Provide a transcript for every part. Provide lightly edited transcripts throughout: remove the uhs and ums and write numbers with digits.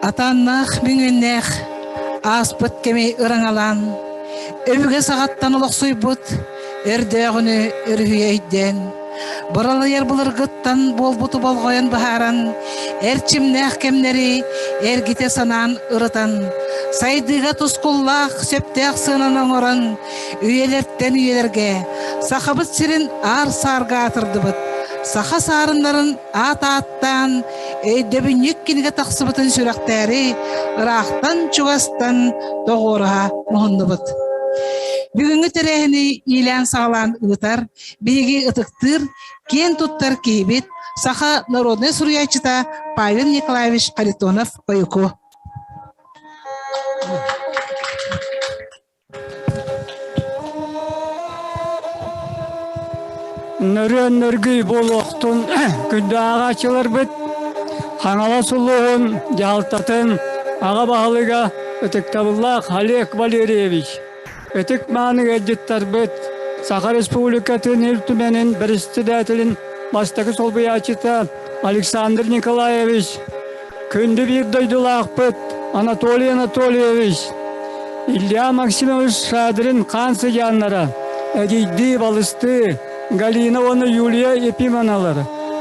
Атааннаах мүҥүннээх ааспыт кэми ыраҥалаан, өбүгэ саҕаттан олохсуйбут өрдөөҕүнү өрүһүйэ өйдөөн, быралыйар былыргыттан буолбуту болҕойон быһааран, эрчимнээх кэмнэри эргитэ санаан ырытан, сайдыыга тускуллаах сөптөөх сыананы оҥорон, үйэлэртэн үйэлэргэ Сахабыт сирин аар-саарга аатырдыбыт, саха саарыннарын аат ааттаан өйдөбүнньүк кинигэ тахсыбытын сүрэхтээри ыраахтан-чугастан тоҕуоруһа муһуннубут. Бүгүҥҥү тэрээһини иилээн-саҕалаан ыытар, биһиги ытыктыыр, киэн туттар киһибит, саха народнай суруйааччыта Павел Николаевич Харитонов-Ойуку. Нөрүөн нөргүй буолуохтун күндү ааҕааччыларбыт Хаҥалас улууһун дьаһалтатын аҕа баһылыга ытыктабыллаах Олег Валерьевич, ытык мааны ыалдьыттарбыт, Саха Республикатын Ил Түмэнин бэрэссэдээтэлин бастакы солбуйааччыта Александр Николаевич, Күндү биир дойдулаахпыт Анатолий Анатольевич, Илья Максимович Шадрин хаан сыдьааннара, эдьиийдии балыстыы Галина уонна Юлия Епимоналар,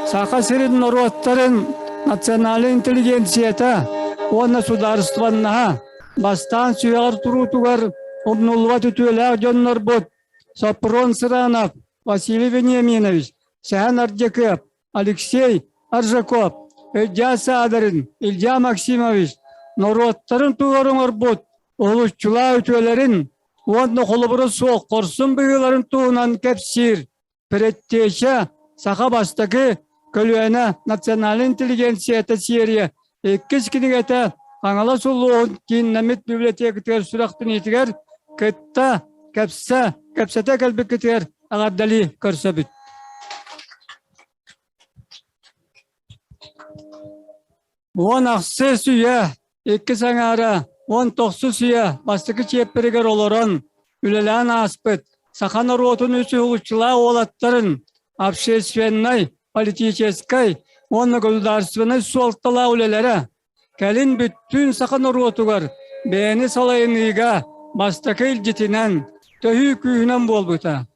Саха сирин норуоттарын национальнай интеллигенцията уонна судаарыстыбаннаһа бастаан сүрэҕэр туруутугар умнуллубат үтүөлээх дьоннорбут Сопрон Сыранов, Василий Вениаминович, Сэһэн Ардьакыап, Алексей Аржаков, Ылдьаа Саадарын, Илья Максимович норуоттарын туһугар оҥорбут уһулуччулаах үтүөлэрин уонна холобура суох хорсун быһыыларын туһунан кэпсиир Предтеча саха бастакы көлүөнэ национальнай интеллигенцията серия иккис кинигэтэ Хаҥалас улууһун кииннэммит библиотекатыгар сүрэхтэниитигэр кытта кэпсэ кэпсэтэ кэлбиккитигэр эҕэрдэлии көрсөбүт. 16 үйэ иккис аҥаара 19 үйэ бастакы чиэппэригэр олорон үлэлээн ааспыт саха норуотун үс уһулуччулаах уолаттарын общественнай, политическай уонна государственнай суолталаах үлэлэрэ Кэлин бүттүүн саха норуотугар бэйэни салайыныыга бастакы илдьитинэн, төһүү күүһүнэн буолбута.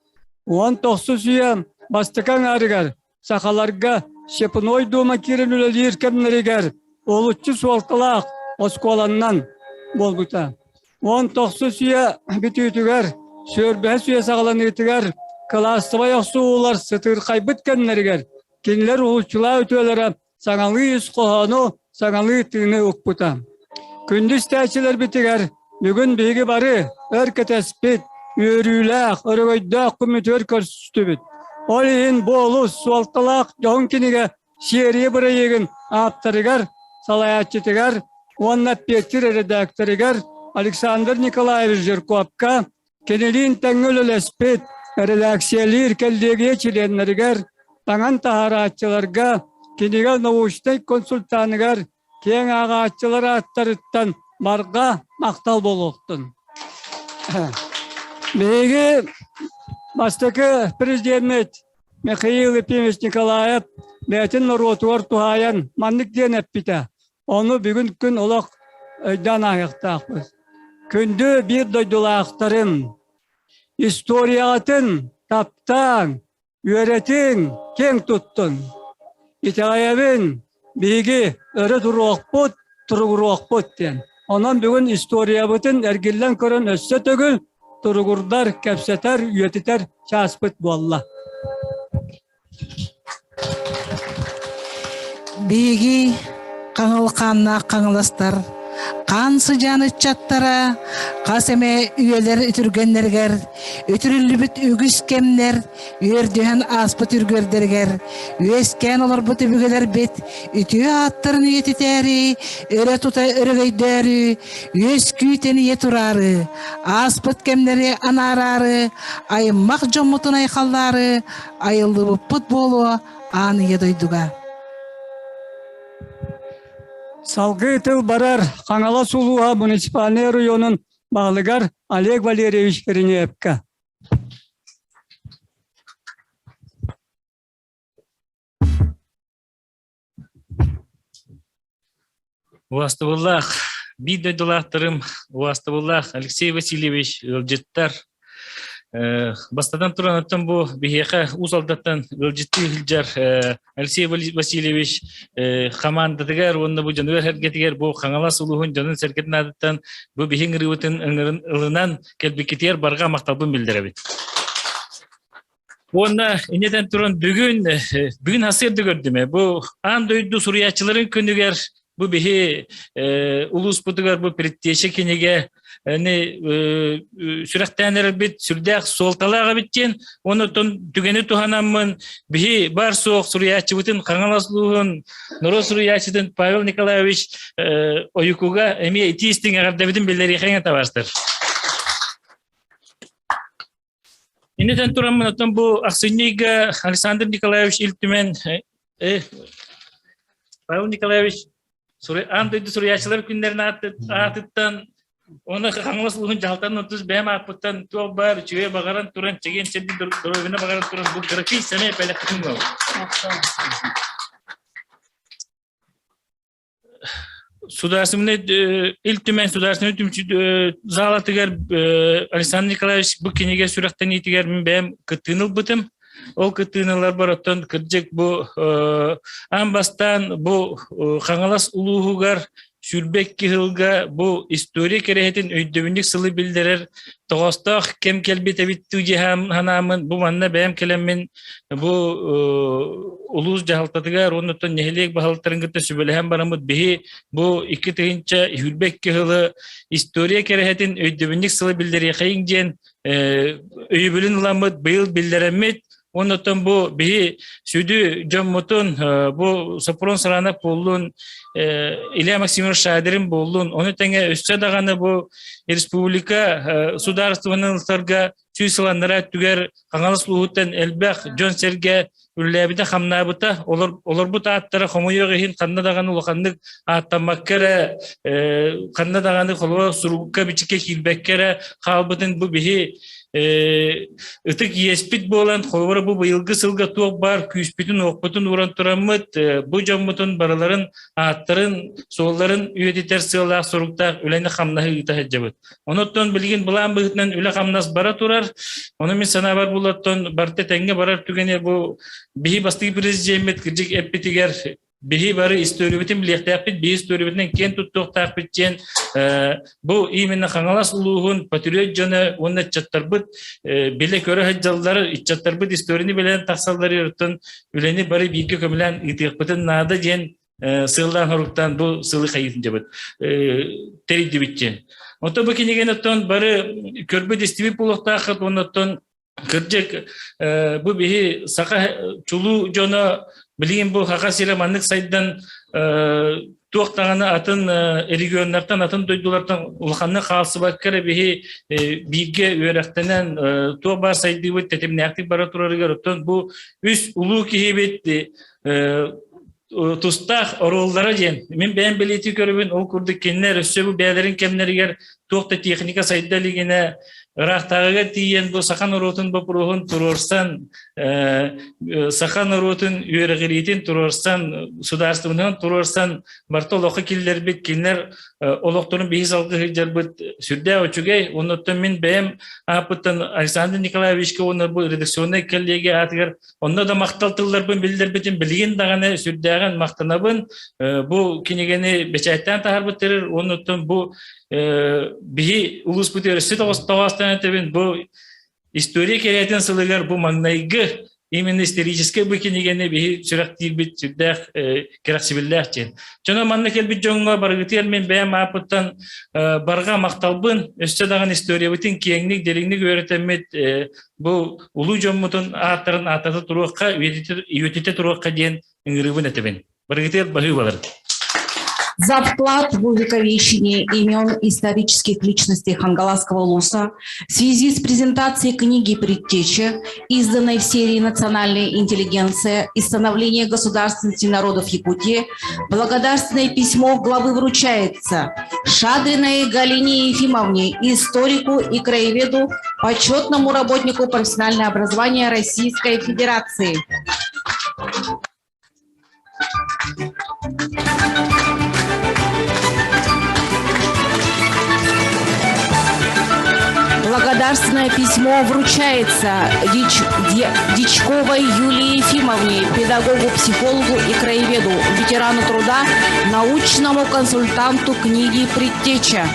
19 үйэ бастакы аҥаарыгар сахаларга Степной Дума киирэн үлэлиир кэмнэригэр олуччу суолталаах оскуоланнан буолбута. 19 үйэ бүтүүтүгэр, сүөрбэһис үйэ саҕаланыытыгар кылаассабай охсуһуулар сытыырхайбыт кэмнэригэр кинилэр уһулуччулаах үтүөлэрэ саҥалыы ис хоһоону, саҥалыы тыыны укпута. Күндү истээччилэрбитигэр бүгүн биһиги бары өр кэтэспит, үөрүүлээх, өрөгөйдөөх күммүтүгэр көрүстүбүт. Ол иһин бу олус суолталаах дьоһун кинигэ серия бырайыагын ааптарыгар, салайааччытыгар уонна Петр эрэдээктэригэр Александр Николаевич Жирковка Кинилиин тэҥҥэ үлэлэспит, эрэдээксийэлиир кэллиэгийэ чилиэннэригэр, таҥан таһаарааччыларга, кинигэ научнай консультаныгар киэҥ ааҕааччылар ааттарыттан барҕа махтал буолуохтун. Биһиги бастакы президеммит Михаил Ефимович Николаев бэйэтин норуотугар туһаайан маннык диэн эппитэ. Ону бүгүн күн олох өйдөөн ааһыахтаахпыт. Күндү биир дойдулаахтарым, историяҕытын таптааҥ, үөрэтиҥ, киэҥ туттун. Итэҕэйэбин, биһиги өрө туруохпут, туругуруохпут диэн. Онон бүгүн историябытын эргиллэн көрөн өссө төгүл туругурдар, кэпсэтэр, үйэтитэр чааспыт буолла. Биһиги хаҥыл хааннаах хаҥаластар хаан сыдьаан ыччаттара хас эмэ үйэлэр үтүргэннэригэр үтүрүллүбүт үгүс кэмнэр үөрдүһэн ааспыт үргүөрдэригэр үөскээн олорбут өбүгэлэрбит үтүө ааттарын үйэтитээри өрө тута өрөгөйдөөрү үөскүү тэнийэ тураары ааспыт кэмнэри анаараары аймах дьоммутун айхаллаары айыллыбыппыт буолуо аан ийэ дойдуга. Салгыы тыл барар Хаҥалас улууһа муниципальнай оройуонун баһылыгар Олег Валерьевич Иринеевка. Убаастабыллаах биир дойдулаахтарым, убаастабыллаах Алексей Васильевич ыалдьыттар, бастатан туран оттон бу биһиэхэ Уус Алдаттан ыалдьыттыы сылдьар Алексей Васильевич хамаандатыгар уонна бу дьонугар-сэргэтигэр бу Хаҥалас улууһун дьонун-сэргэтин аатыттан бу биһи ыҥырыыбытын ылынан кэлбиккитигэр барҕа махталбын биллэрэбит. Уонна иннэтэн туран бүгүн бүгүн сарсыарда көрдүм бу аан дойду суруйааччыларын күнүгэр бу биһи улууспутугар бу предтеча кинигэ сүрэхтээн эрэрбит сүрдээх суолталаах эбит диэн оннуттан түгэни туһанаммын биһи бар суох суруйааччыбытын Хаҥалас улууһун норуот суруйааччытын Павел Николаевич Ойукуга эмиэ итии истиҥ эҕэрдэбитин биллэриэххэ табаастар. Иннитэн тураммын оттон бу ахсынньы ыйга Александр Николаевич Ил Түмэн э, Павел Николаевич аан дойду суруйааччылар күннэрин аатыттан уонна Хаҥалас улууһун дьаһалтатын отус бэйэм ааппыттан туох баар үчүгэй баҕаран туран чэгиэн чэбдик доруобуйаны баҕаран туран бу график сэмэй бэлэхпитин ылабыт. Судаарыстыбаннай Ил Түмэн судаарыстыбаннай түмсүү залатыгар Александр Николаевич бу кинигэ сүрэхтэниитигэр мин бэйэм кыттыыны ылбытым. Ол кыттыыны ыларбар оттон кырдьык бу аан бастаан бу Хаҥалас улууһугар 22 сылга бу история кэрэһитин өйдөбүнньүк сылы биллэрэр тоҕоостоох кэм кэлбит эбит дуу дии санааммын бу манна бэйэм кэлэммин бу улуус дьаһалтатыгар уонна оттон нэһилиэк баһылыктарын кытта сүбэлэһэн бараммыт биһи бу 2022 сылы история кэрэһэтин өйдөбүнньүк сылы биллэриэхэйиҥ диэн өйөбүлүн ыламмыт быйыл биллэрэммит уонна оттон бу биһи сүдү дьоммутун бу Сопрун Саранов буоллун Илья Максимович Шадрин буоллун ону тэҥэ өссө даҕаны бу республика судаарыстыбаннай ылсарга сүүс сыл аннараа өттүгэр Хаҥалас улууһуттан элбэх дьон-сэргэ үлэлээбитэ-хамнаабыта, олор, олорбут ааттара хомойуох иһин ханна даҕаны улаханнык ааттаммакка эрэ, э, ханна даҕаны холобура сурукка-бичиккэ киирбэккэ эрэ хаалбытын бу биһи э, ытык иэспит буолан, холобура бу быйылгы сылга туох баар күүспүтүн-уохпутун ууран тураммыт, э, бу дьоммутун барыларын ааттарын, суолларын үйэтитэр сыаллаах соруктаах үлэни-хамнаһы ыыта сылдьабыт. Онуттан билигин былаан быһыытынан үлэ-хамнас бара турар. Ону мин санаабар булаттан барыта тэҥҥэ барар түгэни бу биһи бастакы президеммит кырдьык эппитигэр биһи бары историябытын билиэхтээхпит, биһи историябытынан киэн туттуохтаахпыт диэн бу именно Хаҥалас улууһун патриот дьоно уонна ыччаттарбыт билэ-көрө сылдьаллар, ыччаттарбыт историяны билэн тахсаллар оттон үлэни бары бииргэ көмөлөөн ыытыахпытын наада диэн сыаллаан хоруктаан бу сылы хайыытын дьабыт тэрийдибит диэн. Онтон бу кинигэни оттон бары көрбүт истибит буолуохтааххыт уонна оттон кырдьык бу биһи саха чулуу дьоно билигин бу Хаха сирэ маннык сайдан туох даҕаны атын регионнартан атын дойдулартан улаханнык хаалсыбакка эрэ биһи бииргэ үөрэхтэнэн туох баар сайдыыбыт тэтимнээхтик бара турарыгар оттон бу үс улуу киһибит тустаах оруоллара диэн мин бэйэм бэлиэтии көрөбүн ол курдук кинилэр өссө бу бэйэлэрин кэмнэригэр туох да техника сайда илигинэ ыраахтааҕыга тиийэн бу саха норуотун боппуруоһун туруорсан саха норуотун үөрэҕириитин туруорсан судаарыстыбанан туруорсан барыта олоххо киллэрбит кинилэр олохторун биһи салгыы сылдьарбыт сүрдээх үчүгэй оннуттан мин бэйэм ааппыттан Александр Николаевичка уонна бу редакционнай коллегия аатыгар Онно да махтал тылларбын биллэрбитим билигин даҕаны сүрдээҕин махтанабын. Бу кинигэни бэчээттээн таһаарбыттарыр уоннуттан бу биһи улууспутугар өссө тоҕостоон этэбин бу история кэриэтин сылыгар бу маҥнайгы именно историческай бу кинигэни биһи сүрэхтиирбит сүрдээх кэрэхсибиллээх диэн. Дьоно манна кэлбит дьоҥҥо барыгытыгар мин бэйэм ааппыттан барҕа махталбын өссө даҕаны историябытын киэҥник дириҥник үөрэтэммит бу улуу дьоммутун ааттарын ааттата туруохха, үйэтитэ туруохха диэн ыҥырыыбын этэбин. Барыгытыгар баһыыбалар. За вклад в увековечение имен исторических личностей Хангаласского улуса в связи с презентацией книги «Предтеча», изданной в серии «Национальная интеллигенция и становление государственности народов Якутии», благодарственное письмо главы вручается Шадриной Галине Ефимовне, историку и краеведу, почетному работнику профессионального образования Российской Федерации. Благодарственное письмо вручается Дич, Дичковой Юлии Ефимовне, педагогу, психологу и краеведу, ветерану труда, научному консультанту книги «Предтеча».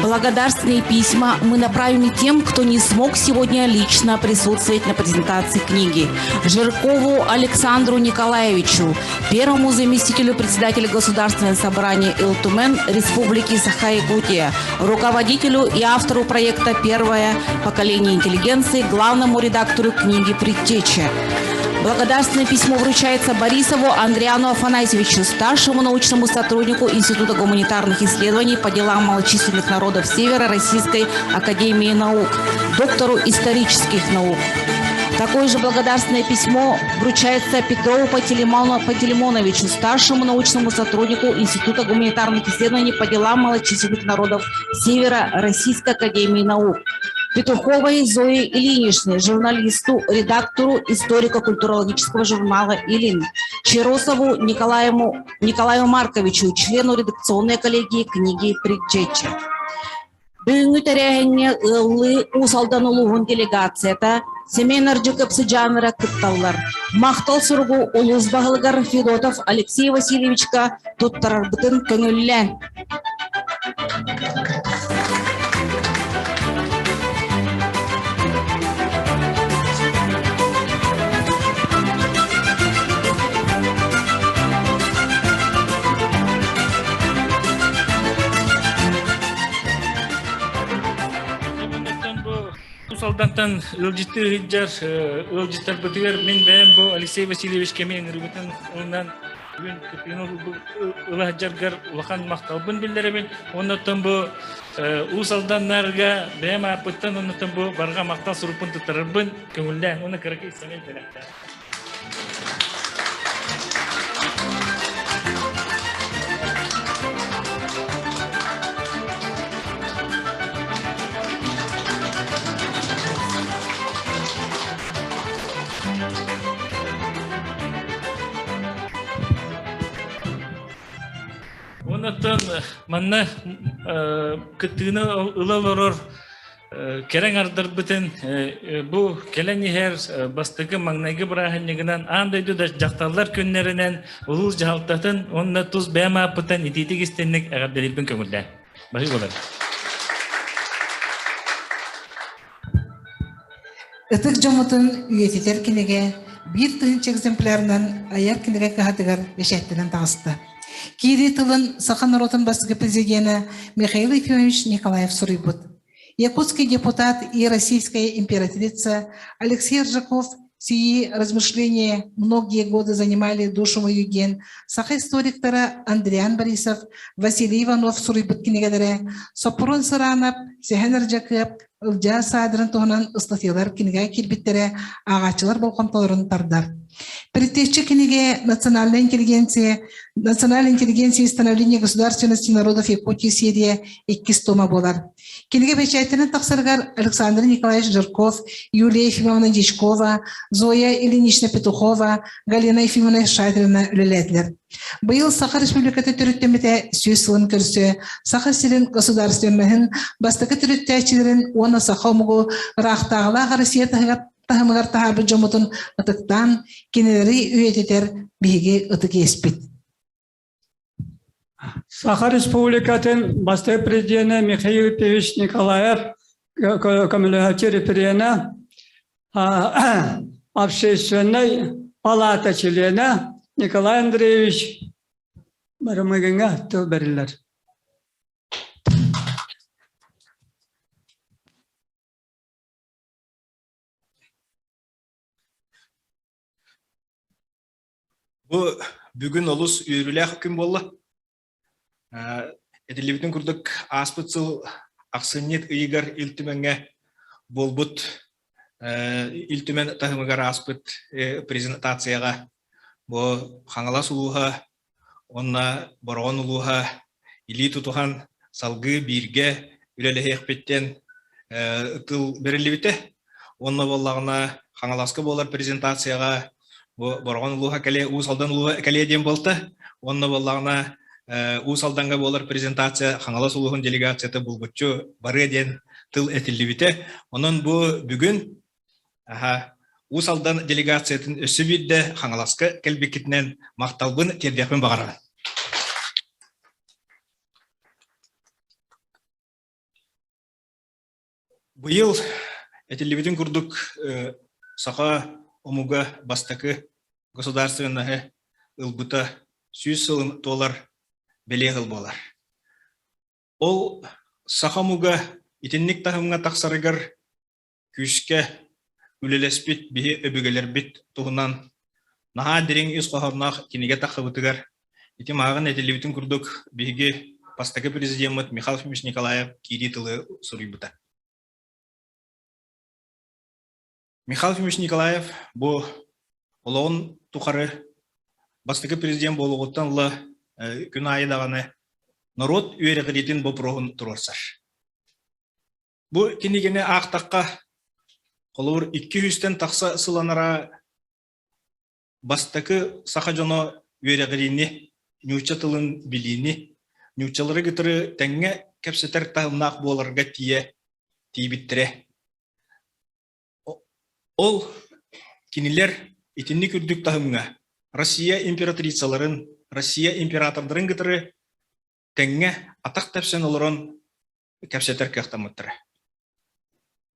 Благодарственные письма мы направим и тем, кто не смог сегодня лично присутствовать на презентации книги. Жиркову Александру Николаевичу, первому заместителю председателя Государственного собрания Илтумен Республики Саха-Якутия, руководителю и автору проекта «Первое поколение интеллигенции», главному редактору книги «Предтеча». Благодарственное письмо вручается Борисову Андриану Афанасьевичу, старшему научному сотруднику Института гуманитарных исследований по делам малочисленных народов Севера Российской Академии наук, доктору исторических наук. Такое же благодарственное письмо вручается Петрову Пантелеймоновичу, старшему научному сотруднику Института гуманитарных исследований по делам малочисленных народов Севера Российской Академии Наук. Петуховой Зое Ильиничне, журналисту, редактору историко-культурологического журнала «Илин», Черосову Николаему, Николаю Марковичу, члену редакционной коллегии книги «Предтеча». Бүгүҥҥү тэрээһиҥҥэ ыаллыы Уус Алдан улууһун делегацията Семен Ардьыков сыдьааннара кытталлар. Махтал суругу улуус баһылыгар Федотов Алексей Васильевичка туттарарбытын көҥүллээн. Уус Алдантан ыалдьыттыы сылдьар ыалдьыттарбытыгар мин бэйэм бу Алексей Васильевич кэми ыҥырбытын ылынан бүгүн кыттыыны ыла сылдьаргар улахан махталбын биллэрэбин. Оннуттан бу Уус Алданнарга бэйэм ааппыттан оннуттан бу барҕа махтал сурукпун туттарарбын көҥүллээн уонна кыракый сэмэй бэлэхтээх. Оннуттан манна кыттыыны ыла олорор Кэрэҥ ардарбытын бу кэлэн иһэр бастакы маҥнайгы бырааһынньыгынан аан дойду дьахталлар күннэринэн улуус дьаһалтатын уонна тус бэйэм ааппыттан итиитик истинник эҕэрдэлиирбин көҥүллээн. Баһыы буолар. Ытык дьоммутун үйэтитэр кинигэ 1000 экземплярынан айар кинигэ кыһатыгар бэчээттэнэн таҕыста. Киирии тылын саха норуотун бастакы президенэ Михаил Ефимович Николаев суруйбут. Якутский депутат и российская императрица Алексей Ржаков сии размышления многие годы занимали душу мою ген саха историктара Андриан Борисов, Василий Иванов суруйбут кинигэлэрэ, Соппурун Сыраанап, Сэһэн Ырдьакыап, Ылдьаа Саадырын туһунан ыстатыйалар кинигэ киирбиттэрэ ааҕааччылар болҕомтолорун тардар. Предтеча кинигэ «Национальная интеллигенция», «Национальная интеллигенция и становление государственности народов Якутии» серия иккис тома буолар. Кинигэ бэчээттэнэн тахсарыгар Александр Николаевич Жирков, Юлия Ефимовна Дьячкова, Зоя Ильинична Петухова, Галина Ефимовна Шадрина үлэлээтилэр. Быйыл Саха Республиката төрүттэммитэ сүүс сылын көрсө Саха сирин государственноһын бастакы төрүттээччилэрин уонна саха омугу ыраахтааҕылаах Россия таһыгар таһымыгар таһаарбыт дьоммутун ытыктаан, кинилэри үйэтитэр биһиги ытык иэспит. Саха Республикатын бастакы президенэ Михаил Ефимович Николаев көмөлөһөөччү референэ общественнай палата чилиэнэ Николай Андреевич Барамыгиҥҥа тыл бэриллэр. Бу бүгүн олус үөрүүлээх күн буолла. Этиллибитин курдук ааспыт сыл ахсынньы ыйыгар Ил Түмэҥҥэ буолбут Ил Түмэн таһымыгар ааспыт презентацияҕа бу Хаҥалас улууһа уонна Бороҕон улууһа илии тутуһан салгыы бииргэ үлэлэһиэхпит диэн тыл бэриллибитэ. Уонна буоллаҕына Хаҥаласка буолар презентацияҕа бу Бороҕон улууһа кэлиэ, Уус Алдан улууһа кэлиэ диэн буолта. Уонна буоллаҕына Уус Алданга буолар презентация Хаҥалас улууһун делегацията булгуччу барыа диэн тыл этиллибитэ. Онон бу бүгүн аха, Уус Алдан делегациятын өссө биирдэ Хаҥаласка кэлбиккитинэн махталбын тиэрдиэхпин баҕарабын. Быйыл этиллибитин курдук саха омуга бастакы государственноһы ылбыта 100 сылын туолар бэлиэ сыл буолар. Ол саха омуга итинник таһымҥа тахсарыгар күүскэ үлэлэспит биһи өбүгэлэрбит туһунан наһаа дириҥ ис хоһоонноох кинигэ тахсыбытыгар ити мааҕын этиллибитин курдук биһиги бастакы президеммит Михаил Ефимович Николаев киирии тылы суруйбута. Михаил Ефимович Николаев бу олоҕун тухары бастакы президент буолуоҕуттан ыла күн аайы даҕаны норуот үөрэҕириитин боппуруоһун туруорсар. Бу кинигэни аахтахха, холобур, 200-тэн тахса сыл анараа бастакы саха дьоно үөрэҕириини, нуучча тылын билиини, нууччалары кытары тэҥҥэ кэпсэтэр таһымнаах буоларга тиийэ тиийбиттэрэ. Ол кинилэр итинник үрдүк таһымҥа Россия императрицаларын, Россия императордарын кытары тэҥҥэ атах тэпсэн олорон кэпсэтэр кыахтаммыттара.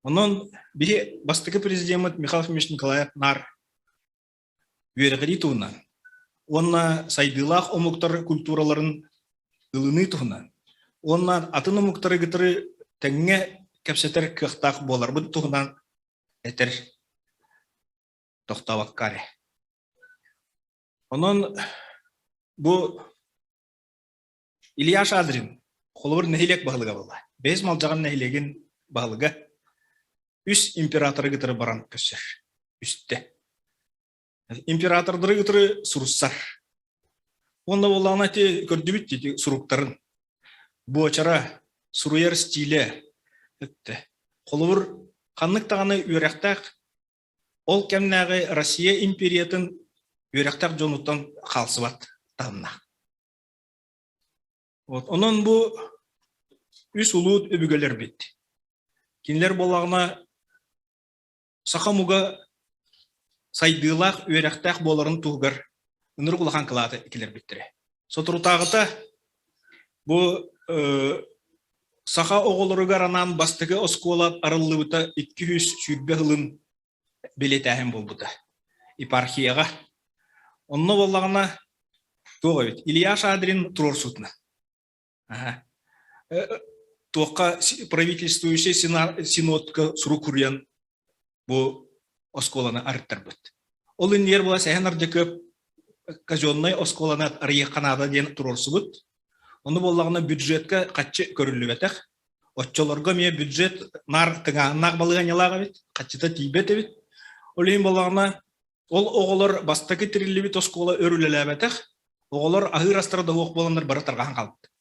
Онон биһи бастакы президеммит Михаил Ефимович Николаев наар үөрэҕирии туһунан уонна сайдыылаах омуктар культураларын ылыныы туһунан уонна атын омуктары кытары тэҥҥэ кэпсэтэр кыахтаах буоларбыт туһунан этэр тохтообокко эрэ. Онон бу Илья Шадрин, холобур, нэһилиэк баһылыга буолла. Бэһис Малдьаҕан нэһилиэгин баһылыга үс императоры кытары баран көрсөр. Үстэ. Императордары кытары суруссар. Уонна буоллаҕына ити көрдүбүт ити суруктарын. Буочара, суруйар стилэ. Этте. Холобур, ханнык даҕаны үөрэхтээх ол кэмнээҕи Россия империятын үөрэхтээх дьонуттан хаалсыбат таһымнаах. Вот. Онон бу үс улуу өбүгэлэрбит. Кинилэр буоллаҕына саха омуга сайдыылаах, үөрэхтээх буоларын туһугар ынырык улахан кылааты киллэрбиттэрэ. Соторутааҕыта бу саха оҕолоругар анаан бастакы оскуола арыллыбыта 220 сылын бэлиэтээһин буолбута. Епархияҕа. Онно буоллаҕына туох эбит? Илья Шадрин туруорсутуна. Туохха правительствующий синодка сурук суруйан бу оскуоланы арыттарбыт. Ол иннигэр була Сэһэн Ардьакыап казеннай оскуоланы арыйыахха наада диэн туруорсубут. Ону буоллаҕына бюджетка хаччы көрүллүбэтэх. Оччолорго эмиэ бюджет наар тыҥааһыннаах балаһыанньалаах эбит, хаччыта тиийбэт эбит. Ол иһин буоллаҕына ол оҕолор бастакы тириллибит оскуола өр үлэлээбэтэх, оҕолор аһыыр астара да суох буоланнар бары тарҕаһан хаалбыт.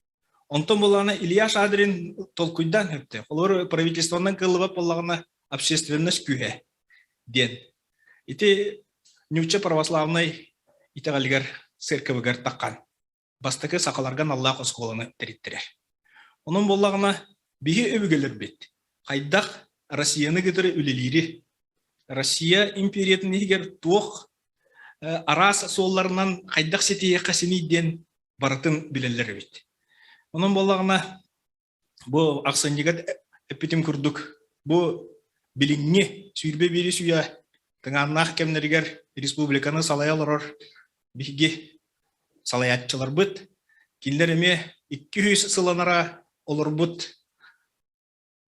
Онтон буоллаҕына Илья Шадрин толкуйдаан өптө. Холобур, правительствонан кыаллыбат буоллаҕына общественность күүһэ диэн. Ити нуучча православнай итэҕэлигэр церковыгар таххан бастакы сахаларга аналлаах оскуоланы тэриттэрэр. Онон буоллаҕына, биһи өбүгэлэрбит хайдах Россияны кытары үлэлиири, Россия империятын иһигэр туох араас суолларынан хайдах ситиһиэххэ синий диэн барытын билэллэр эбит. Онон буоллаҕына, бу ахсынньыга эппитим курдук, бу билиҥҥи 21 үйэ тыҥааннаах кэмнэригэр республиканы салайа олорор биһиги салайааччыларбыт, кинилэр эмиэ 200 сылланара олорбут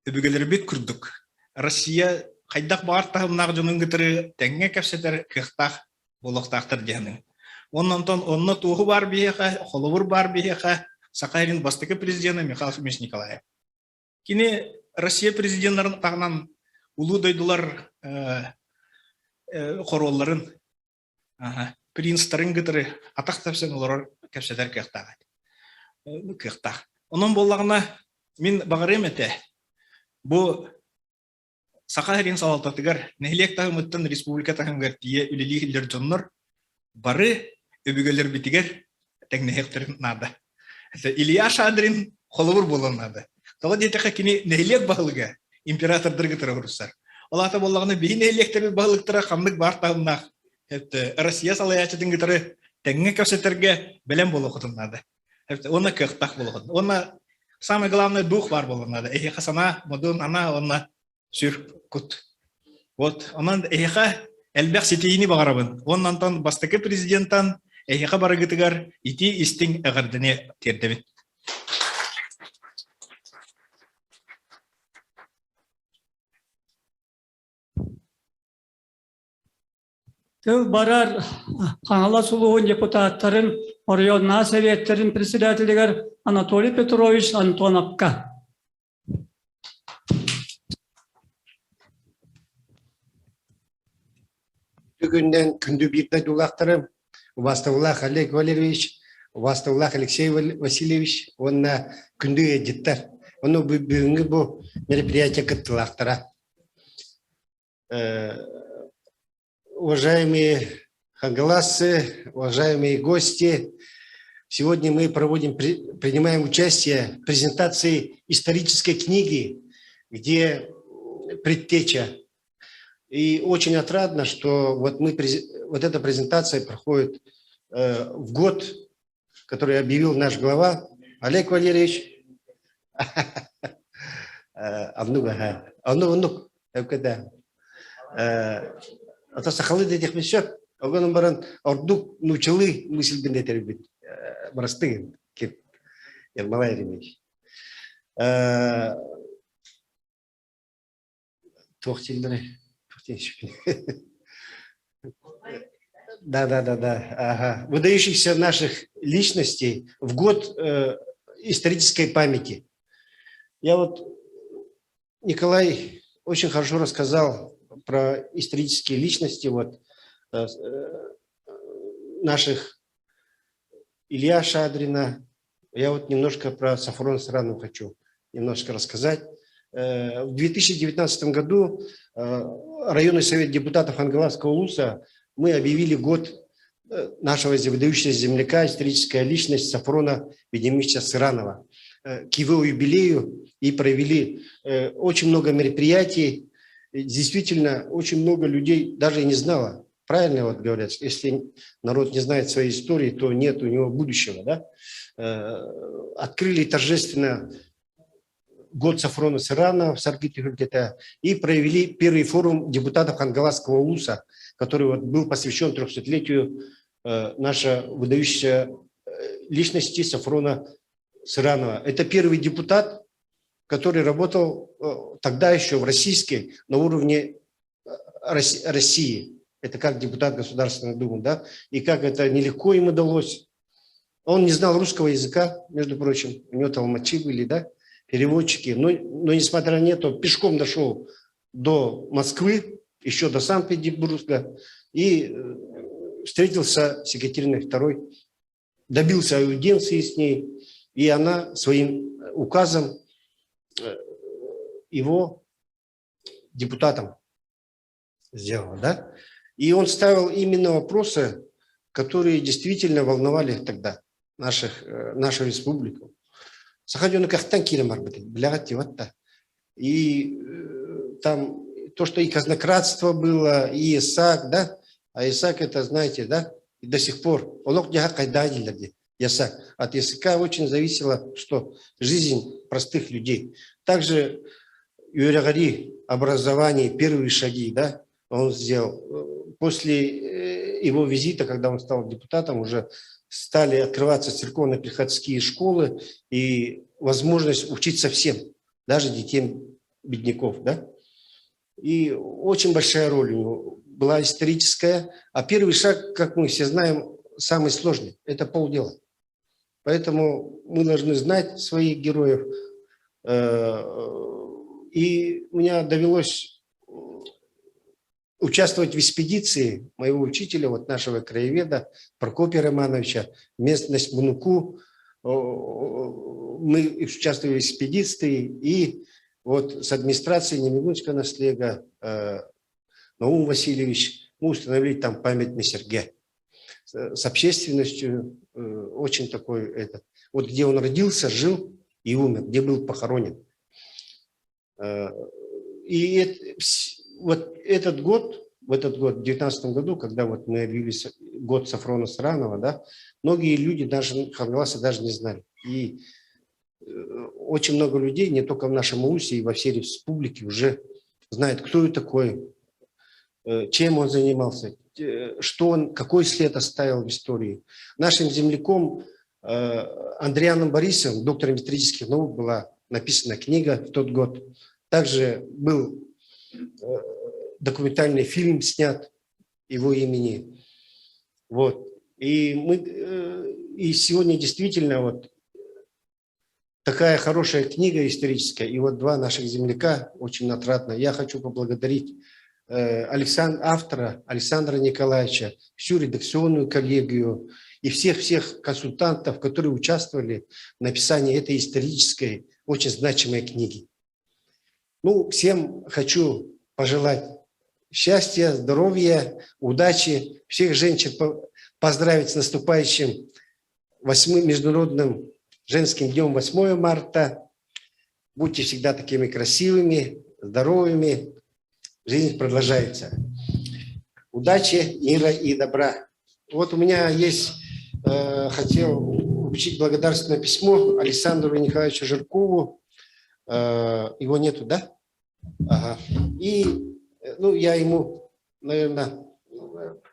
өбүгэлэрбит курдук Россия хайдах баҕар таһымнаах дьонун кытары тэҥҥэ кэпсэтэр кыахтаах буолуохтаахтар диэхинин. Уонна онтон онно туоһу баар биһиэхэ, холобур баар биһиэхэ Саха сирин бастакы президена Михаил Ефимович Николаев. Кини Россия президеннарын таһынан улуу дойдулар хоруолларын принцтарын кытары атах тэпсэн олорор кэпсэтэр кыахтаах кыахтаах. Онон буоллаҕына мин баҕарыам этэ бу Саха сирин салалтатыгар нэһилиэк таһымыттан республика таһымыгар тиийэ үлэлии сылдьар дьоннор бары өбүгэлэрбитигэр тэҥнэһиэхтэрин наада. Илья Шадрин холобур буолуон наада. Тоҕо диэтэххэ кини нэһилиэк баһылыга императордарга туруорсар. Ол аата буоллаҕына биһи нэһилиэктэрбит баһылыктара ханнык баар таһымнаах Россия салайааччытын кытары тэҥҥэ кэпсэтэргэ бэлэм буолуоххутун наада. Уонна кыахтаах буолуоххутун. Уонна самое главное дух баар буолуон наада. Эһиэхэ санаа, модун анаа уонна сүр кут. Вот, онон эһиэхэ элбэх ситиһиини баҕарабын. Уонна онтон бастакы президентан эһиэхэ барыгытыгар итии истиҥ эҕэрдэни тиэрдэбин. Тыл барар Хаҥалас улууһун депутаттарын оройуоннааҕы советтарын председателигэр Анатолий Петрович Антоновка. Бүгүннэн күндү биир дойдулаахтарым, убаастабыллаах Олег Валерьевич, убаастабыллаах Алексей Васильевич уонна күндү ыалдьыттар. Ону бүгүҥҥү бу мероприятие кыттыылаахтара. Уважаемые хангаласцы, уважаемые гости, сегодня мы проводим, принимаем участие в презентации исторической книги, где предтеча. И очень отрадно, что вот, мы, вот эта презентация проходит в год, который объявил наш глава Олег Валерьевич. Оннук, оннук, оннук, когда ата сахалыы диэтэхпин сөп. Огонон баран ордук нуучалыы мысльбин этэрбит барастыгын кип Ермолай Еремеевич. Туох дииллэрий? Да, да, да, да. Ага. Выдающихся наших личностей в год исторической памяти. Я вот, Николай очень хорошо рассказал про исторические личности вот, наших Илья Шадрина. Я вот немножко про Софрон Сыранова хочу немножко рассказать. В 2019 году районный совет депутатов Хангаласского улуса мы объявили год нашего выдающегося земляка, историческая личность Софрона Ведемича Сыранова. К его юбилею и провели очень много мероприятий. Действительно, очень много людей даже и не знало. Правильно вот говорят, если народ не знает своей истории, то нет у него будущего. Да? Открыли торжественно год Софрона Сыранова в Саргите и провели первый форум депутатов Хангаласского улуса, который вот был посвящен 300-летию наша выдающаяся личности Софрона Сыранова. Это первый депутат, который работал тогда еще в российской, на уровне России. Это как депутат Государственной Думы, да? И как это нелегко ему удалось. Он не знал русского языка, между прочим, у него толмачи были, да, переводчики. Но несмотря на это, пешком дошел до Москвы, еще до Санкт-Петербурга, и встретился с Екатериной II, добился аудиенции с ней, и она своим указом его депутатом сделала, да? И он ставил именно вопросы, которые действительно волновали тогда нашу республику. Саха дьоно кыахтан киирэн барбыт, билэҕит. И там то, что и казнократство было, и ясак, да? А ясак это, знаете, да, и до сих пор. Олох-дьаһах ясак. От ясака очень зависело, что жизнь простых людей. Также үөрэҕирии, образование, первые шаги, да, он сделал. После его визита, когда он стал депутатом, уже стали открываться церковно-приходские школы и возможность учиться всем, даже детям бедняков, да. И очень большая роль у него была историческая. А первый шаг, как мы все знаем, самый сложный – это полдела. Поэтому мы должны знать своих героев. И мне довелось участвовать в экспедиции моего учителя, вот нашего краеведа Прокопия Романовича, местность Мунуку. Мы участвовали в экспедиции и Вот с администрацией Немигунского наслега Наум Васильевич, мы установили там памятный Серге. С общественностью очень такой этот. Вот где он родился, жил и умер, где был похоронен. И это, вот этот год, в этот год, в 2019 году, когда вот мы объявили год Сафрона Саранова, да, многие люди даже, Хангаласа даже не знали. И очень много людей, не только в нашем УСе, и во всей республике уже знают, кто это такой, чем он занимался, что он, какой след оставил в истории. Нашим земляком Андрианом Борисовым, доктором исторических наук, была написана книга в тот год. Также был документальный фильм снят его имени. Вот. И, мы, и сегодня действительно вот такая хорошая книга историческая, и вот два наших земляка очень отрадно. Я хочу поблагодарить Александ, автора Александра Николаевича, всю редакционную коллегию и всех-всех консультантов, которые участвовали в написании этой исторической, очень значимой книги. Ну, всем хочу пожелать счастья, здоровья, удачи, всех женщин поздравить с наступающим восьмым международным женским днем 8 марта. Будьте всегда такими красивыми, здоровыми. Жизнь продолжается. Удачи, мира и добра. Вот у меня есть, хотел вручить благодарственное письмо Александру Николаевичу Жиркову. Его нету, да? Ага. И, ну, я ему, наверное,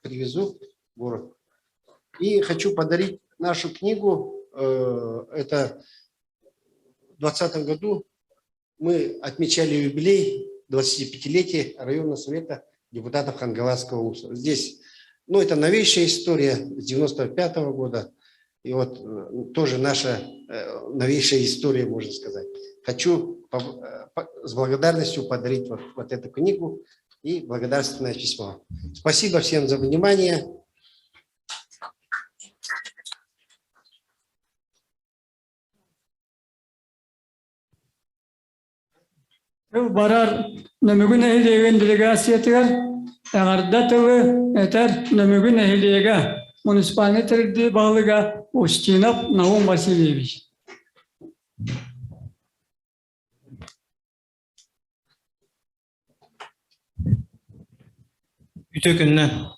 привезу в город. И хочу подарить нашу книгу. Это в 2020 году мы отмечали юбилей 25-летия районного совета депутатов Хангаласского улуса. Здесь, ну, это новейшая история с 95 года. И вот тоже наша новейшая история, можно сказать. Хочу с благодарностью подарить вот эту книгу и благодарственное письмо. Спасибо всем за внимание. Тыл барар Нөмүгү нэһилиэгин делегациятыгар эҕэрдэ тылы этэр Нөмүгү нэһилиэгэ муниципальнай тэрилтэ баһылыга Устинов Наум Васильевич. Үтө күннэн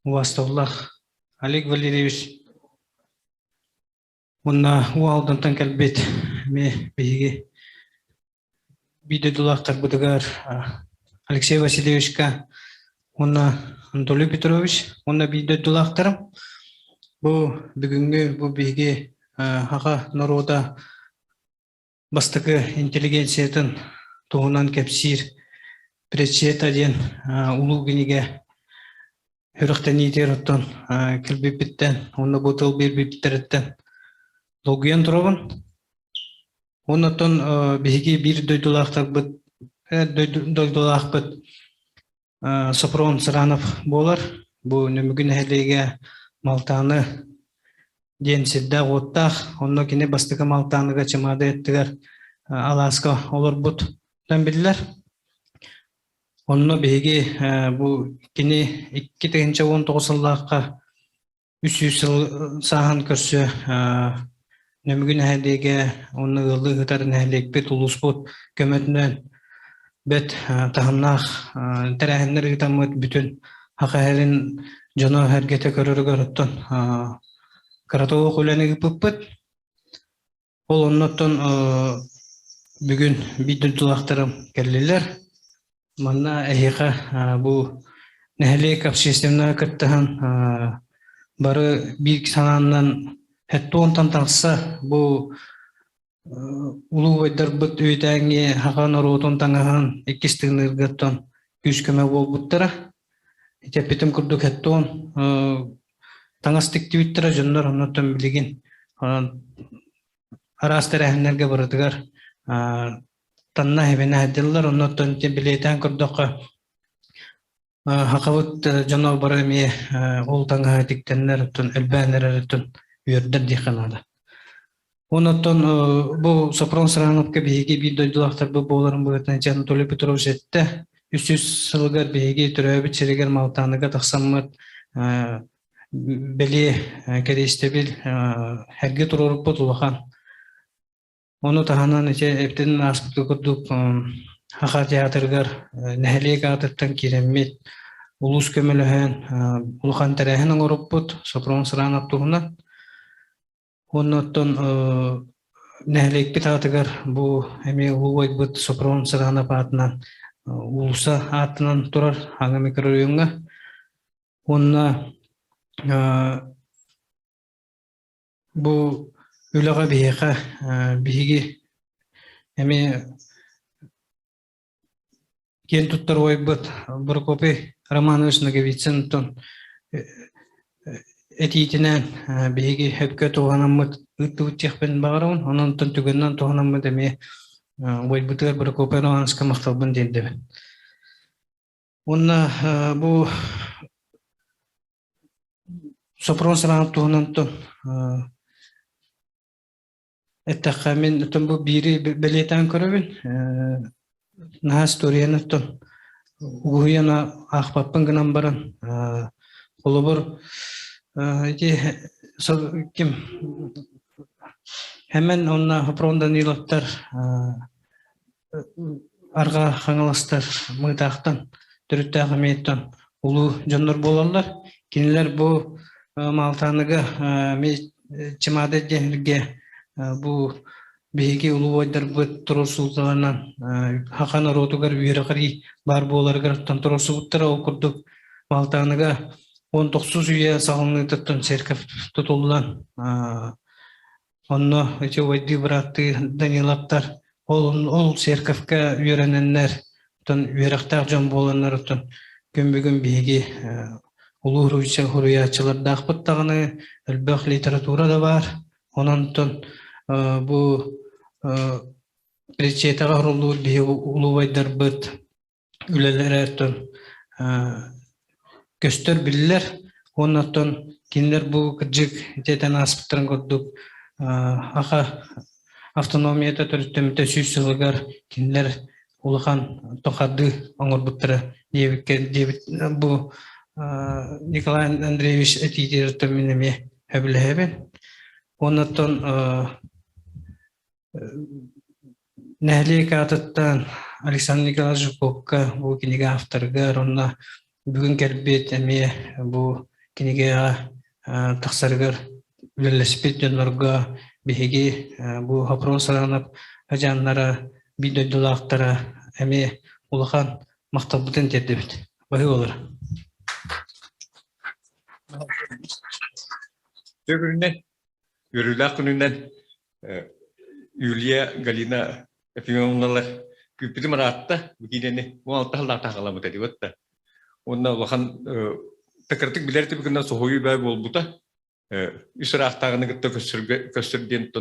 убастабыллаах Олег Валерьевич уонна Уу Алдантан кэлбит эмиэ биһиги биир дойдулаахтарбытыгар Алексей Васильевичка уонна Анатолий Петрович уонна биир дойдулаахтарым бу бүгүҥҥү бу биһиги аҕа норуота бастакы интеллигенциятын туһунан кэпсиир Пресета диэн улуу кинигэ сүрэхтэниитигэр оттон кэлбиппиттэн уонна бу тыл биэрбиппиттэриттэн долгуйан турабын. Уонна оттон биһиги биир дойдулаахтарбыт дойдулаахпыт Сопрон Саранов буолар. Бу Нөмүгү нэһилиэгэ Малтааны диэн сирдээх-уоттаах. Онно кини бастакы Малтааныга Чымаада аттыгар алааска олорбут биллэр. Онно биһиги бу кини 2019 сыллаахха 300 сыл сааһын көрсө Нөмүгү нэһилиэгэ уонна ыаллыы ыытар нэһилиэкпит улууспут көмөтүнэн бэт таһымнаах тэрээһиннэр ыытаммыт бүтүн Саха сирин дьоно-сэргэтэ көрөрүгэр оттон кыратык үлэни ыыппыппыт. Ол оннуттан бүгүн биир дойдулаахтарым кэллилэр. Манна эһиэхэ бу нэһилиэк общественнай кыттыһан бары биир санаанан хэттуонтан тахса бу улуу убайдарбыт үөтээҥҥи саха норуотун таҥаһын иккис тыыныыргаттан күүс-көмө буолбуттара. Ити курдук хэттуон таҥас тиктибиттэрэ дьоннор оннуттан билигин араас тэрээһиннэргэ барытыгар танна эбинэ сылдьаллар оннуттан ити билиэтээн көрдөххө хахабыт дьоно бары эмиэ ол таҥаһы тиктэннэр оттон элбээн эрэр оттон үөрдэр диэххэ наада. Онон бу Сопрон Сарановка биһиги биир дойдулаахтарбыт буоларын быһыытынан Анатолий Петрович эттэ. 300 сылыгар биһиги төрөөбүт сиригэр Малтааныга тахсаммыт бэлиэ кэриэстэбил эргэ туруоруппут улахан. Ону таһынан ити эптин ааспыт курдук Саха театрыгар нэһилиэк аатыттан киирэммит улуус көмөлөһөн улахан тэрээһин оҥоруппут Сопрон Саранов туһунан. Уонна оттон нэһилиэкпит аатыгар бу эмиэ улуу Сопрон Саранов аатынан уулусса ааттанан турар Аҥа микрорайоҥҥа. Уонна бу үлэҕэ биһиэхэ биһиги эмиэ киэн туттар убайбыт Прокопий Романович Ноговицын оттон этиитинэн биһиги сөпкө туһанаммыт ыыттыбыт диэхпин баҕарабын. Онон оттон түгэнинэн туһанаммыт эмиэ убайбытыгар Прокопий Романовичка махталбын тиэрдэбин. Уонна бу Сопрон Саранов туһунан эттэххэ мин оттон бу биири бэлиэтээн көрөбүн. Наһаа историяны оттон угуһуйан аахпаппын гынан баран холобур ити ким Хэмэн уонна Хопрон Даниловтар Арҕаа Хаҥаластар Мыытаахтан төрүттээх эмиэттэн улуу дьоннор буолаллар. Кинилэр бу Маалтааныга Чымаада диэн бу биһиги улуу убайдарбыт туруорсууларынан саха норуотугар үөрэҕирии баар буоларыгар туруорсубуттара. Ол курдук Маалтааныга 19 үйэ саҕаланыытыттан церковь тутуллан Онно ити убайдыы бырааттыы Даниловтар ол ол церковка үөрэнэннэр, оттон үөрэхтээх дьон буоланнар оттон күн бүгүн биһиги улуу суруйааччылардаахпыт даҕаны, элбэх литература да баар. Онон оттон бу причетэҕэ оһоруллубут биһиги улуу убайдарбыт үлэлэрэ оттон көстөр биллэр уонна оттон кинилэр бу кырдьык итиэтэн ааспыттарын курдук аха автономията төрүттэммитэ сүүс сылыгар кинилэр улахан тохардыы оҥорбуттара диэбиккэ диэбит бу Николай Андреевич этиитигэр мин эмиэ сөбүлэһэбин уонна оттон Нэһилиэк аатыттан Александр Николаевич Жуковка бу кинигэ авторыгар уонна бүгүн кэлбит эмиэ бу кинигэҕэ тахсарыгар үлэлэспит дьоннорго биһиги бу Хопрон Саранов хадьааннара биир дойдулаахтара эмиэ улахан махталбытын тиэрдэбит. Баһыы буолар. Төгүрүнэн, үөрүүлээх күнүнэн Юлия Галина Ефимовналар күүппүтүм ыраатта бу киинэни 16 сыллаахта халаммыт этибит да. Уонна улахан такыртык билэр түбүгүнэн соһуйуу баа буолбута. Үс ыраахтааҕыны кытта көссөргө көссөр диэн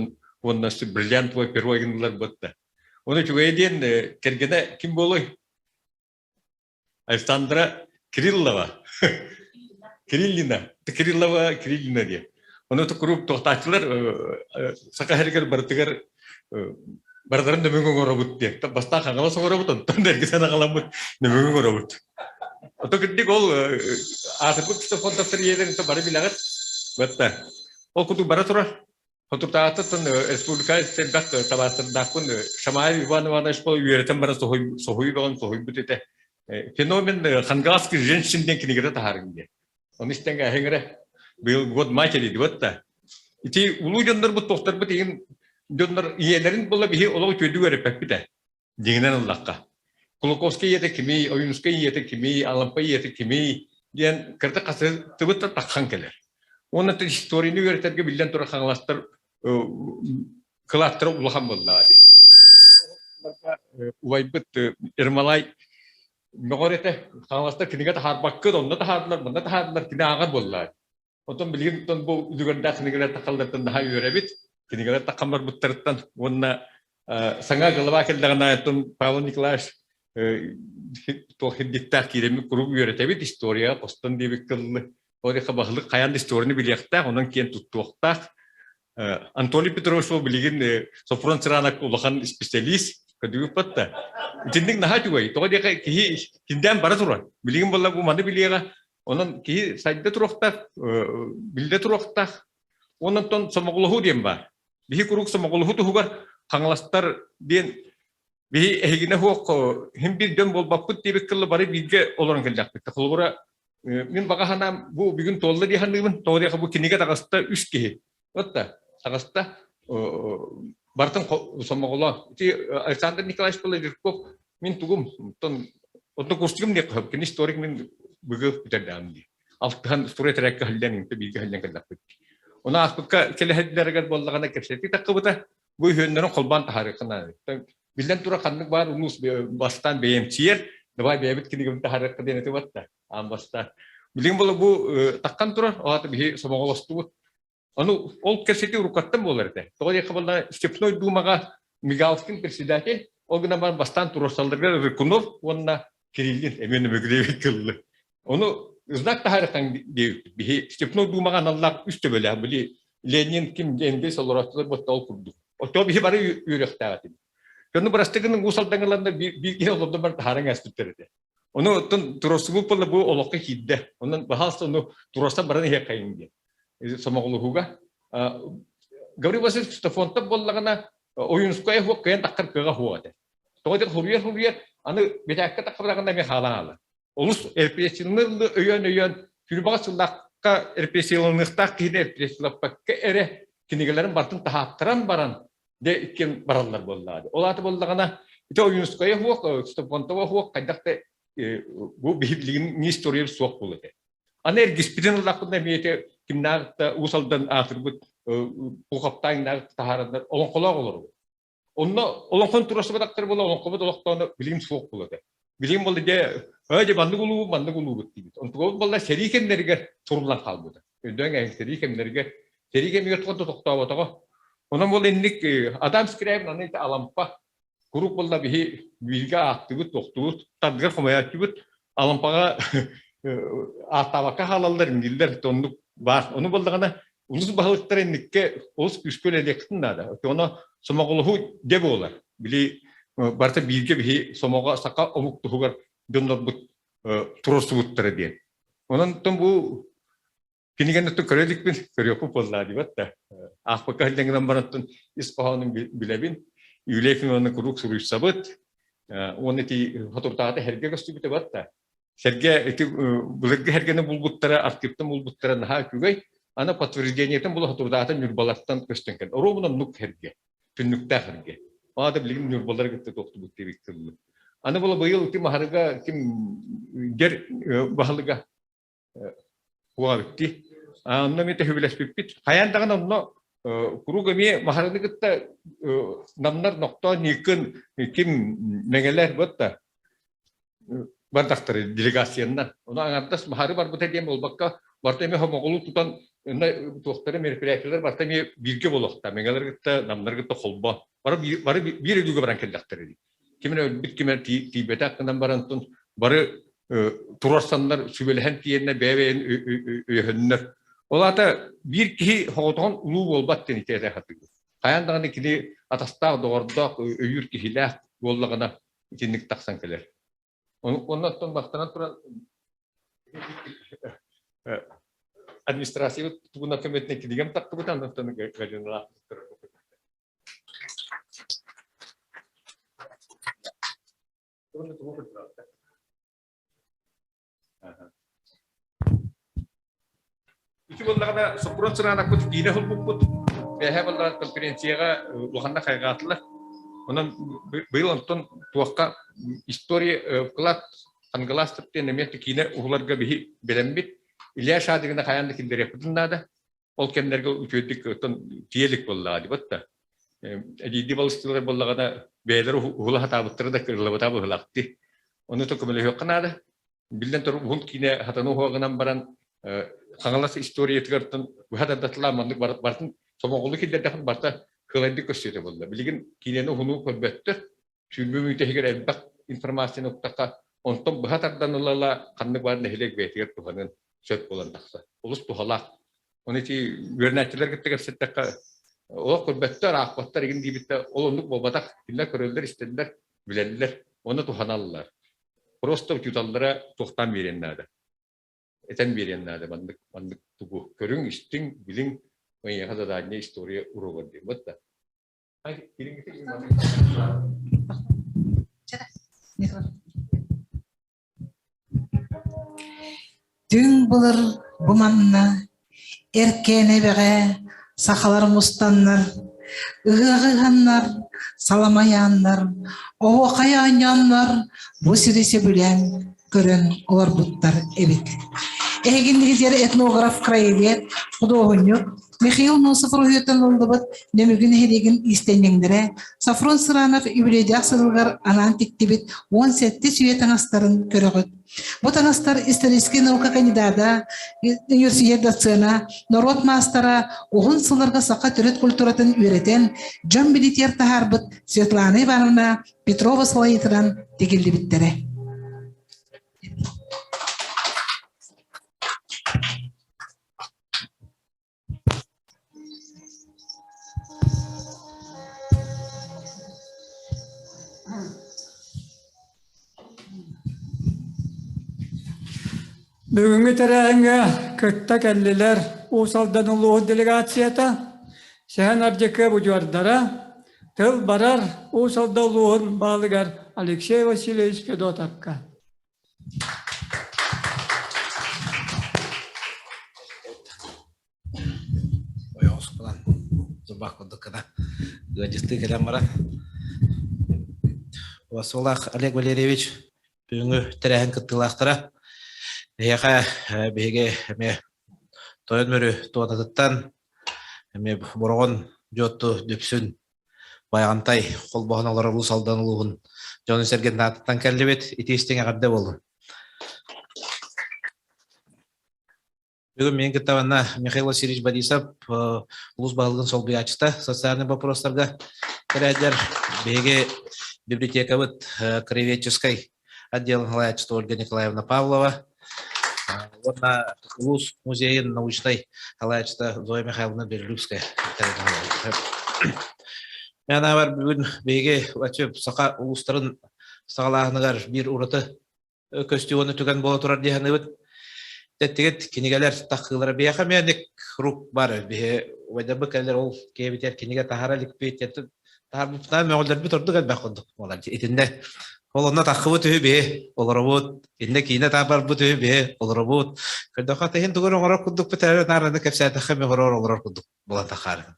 уонна бриллиантовый перо гыннылар буотта. Оны үчүгэйэ диэн кэргэнэ ким буолуой? Александра Кириллова. Кириллина. Кириллова Кириллина диэн. Ону куруук туохтааччылар саха сиригэр барытыгар барыларын нөмүҥ оҥоробут диэн. Бастаан хаҥалас оҥоробут, онтон эргитэн аҕаламмыт нөмүҥ оҥоробут. Ото кырдьык ол аатырбыт Ксенофонтовтар ийэлэрин бары билэҕит. Батта. Ол курдук бара турар. Хотуртаҕыттан республика элбэх табаастардаахпын Шамаев Иван Иванович үөрэтэн баран соһуйу бөҕөн соһуйбут этэ. Феномен хангаласских женщин диэн кинигэтэ таһаарыҥ диэн. Ону истэн кээһиҥ быйыл год матери диэбит да. Ити улуу дьоннорбут тохторбут иһин дьоннор ийэлэрин була биһи олох үтүөдүк үөрэппэппит ээ. Дьиҥинэн ыллахха. Кулаковскай ийэтэ кимий, Ойуунускай ийэтэ кимий, Алампа ийэтэ кимий диэн кырдьык хасытыбыт да таххан кэлэр. Уонна историяны үөрэтэргэ биллэн турар хаҥаластар кылааттара улахан буоллаҕа дии. Убайбыт Ермолай мөҕөр этэ, хаҥаластар кинигэ таһаарбаккыт, онно таһаардылар, манна таһаардылар, кини ааҕар буоллаҕа. Оттон билигин оттон бу үлүгэрдээх кинигэлэр тахалларыттан наһаа үөрэбит. Кинигэлэр таххан барбыттарыттан уонна саҥа голова кэллэҕинэ оттон Павел Николаевич туох ирдиктээх киирэммит куруук үөрэтэбит историяҕа постон диэбит кыллы. Ол иһин баһылык хайаан да историяны билиэхтээх, онон киэн туттуохтаах. Анатолий Петрович билигин Софрон Сыранак улахан специалист көдүгүппат да. Итинник наһаа үчүгэй. Тоҕо диэхэ киһи киндээн бара турар. Билигин буолла бу маны билиэҕэ. Онон киһи сайда туруохтаах, биллэ туруохтаах. Онон сомоҕолоһуу диэн баар. Биһи куруук сомоҕолоһуу туһугар хаҥаластар диэн биһи эһигинэ суох хим бир дьон буолбаппыт диэбит кылла бары бииргэ олорон кэллэхпит. Холобура, мин баҕа санаам бу бүгүн туолла дии саныыбын. Тоҕо диэхэ бу кинигэ таҕыста үс киһи. Вот таҕыста барытын сомоҕолоон. Ити Александр Николаевич Половиков мин тугум, оттон однокурсигым диэххэ сөп. Кини историк мин быгы бүтэрдэҕим дии. Алтыһан строй трекка хыллан инте бииргэ хыллан кэллэхпит. Оны ааспыкка кэлэһэллэригэр буоллаҕына кэпсэтии таххыбыта. Бу үһүөннэрин холбоон таһаарыахха наада. Биллэн турар ханнык баар улуус бастаан бэйэмсийэр, давай бэйэбит кинигэбин таһаарыахха диэн этэ батта. Аан бастаан. Билигин була бу таххан турар, оҕата биһи сомоҕолостубут. Ону ол кэпсэтии уруккаттан буолар этэ. Тоҕо диэххэ буолла Степной Думаҕа Мигалкин председатель, ол гынан баран бастаан туруорсалларыгар Рыкунов уонна Кириллин эмиэ Нөмүгүлэбит кыллы. Ону знак таһаарыахтан диэбиппит. Биһи Степной Думаҕа аналлаах үс төбөлөөх били Ленин ким Энгельс олорооччулар буотта ол курдук. Оттоо биһи бары үөрүөхтээх этибит. Дьону бырастыы гынан уус алдаҥыланна биир киһи олордон баран таһааран ааспыттар этэ. Ону оттон туруорсубут буолла бу олоххо киирдэ. Онон баһаалыста ону туруорсан баран иһиэххэйиҥ диэн. Сомоҕолоһууга. Гаврил Васильевич Ксенофонтов буоллаҕына Ойуунускай суох кыайан таххар кыаҕа суох этэ. Тоҕо диэн суруйар суруйар аны битээккэ таххыбатаҕына эмиэ хаалан хаалар. Олус репрессияны өйөөн-өйөөн сүүрбэҕэ сыллаахха репрессияланыахтаах киһини репрессиялаппакка эрэ кинигэлэрин барытын таһааттаран баран дьэ иккиэн бараллар буоллаҕа. Ол аата буоллаҕына ити Ойуунускайа суох, Ксенофонтова суох хайдах да бу билигин история суох буолуо этэ. Аны эргиспитин ыллахпытына эмиэ ити кимнээх да Уус Алдан аатырбыт Пухаптааҥнаах таһаараннар олоҥхолоох олоробут. Онно олоҥхон туруорсубатахтар буола олоҥхобут олохтооно билигин суох буолуо этэ. Билигин буолла дьэ ээ дьэ маннык улуубут маннык улуубут диибит. Онтугабыт буолла сэрии кэмнэригэр суруллан хаалбыта. Өйдөөн кэлин сэрии кэмнэригэр сэрии кэмигэр туох да тохтооботоҕо. Онон буолла инник Адам Скрябин аны ити Алампа куруук буолла биһи бииргэ ааттыыбыт, тохтуубут, тардыгар хомойооччубут Алампаҕа ааттаабакка хаалаллар, иҥнииллэр, оннук баар. Ону буоллаҕына улус баһылыктара инникке олус күүскэ үлэлиэххитин наада. Ону сомоҕолоһуу дьэ буолар. Били барыта бииргэ биһи сомоҕо саха омук туһугар дьоннорбут туруорсубуттара диэн. Онон бу кинигэни көрө иликпин, көрүөхпүт буоллаа диэбэт да. Аахпакка иһиллэн баран ис хоһоонун билэбин. Юлия Ефимовна куруук суруйсабыт. Уонна ити хотуртаҕата сэргэ көстүбүтэ бат да. Сэргэ ити былыргы сэргэни булбуттара, архивтан булбуттара наһаа үчүгэй. Аны подтверждениетин була хотурдаата Ньурбалартан көстөн кэлэн. Оруобуна оннук сэргэ, түннүктээх сэргэ. Аата билигин Ньурбалары кытта тохтубут диэбит тыллы. Аны була быйыл ити Маһарыга ким дер баһылыга Куоҕабыттыы. Онно эмиэ төһүбүлэспиппит. Хайаан даҕаны онно куруук эмиэ Маһараны кытта намнар нохтоо Никын ким мэҥэлэр буотта бардахтары делегацияннан. Ону аҥардас Маһары барбыта диэн буолбакка, барыта эмиэ хомоҕолуу тутан туохтары мероприятиелар барыта эмиэ бииргэ буолуохтаах. Мэҥэлэр кытта, намнар кытта холбоо. Бары бары биир өлүүгэ баран кэллэхтэрэ дии. Ким эрэ өлбүт, ким эрэ тиийбэтэх гынан баран бары туруорсаннар, сүбэлэһэн тиийэннэр бэйэ-бэйэни өйөһөннөр. Ол аата биир киһи соҕотоҕун улуу буолбат диэн ити этэ сатыыбын. Хайаан даҕаны кини атастаах, доҕордоох, өйүүр киһилээх буоллаҕына итинник тахсан кэлэр. Онно оттон бастанан туран администрация тугунан көмөтүнэн кинигэм тахсыбыта, онтон Галиналаах Ити буоллаҕына Соппуруон Сыраанаппыт киинэ ылбыппыт. Бэһэ буоллаҕына конференцияҕа улаханнык хайҕаатылар. Онон быйыл онтон туохха история вклад Ангаластов диэн эмиэ киинэ уһуларга биһи бэлэммит. Илья Шадыгина хайаан да киллэриэхпитин наада. Ол кэмнэргэ үчүгэйдик оттон тиэлик буоллаҕа дибат да. Эдиийди балыстыылар буоллаҕына бэйэлэр уһула сатаабыттара да кырыллыбата быһылаахтыы. Ону то көмөлөһүөххэ наада. Биллэн турар уһун киинэ хатаны уһуоҕунан баран Хаҥалас историятыгартан быһа тардатылаан маннык барытын сомоҕолуу киллэрдэхин барыта кылайдык көстүөтэ буолла. Билигин киинэни уһунуу көрбөттөр. Сүүрбэ мүнүүтэ элбэх информацияны уктахха, онтон быһа тардан ыла-ыла ханнык баар нэһилиэк бэйэтигэр туһаныан сөп буолан тахсар. Олус туһалаах. Оны ити үөрэнээччилэр кытта кэпсэттэххэ, Олох көрбөттөр, аахпаттар игин диэбиттэр, ол оннук буолбатах. Кинилэр көрөллөр, истэллэр, билэллэр, уонна туһаналлар. Просто учууталлара туохтаан биэриэн наада. Этэн биэриэн наада маннык маннык тугу көрүҥ, истиҥ, билиҥ, эйиэхэ задание история уруогар диэн. Вот да. Түҥ былыр бу манна Эркээн эбэҕэ сахалар мустаннар, ыһыаҕы ыһаннар, саламайааннар, оһуохай оонньооннор бу сири сөбүлээн көрөн олорбуттар эбит. Эһигиннигитигэр этнограф, краевед, худуоһунньук Михаил Носов уруһуйуттан ыллыбыт Нөмүгү нэһилиэгин иистэнньэҥнэрэ Софрон Сыранов юбилейдаах сылыгар анаан тиктибит 17 үйэ таҥастарын көрөҕүт. Бу таҥастар историческай наука кандидата, университет доцена, норуот маастара уһун сылларга саха төрүт культуратын үөрэтэн, дьон билиитигэр таһаарбыт Светлана Ивановна Петрова салайыытынан тигиллибиттэрэ. Бүгүҥҥү тэрээһиҥҥэ кытта кэллилэр Уус Алдан улууһун делегацията, Сэһэн Ардьакыап удьуордара, тыл барар Уус Алдан улууһун баһылыгар Алексей Васильевич Федотовка. Ойоҕос булан зубах курдук гына ыалдьыттыы кэлэн баран Суолаах Олег Валерьевич бүгүҥҥү тэрээһин кыттыылаахтара эһиэхэ биһиги эмиэ Тойон Мүрү туонатыттан эмиэ Бороҕон Дьуотту Дүпсүн Байаҕантай холбоһон олорор Уус Алдан улууһун дьонун-сэргэтин аатыттан кэллибит. Итии истиҥ эҕэрдэ буоллун. Бүгүн мин кытта манна Михаил Васильевич Борисов улуус баһылыгын солбуйааччыта социальнай боппуруостарга кэлээдэр. Биһиги библиотекабыт краеведческой отделын салайааччыта Ольга Николаевна Павлова уонна улуус музейын научнай салайааччыта Зоя Михайловна Берлюбская. Мен аабар бүгүн биһиги саха улуустарын саҕалааһыныгар биир ураты көстүү уонна түгэн буола турар дии саныыбыт. Тэттигит кинигэлэр таххыылара биһиэхэ эмиэ рук бар биһи убайдарбы кэлэр ол киэбитэр кинигэ таһара иликпит таһарбыппытынан мөҕүллэрбит ордук элбэх курдук буолар итиннэ ол онно таххыбыт үһү биһи олоробут иннэ киинэ таабарбыт үһү биһи олоробут көрдөххө тиһин тугу оҥорор курдукпут эрэ наараны кэпсээтэххэ мөҕөрөр олорор курдук буолан тахаарыгын.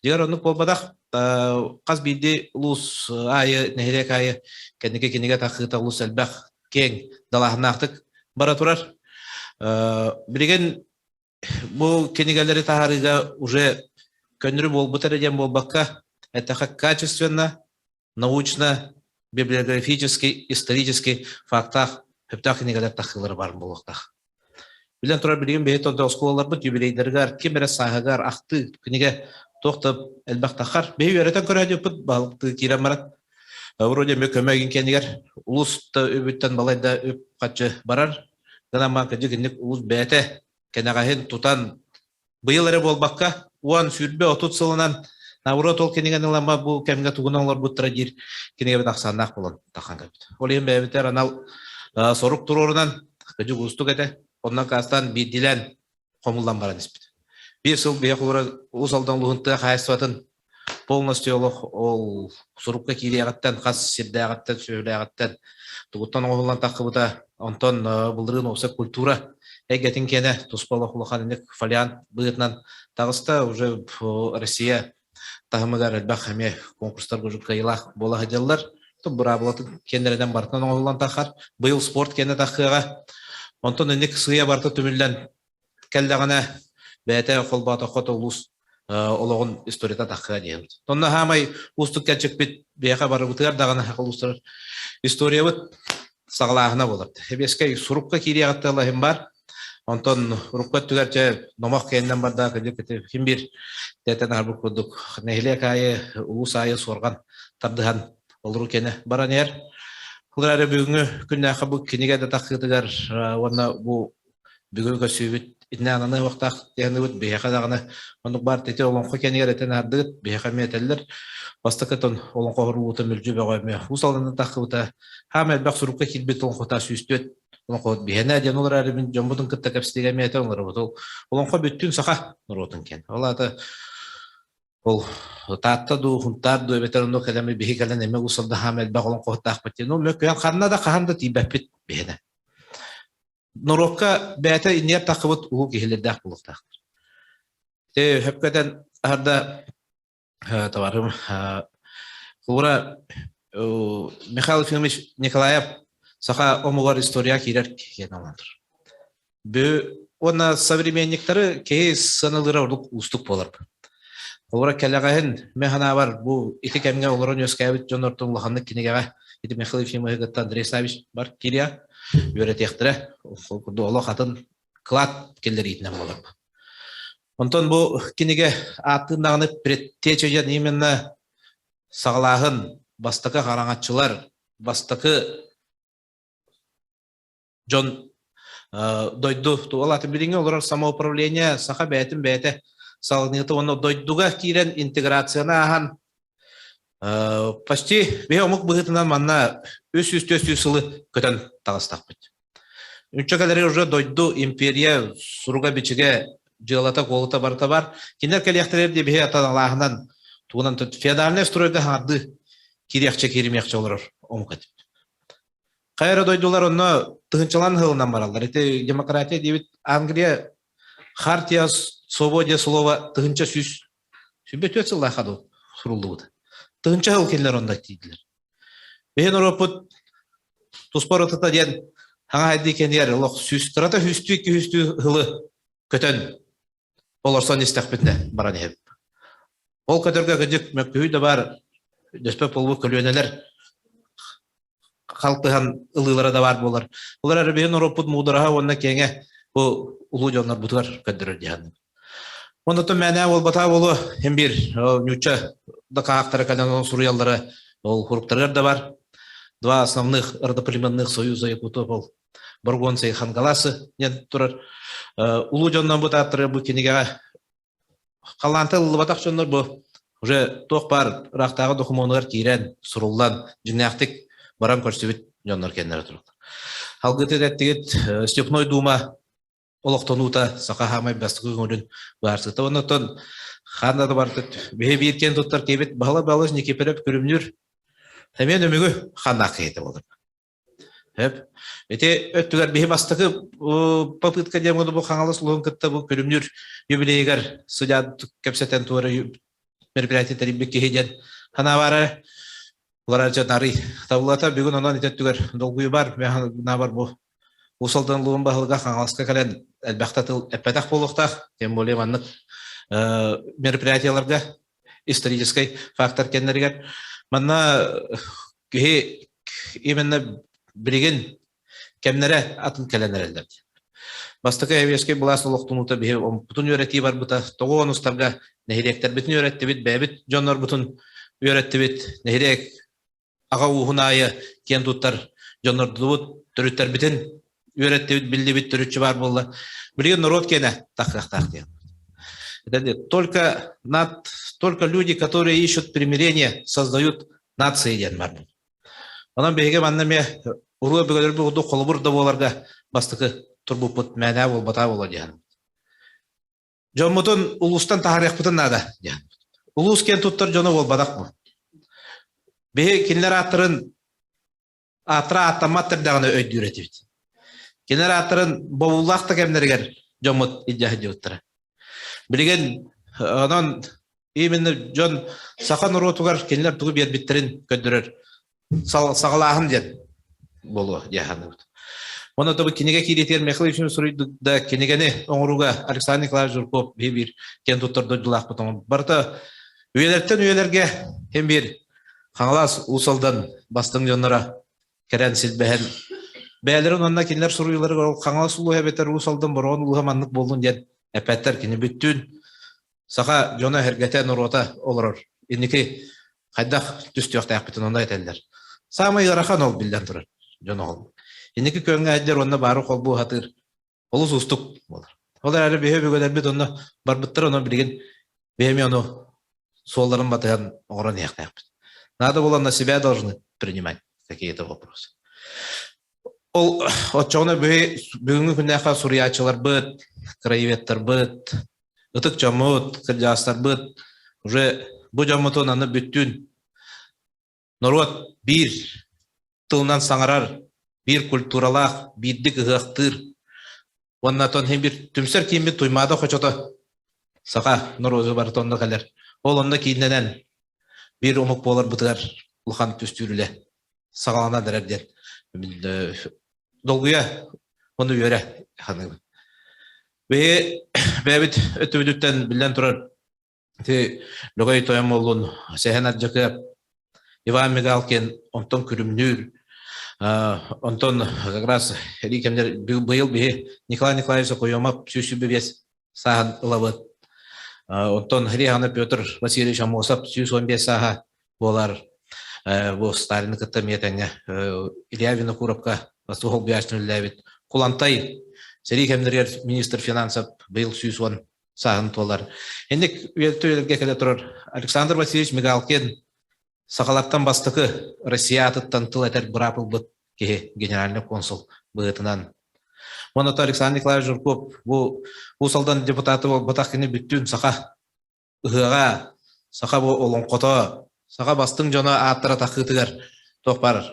Дьиҥэр оннук буолбатах, хас биирдии улуус аайы, нэһилиэк аайы кэнники кинигэ тахыыта олус элбэх, киэҥ, далааһыннаахтык бара турар. Билигин бу кинигэлэри таһаарыыга уже көннөрү буолбута эрэ диэн буолбакка, эттэххэ качественно, научно, библиографический, исторический фактаах сөптөөх кинигэлэр тахыылара баар буолуохтаах. Билэн турар билигин биһи тонто оскуолаларбыт юбилейдарыгар ким эрэ сааһыгар ахтыы кинигэ туох да элбэх тахар. Биһи үөрэтэн көрөөдүппүт баһылыктыы киирэн баран вроде эмиэ көмө игин кэннигэр улус да үбүттэн балай да үп хаччы барар. Гынан маан кырдьык инник улус бэйэтэ кэнэҕэһин тутан быйыл эрэ буолбакка, уон сүүрбэ 30 сылынан наоборот ол кинигэни ылама бу кэмҥэ тугунан олорбуттара диир кинигэбит ахсааннаах буолан тахан кэлбит. Ол иһин бэйэбитигэр анал сорук туруорунан кыдьык уустук этэ. Онон каастаан биирдиилээн хомуллан баран испит. Биир сыл биһиэхэ холобура Уус Алдан улууһун тыа хаһаайыстыбатын полностью олох ол сурукка киириэҕиттэн хас сирдээҕиттэн сүөһүлээҕиттэн тугуттан оҥоһуллан таххыбыта онтон былырыын уопсай культура эйгэтин киэнэ туспа олох улахан инник фолиант быһыытынан таҕыста уже Россия таһымыгар элбэх эмиэ конкурстарга уже кыайыылаах буола сылдьаллар быраабылатын киэннэринэн барытынан оҥоһуллан таххар быйыл спорт киэнэ таххыаҕа онтон инник сыыйа барыта түмүллэн кэллэҕинэ бэйэтэ холбоотоххо то улуус олоҕун историята таххыа диэбит. Онно хаамай уустук кэлчикпит биһиэхэ барыбытыгар даҕаны улуустар историябыт саҕалааһына буолар. Эбиэскэй сурукка киириэҕиттэн лаһым бар. Онтон урукку өттүгэр чэ номох кэннэн барда ким биир тэтэн аһарбыт курдук нэһилиэк аайы улуус аайы суорҕан тардыһан олору кэнэ баран иһэр. Ол эрээри бүгүҥҥү күннээххэ бу кинигэ да таххыытыгар уонна бу бүгүн көрсүүбүт. Итинэ ананы уохтаах диэхныбыт биһиэхэ даҕаны оннук баар ити олоҥхо кэнигэр этэн аһардыгыт биһиэхэ эмиэ этэллэр. Бастакытын олоҥхо хоруулуута мүлдьү бөҕө эмиэ уус алданын таххыбыта хаама элбэх сурукка киирбит олоҥхота 104 олоҥхоһут биһиэнэ диэн ол эрээри мин дьоммутун кытта кэпсэтиигэ эмиэ этэн олоробут. Ол олоҥхо бүттүүн саха норуотун киэн. Ол аата ол Таатта дуу, Хунтаар дуу эбэтэр онно кэлэн биһи кэлэн эмиэ уус алдаһаам элбэх олоҥхоһуттаахпыт диэн. Ол мөккүһэн ханна да хаһан да тиийбэппит биһиэнэ. Норуокка бэйэтэ иннигэр таххыбыт улуу киһилэрдээх буолуохтаахтар. Те хөпкөтөн аһарда товарым Кулура Михаил Ефимович Николаев саха омугар история киирэр киэн алантыр. Бу уонна современниктары киһи сыаналыыра ордук уустук буолар. Холобура кэлэҕэһин мин санаабар бу ити кэмҥэ олорон үөскээбит дьон ортон улаханнык кинигэҕэ ити Михаил Ефимович кытта Андрей Савич бар кириа үөрэтиэхтэрэ. Ол курдук олох атын кылаат киллэриитинэн буолар. Онтон бу кинигэ ааттыын даҕаны предтеча диэн именно саҕалааһын бастакы хараҥаччылар бастакы дьон дойду ол аты билиҥҥи олорор самоуправление саха бэйэтин бэйэтэ салыныыта уонна дойдуга киирэн интеграцияны ааһан почти биһи омук быһыытынан манна 300-400 сылы көтөн таҕыстахпыт. Үччэ кэлэри уже дойду империя суруга-бичигэ дьыалата-куолута барыта бар. Кинилэр кэлиэхтэрэр диэ биһи атаналааһынан тугунан феодальнай стройга хаҥардыы киириэхчэ кииримиэхчэ олорор омук этибит. Хайа эрэ дойдулар онно тыһыынчалаан ыһылынан бараллар. Ити демократия диэбит Англия хартия свободе слова 1124 сыллаахха дуу суруллубут. Тыһыынча сыл кинилэр онно тиийдилэр. Биһи норуоппут туспа ырытыта диэн хаҥа хайдыы кэнигэр олох сүүс кырата сүүстүү икки сүүстүү сылы көтөн олорсон истэхпитинэ баран иһэбит. Ол көтөргө кыдьык мөккүһүү да баар дөспөт буолбут көлүөнэлэр халтыһан ылыылара да баар буолар. Олор эрэ биһи норуоппут муудараһа уонна киэҥэ бу улуу дьоннорбутугар көрдөрөр диһанным. Оннотон мээнэ буолбатаа буолуо хим биир ньуучча да хаһаактара кэлэн ол суруйаллара ол хуруктарыгар да бар. Два основных родоплеменных союза якутов ол Боргонцы и Хангаласы диэн турар. Улуу дьоннон бу тааттары бу кинигэҕэ халаанта ыллыбатах дьоннор бу уже туох баар ыраахтааҕы докумуонугар киирэн, суруллан, дьиҥнээхтик баран көрсүбүт дьоннор кэннэрэ тураллар. Алгыты эттигит Степной Дума олохтонуута саха хаамай бастакы көҥүлүн быһаарсыта. Оннотон хаан да барытыт биһи биир киэн туттар киһибит Баһылай Павлович Никифоров Күрүмнүүр эмиэ нөмүгү ханнаах киһитэ буолар. Сөп. Ити өттүгэр биһи бастакы попытка диэн бу Хаҥалас улууһун кытта бу Күрүмнүүр юбилейыгар сыдьаан кэпсэтэн туора мероприятие тэрийбит киһи диэн санаа баара. Улара дьон арый табыллата бүгүн онон ити өттүгэр долгуйу бар бар бу Уус Алдан улууһун баһылыга Хаҥаласка кэлэн элбэхтэ тыл эппэтэх буолуохтаах, тем более маннык мероприятиеларга историческай фактор кэннэригэр. Манна киһи именно билигин кэмнэрэ атын кэлэн эрэллэр. Бастакы Эвиэскэй былаас олохтунуута биһи омукпутун үөрэтии барбыта. Тоҕо онустарга нэһилиэктэрбитин үөрэттибит, бэйэбит дьоннорбутун үөрэттибит. Нэһилиэк аҕа ууһун аайы киэн туттар дьоннордубут, төрүттэрбитин үөрэттибит, биллибит төрүччү баар буолла. Билигин норуот киэнэ тахсыахтаах диэн. Только, над, только люди, которые ищут примирение, создают нации диэн бар. Онон биһиги манна эмиэ уруу өбүгэлэрбит курдук холобур да буоларга бастакы турбуппут мээнэ буолбатаа буолуо диэн. Дьоммутун улуустан таһаарыахпытын наада диэн. Улуус киэн туттар дьоно буолбатах бу. Биһи кинилэр ааттарын ааттара ааттаммат эрдэҕинэ өйдүүр этибит. Кинилэр ааттарын бобуулаах да кэмнэригэр дьоммут илдьэ сылдьыбыттара. Билигин онон именно дьон саха норуотугар кинилэр тугу биэрбиттэрин көрдөрөр саҕалааһын диэн буолуо дии саныыбыт. Онно тобу кинигэ киириитигэр Михаил Ильич суруйдук да кинигэни оҥорууга Александр Николаевич Жирков биир биир киэн туттар дойдулаахпыт оҥорбут. Барыта үйэлэртэн үйэлэргэ хим биир Хаҥалас Уус Алдан бастыҥ дьонноро кэрэн силбэһэн бэйэлэрин уонна кинилэр суруйууларыгар ол Хаҥалас улууһа эбэтэр Уус Алдан Бороҕон улууһа маннык буоллун диэн эппэттэр кини бүттүүн саха дьоно эһэргэтэ норуота олорор инники хайдах түстүөхтээхпитин онно этэллэр саамай ыарахан ол биллэн турар дьон оҕол инники күөҥҥэ айдыр уонна баары холбуу сатыыр олус уустук буолар. Ол эрээри биһи өбүгэлэрбит онно барбыттар, онон билигин биһи эмиэ ону суолларын батыһан оҥорон иһиэхтээхпит. Надо было на себя должны принимать какие-то вопросы. Ол оччоҕуна бүгүҥҥү күннээххэ суруйааччыларбыт, краеведтарбыт, ытык дьоммут, кырдьаҕастарбыт уже бу дьоммутун аны бүттүүн норуот биир тылынан саҥарар, биир культуралаах, биирдик ыһыахтыыр уонна оттон иһин биир түмсэр кииммит Туймаада хочото саха норуоту барыта онно кэлэр. Ол онно кииннэнэн биир омук буоларбытыгар улахан түстүүр үлэ саҕаланан эрэр диэн долгуйа уонна үөрэ саныыбын. Биһи бэйэбит өттүбүтүттэн биллэн турар ити Лөгөй тойон буоллун Сэһэн Ардьакыап, Иван Мигалкин онтон Күрүмнүүр, онтон как раз эрии кэмнэр быйыл биһи Николай Николаевич Окоемов 125 сааһын ылабыт. Онтон Рехана Петр Васильевич Амосов 115 сааһа буолар. Бу Сталины кытта эмиэ тэҥҥэ Илья Винокуровка суһал бүйааччын үлэлээбит. Кулантай сэрии кэмнэригэр министр финансов быйыл 110 сааһын туолар. Инник үйэлэргэ кэлэ турар Александр Васильевич Мигалкин сахалартан бастакы Россия аатыттан тыл этэр быраап ылбыт киһи генеральный консул быһыытынан. Уонна Александр Николаевич Жирков бу Уус Алдан депутаты буолбатах кини бүттүүн саха ыһыаҕа, саха бу олоҥхото, саха бастыҥ дьоно ааттара тахыытыгар туох баар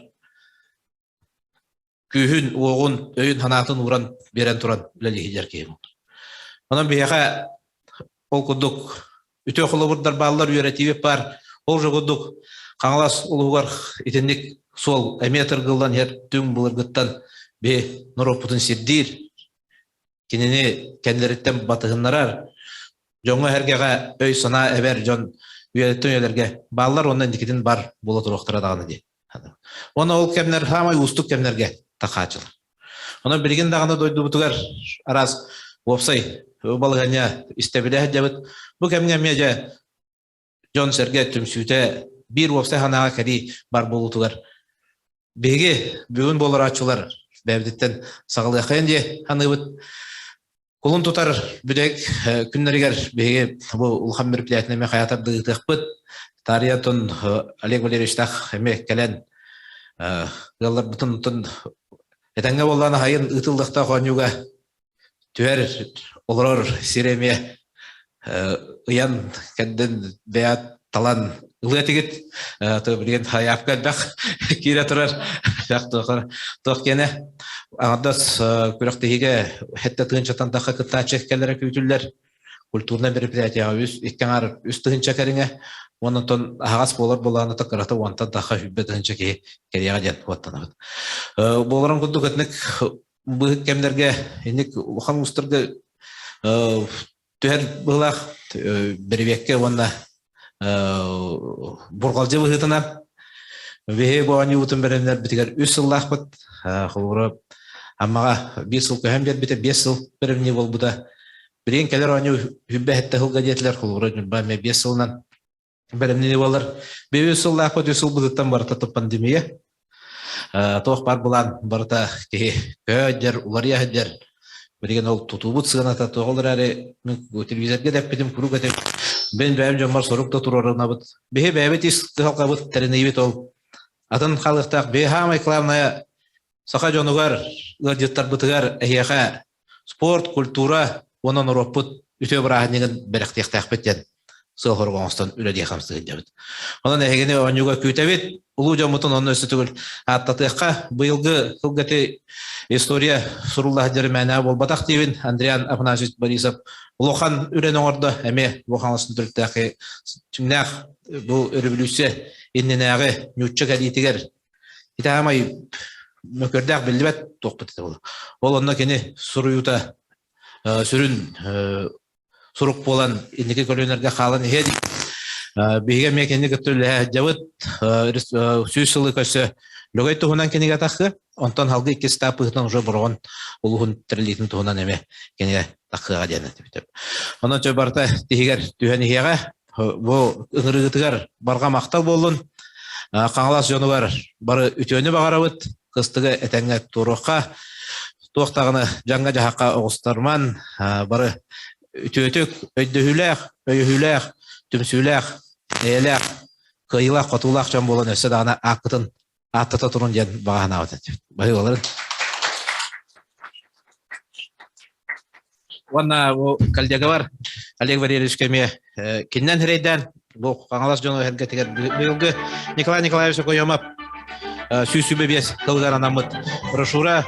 күүһүн, уоҕун, өйүн-санаатын ууран биэрэн туран үлэлиһилэр киһи буолар. Онон биһиэхэ ол курдук үтүө холобурдар бааллар, үөрэтиибит баар. Ол же курдук Хаҥалас улууһугар итинник суол эмиэ тыргыллан иһэр түҥ былыргыттан биһи норуоппутун сирдиир, кинини кэннилэриттэн батыһыннарар, дьоҥҥо-сэргэҕэ өй-санаа эбэр дьон үйэлэртэн үйэлэргэ бааллар уонна инникитин бар буола туруохтара даҕаны дии. Уонна ол кэмнэр саамай уустук кэмнэргэ тахааччылар. Онон билигин даҕаны дойдубутугар араас уопсай балаһыанньа истэбилэ сылдьабыт. Бу кэмҥэ эмиэ дьэ дьон-сэргэ түмсүүтэ биир уопсай санааҕа кэлии бар буолуутугар биһиги бүгүн буоларааччылар бэйэбититтэн саҕалыаххайын дии саныыбыт. Кулун тутар бүтэк күннэригэр биһиги бу улахан мероприятиены эмиэ хайаатар да ыытыахпыт. Таарыйа оттон Олег Валерьевичтаах эмиэ кэлэн ыалларбытын оттон этэҥҥэ буоллаҕына аһайын ыытыллыахтаах оонньууга түһэр олорор сир эмиэ ыйан кэрдэн бэйэ талан ылыа этигит билигин хайаапка элбэх киирэ турар туох киэнэ аҥардас күрэхтэһиигэ хэттэ тыһыынчаттан тахха кыттааччы кэлэрэ күүтүллэр культурнай мероприятияҕа үс икки аҥаар үс тыһыынча кэриҥэ уонна онтон аһаҕас буолар буолаана кырата уонтан тахха сүүрбэ тыһыынча киһи кэлиэҕэ диэн уоттанабыт буоларын курдук итинник быһык кэмнэргэ инник улахан уустарга түһэр быһылаах бэрэбиэккэ уонна бурҕалдьы быһыытынан биһиги бу оонньуубутун бэлэмнэрбитигэр үс сыллаахпыт. Холобура, Аммаҕа биир сыл көһөн биэрбитэ, биэс сыл бэлэмнии буолбута. Билигин кэлэр оонньуу сүүрбэ сэттэ сылга диэтилэр, холобура, Ньурба эмиэ биэс сылынан бэлэмнэнии буолар. Биир үс сыллаахпыт үс сылбытыттан барыта пандемия. Туох баар былаан барыта киһи көһө уларыйа сылдьар. Билигин ол тутуубут сыаната туох ол эрээри мин телевизорга да эппитим куруук этим. Бин бэйэм дьоммор сорук да туруорунабыт. Биһи бэйэбит ис кыһалҕабыт тэринийбит ол. Атын хаалыахтаах биһи хаамай главное саха дьонугар, ыалдьыттарбытыгар эһиэхэ спорт, культура уонна норуоппут үтүө бырааһынньыгын бэлэхтиэхтээхпит диэн сыал-сорук оҥостон үлэлии-хамсыы сылдьабыт. Онон эһигини оонньууга күүтэбит. Улуу дьоммутун онно өссө төгүл ааттатыахха. Быйылгы сылга ити история сурулла сылдьар мээнэ буолбатах диибин. Андриан Афанасьевич Борисов улахан үлэни оҥордо. Эмиэ бу хаҥасын төрүттээхи чиҥнээх бу өрөбүлүүссүйэ иннинээҕи ньуучча кэлиитигэр Ити аамай мөкөрдөөх биллибэт туохпут этэ буолла. Ол онно кини суруйуута сүрүн сурук буолан инники көлүөнэргэ хаалан иһиэ дии. Биһиги эмиэ кинини кытта үлэһэ сылдьабыт. Сүүс сылы көрсө Лөгөй туһунан кинигэ тахсыа. Онтон халгы иккис этапыһытынан уже Бороҕон улууһун тэриллиитин туһунан эмиэ кинигэ тахсыаҕа диэн этибит. Онон чө барыта тиһигэр түһэн иһиэҕэ. Бу ыҥырыгытыгар барҕа махтал буоллун. Хаҥалас дьонугар бары үтүөнү баҕарабыт. Кыстыгы этэҥҥэ туруохха. Туох даҕаны дьаҥҥа-дьаһахха оҕустарман, бары үтүөтүк, өйдөһүүлээх, өйөһүүлээх, түмсүүлээх, эйэлээх, кыайыылаах, хотуулаах дьон буолан өссө даҕаны ааккытын ааттата турун диэн баҕа санаабыт этибит. Баһыыларын. Уонна бу коллегабар Олег Валерьевичка эмиэ кининэн хирэйдээн бу Хаҥалас дьоно эргэтигэр быйылгы Николай Николаевич Окоемов 125 тылыгар анаммыт брошюра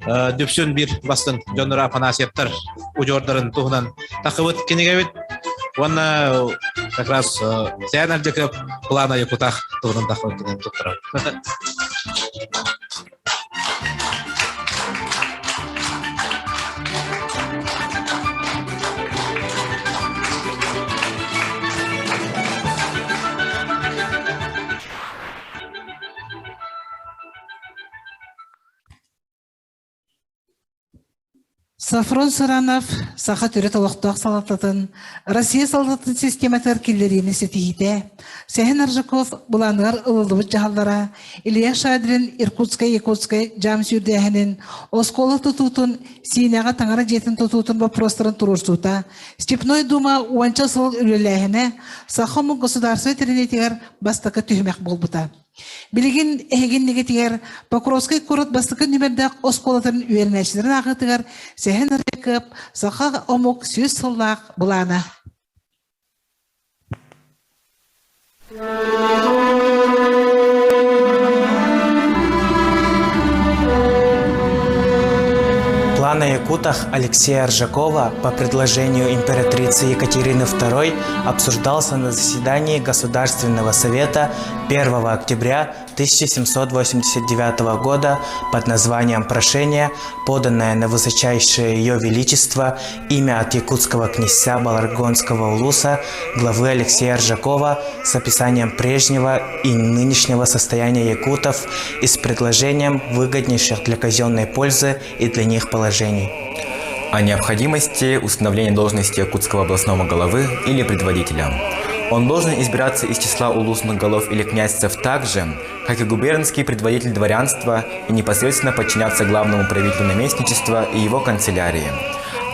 Дүпсүн биир бастыҥ дьонноро Афанасьевтар удьуордарын туһунан тахыбыт кинигэбит уонна как раз Сээн Ардьакып плана Якутах туһунан тахыбыт кинигэм туттарар. Софрон Сыранов саха төрүт олохтоох салалтатын Россия салалтатын систематыгар киллэриини ситиһиитэ, Сэһэн Аржаков былааныгар ылыллыбыт дьаһаллара, Илья Шадрин Иркутскай-Якутскай дьаам сүүрдээһинин, оскуола тутуутун, Сиинэҕэ таҥара дьиэтин тутуутун боппуруостарын туруорсуута, Степной Дума уонча сыл үлэлээһинэ саха омук государство тэрилиитигэр бастакы түһүмэх буолбута. Билигин эһигиннигитигэр Покровскай куорат бастакы нүмердээх оскуолатын үөрэнээччилэрин ааҕыытыгар Сэһэн Арыйкыап саха омук сүүс сыллаах былаана. План о якутах Алексея Аржакова по предложению императрицы Екатерины II обсуждался на заседании Государственного совета 1 октября 1789 года под названием «Прошение», поданное на высочайшее ее величество имя от якутского князя Баларгонского улуса главы Алексея Аржакова с описанием прежнего и нынешнего состояния якутов и с предложением выгоднейших для казенной пользы и для них положений. О необходимости установления должности якутского областного головы или предводителя. Он должен избираться из числа улусных голов или князцев так же, как и губернский предводитель дворянства и непосредственно подчиняться главному правителю наместничества и его канцелярии.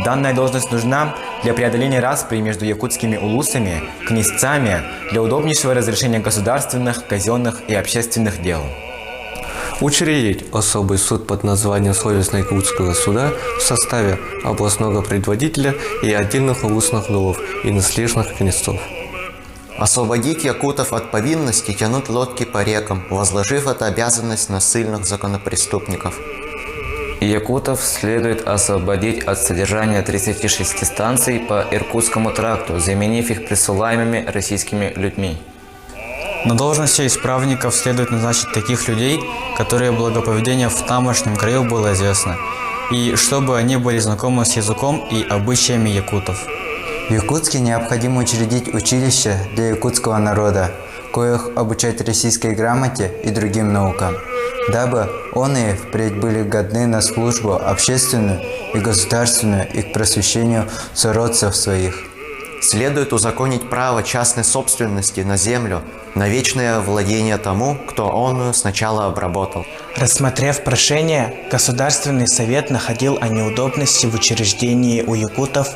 Данная должность нужна для преодоления распри между якутскими улусами, князцами, для удобнейшего разрешения государственных, казенных и общественных дел. Учредить особый суд под названием Словесно Якутского суда в составе областного предводителя и отдельных улусных голов и наследных князцов. Освободить якутов от повинности тянуть лодки по рекам, возложив эту обязанность на ссыльных законопреступников. Якутов следует освободить от содержания 36 станций по Иркутскому тракту, заменив их присылаемыми российскими людьми. На должности исправников следует назначить таких людей, которые благоповедение в тамошнем краю было известно, и чтобы они были знакомы с языком и обычаями якутов. В Якутске необходимо учредить училище для якутского народа, коих обучать российской грамоте и другим наукам, дабы он и впредь были годны на службу общественную и государственную и к просвещению сородцев своих. Следует узаконить право частной собственности на землю, на вечное владение тому, кто он сначала обработал. Рассмотрев прошение, Государственный совет находил о неудобности в учреждении у якутов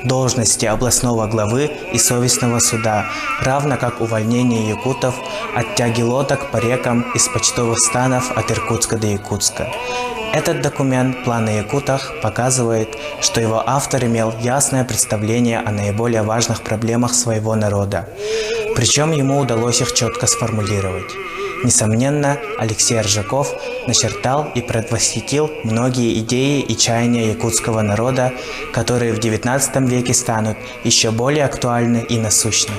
должности областного главы и совестного суда, равно как увольнение якутов от тяги лодок по рекам из почтовых станов от Иркутска до Якутска. Этот документ «План о якутах» показывает, что его автор имел ясное представление о наиболее важных проблемах своего народа. Причем ему удалось их четко сформулировать. Несомненно, Алексей Аржаков начертал и предвосхитил многие идеи и чаяния якутского народа, которые в XIX веке станут еще более актуальны и насущны.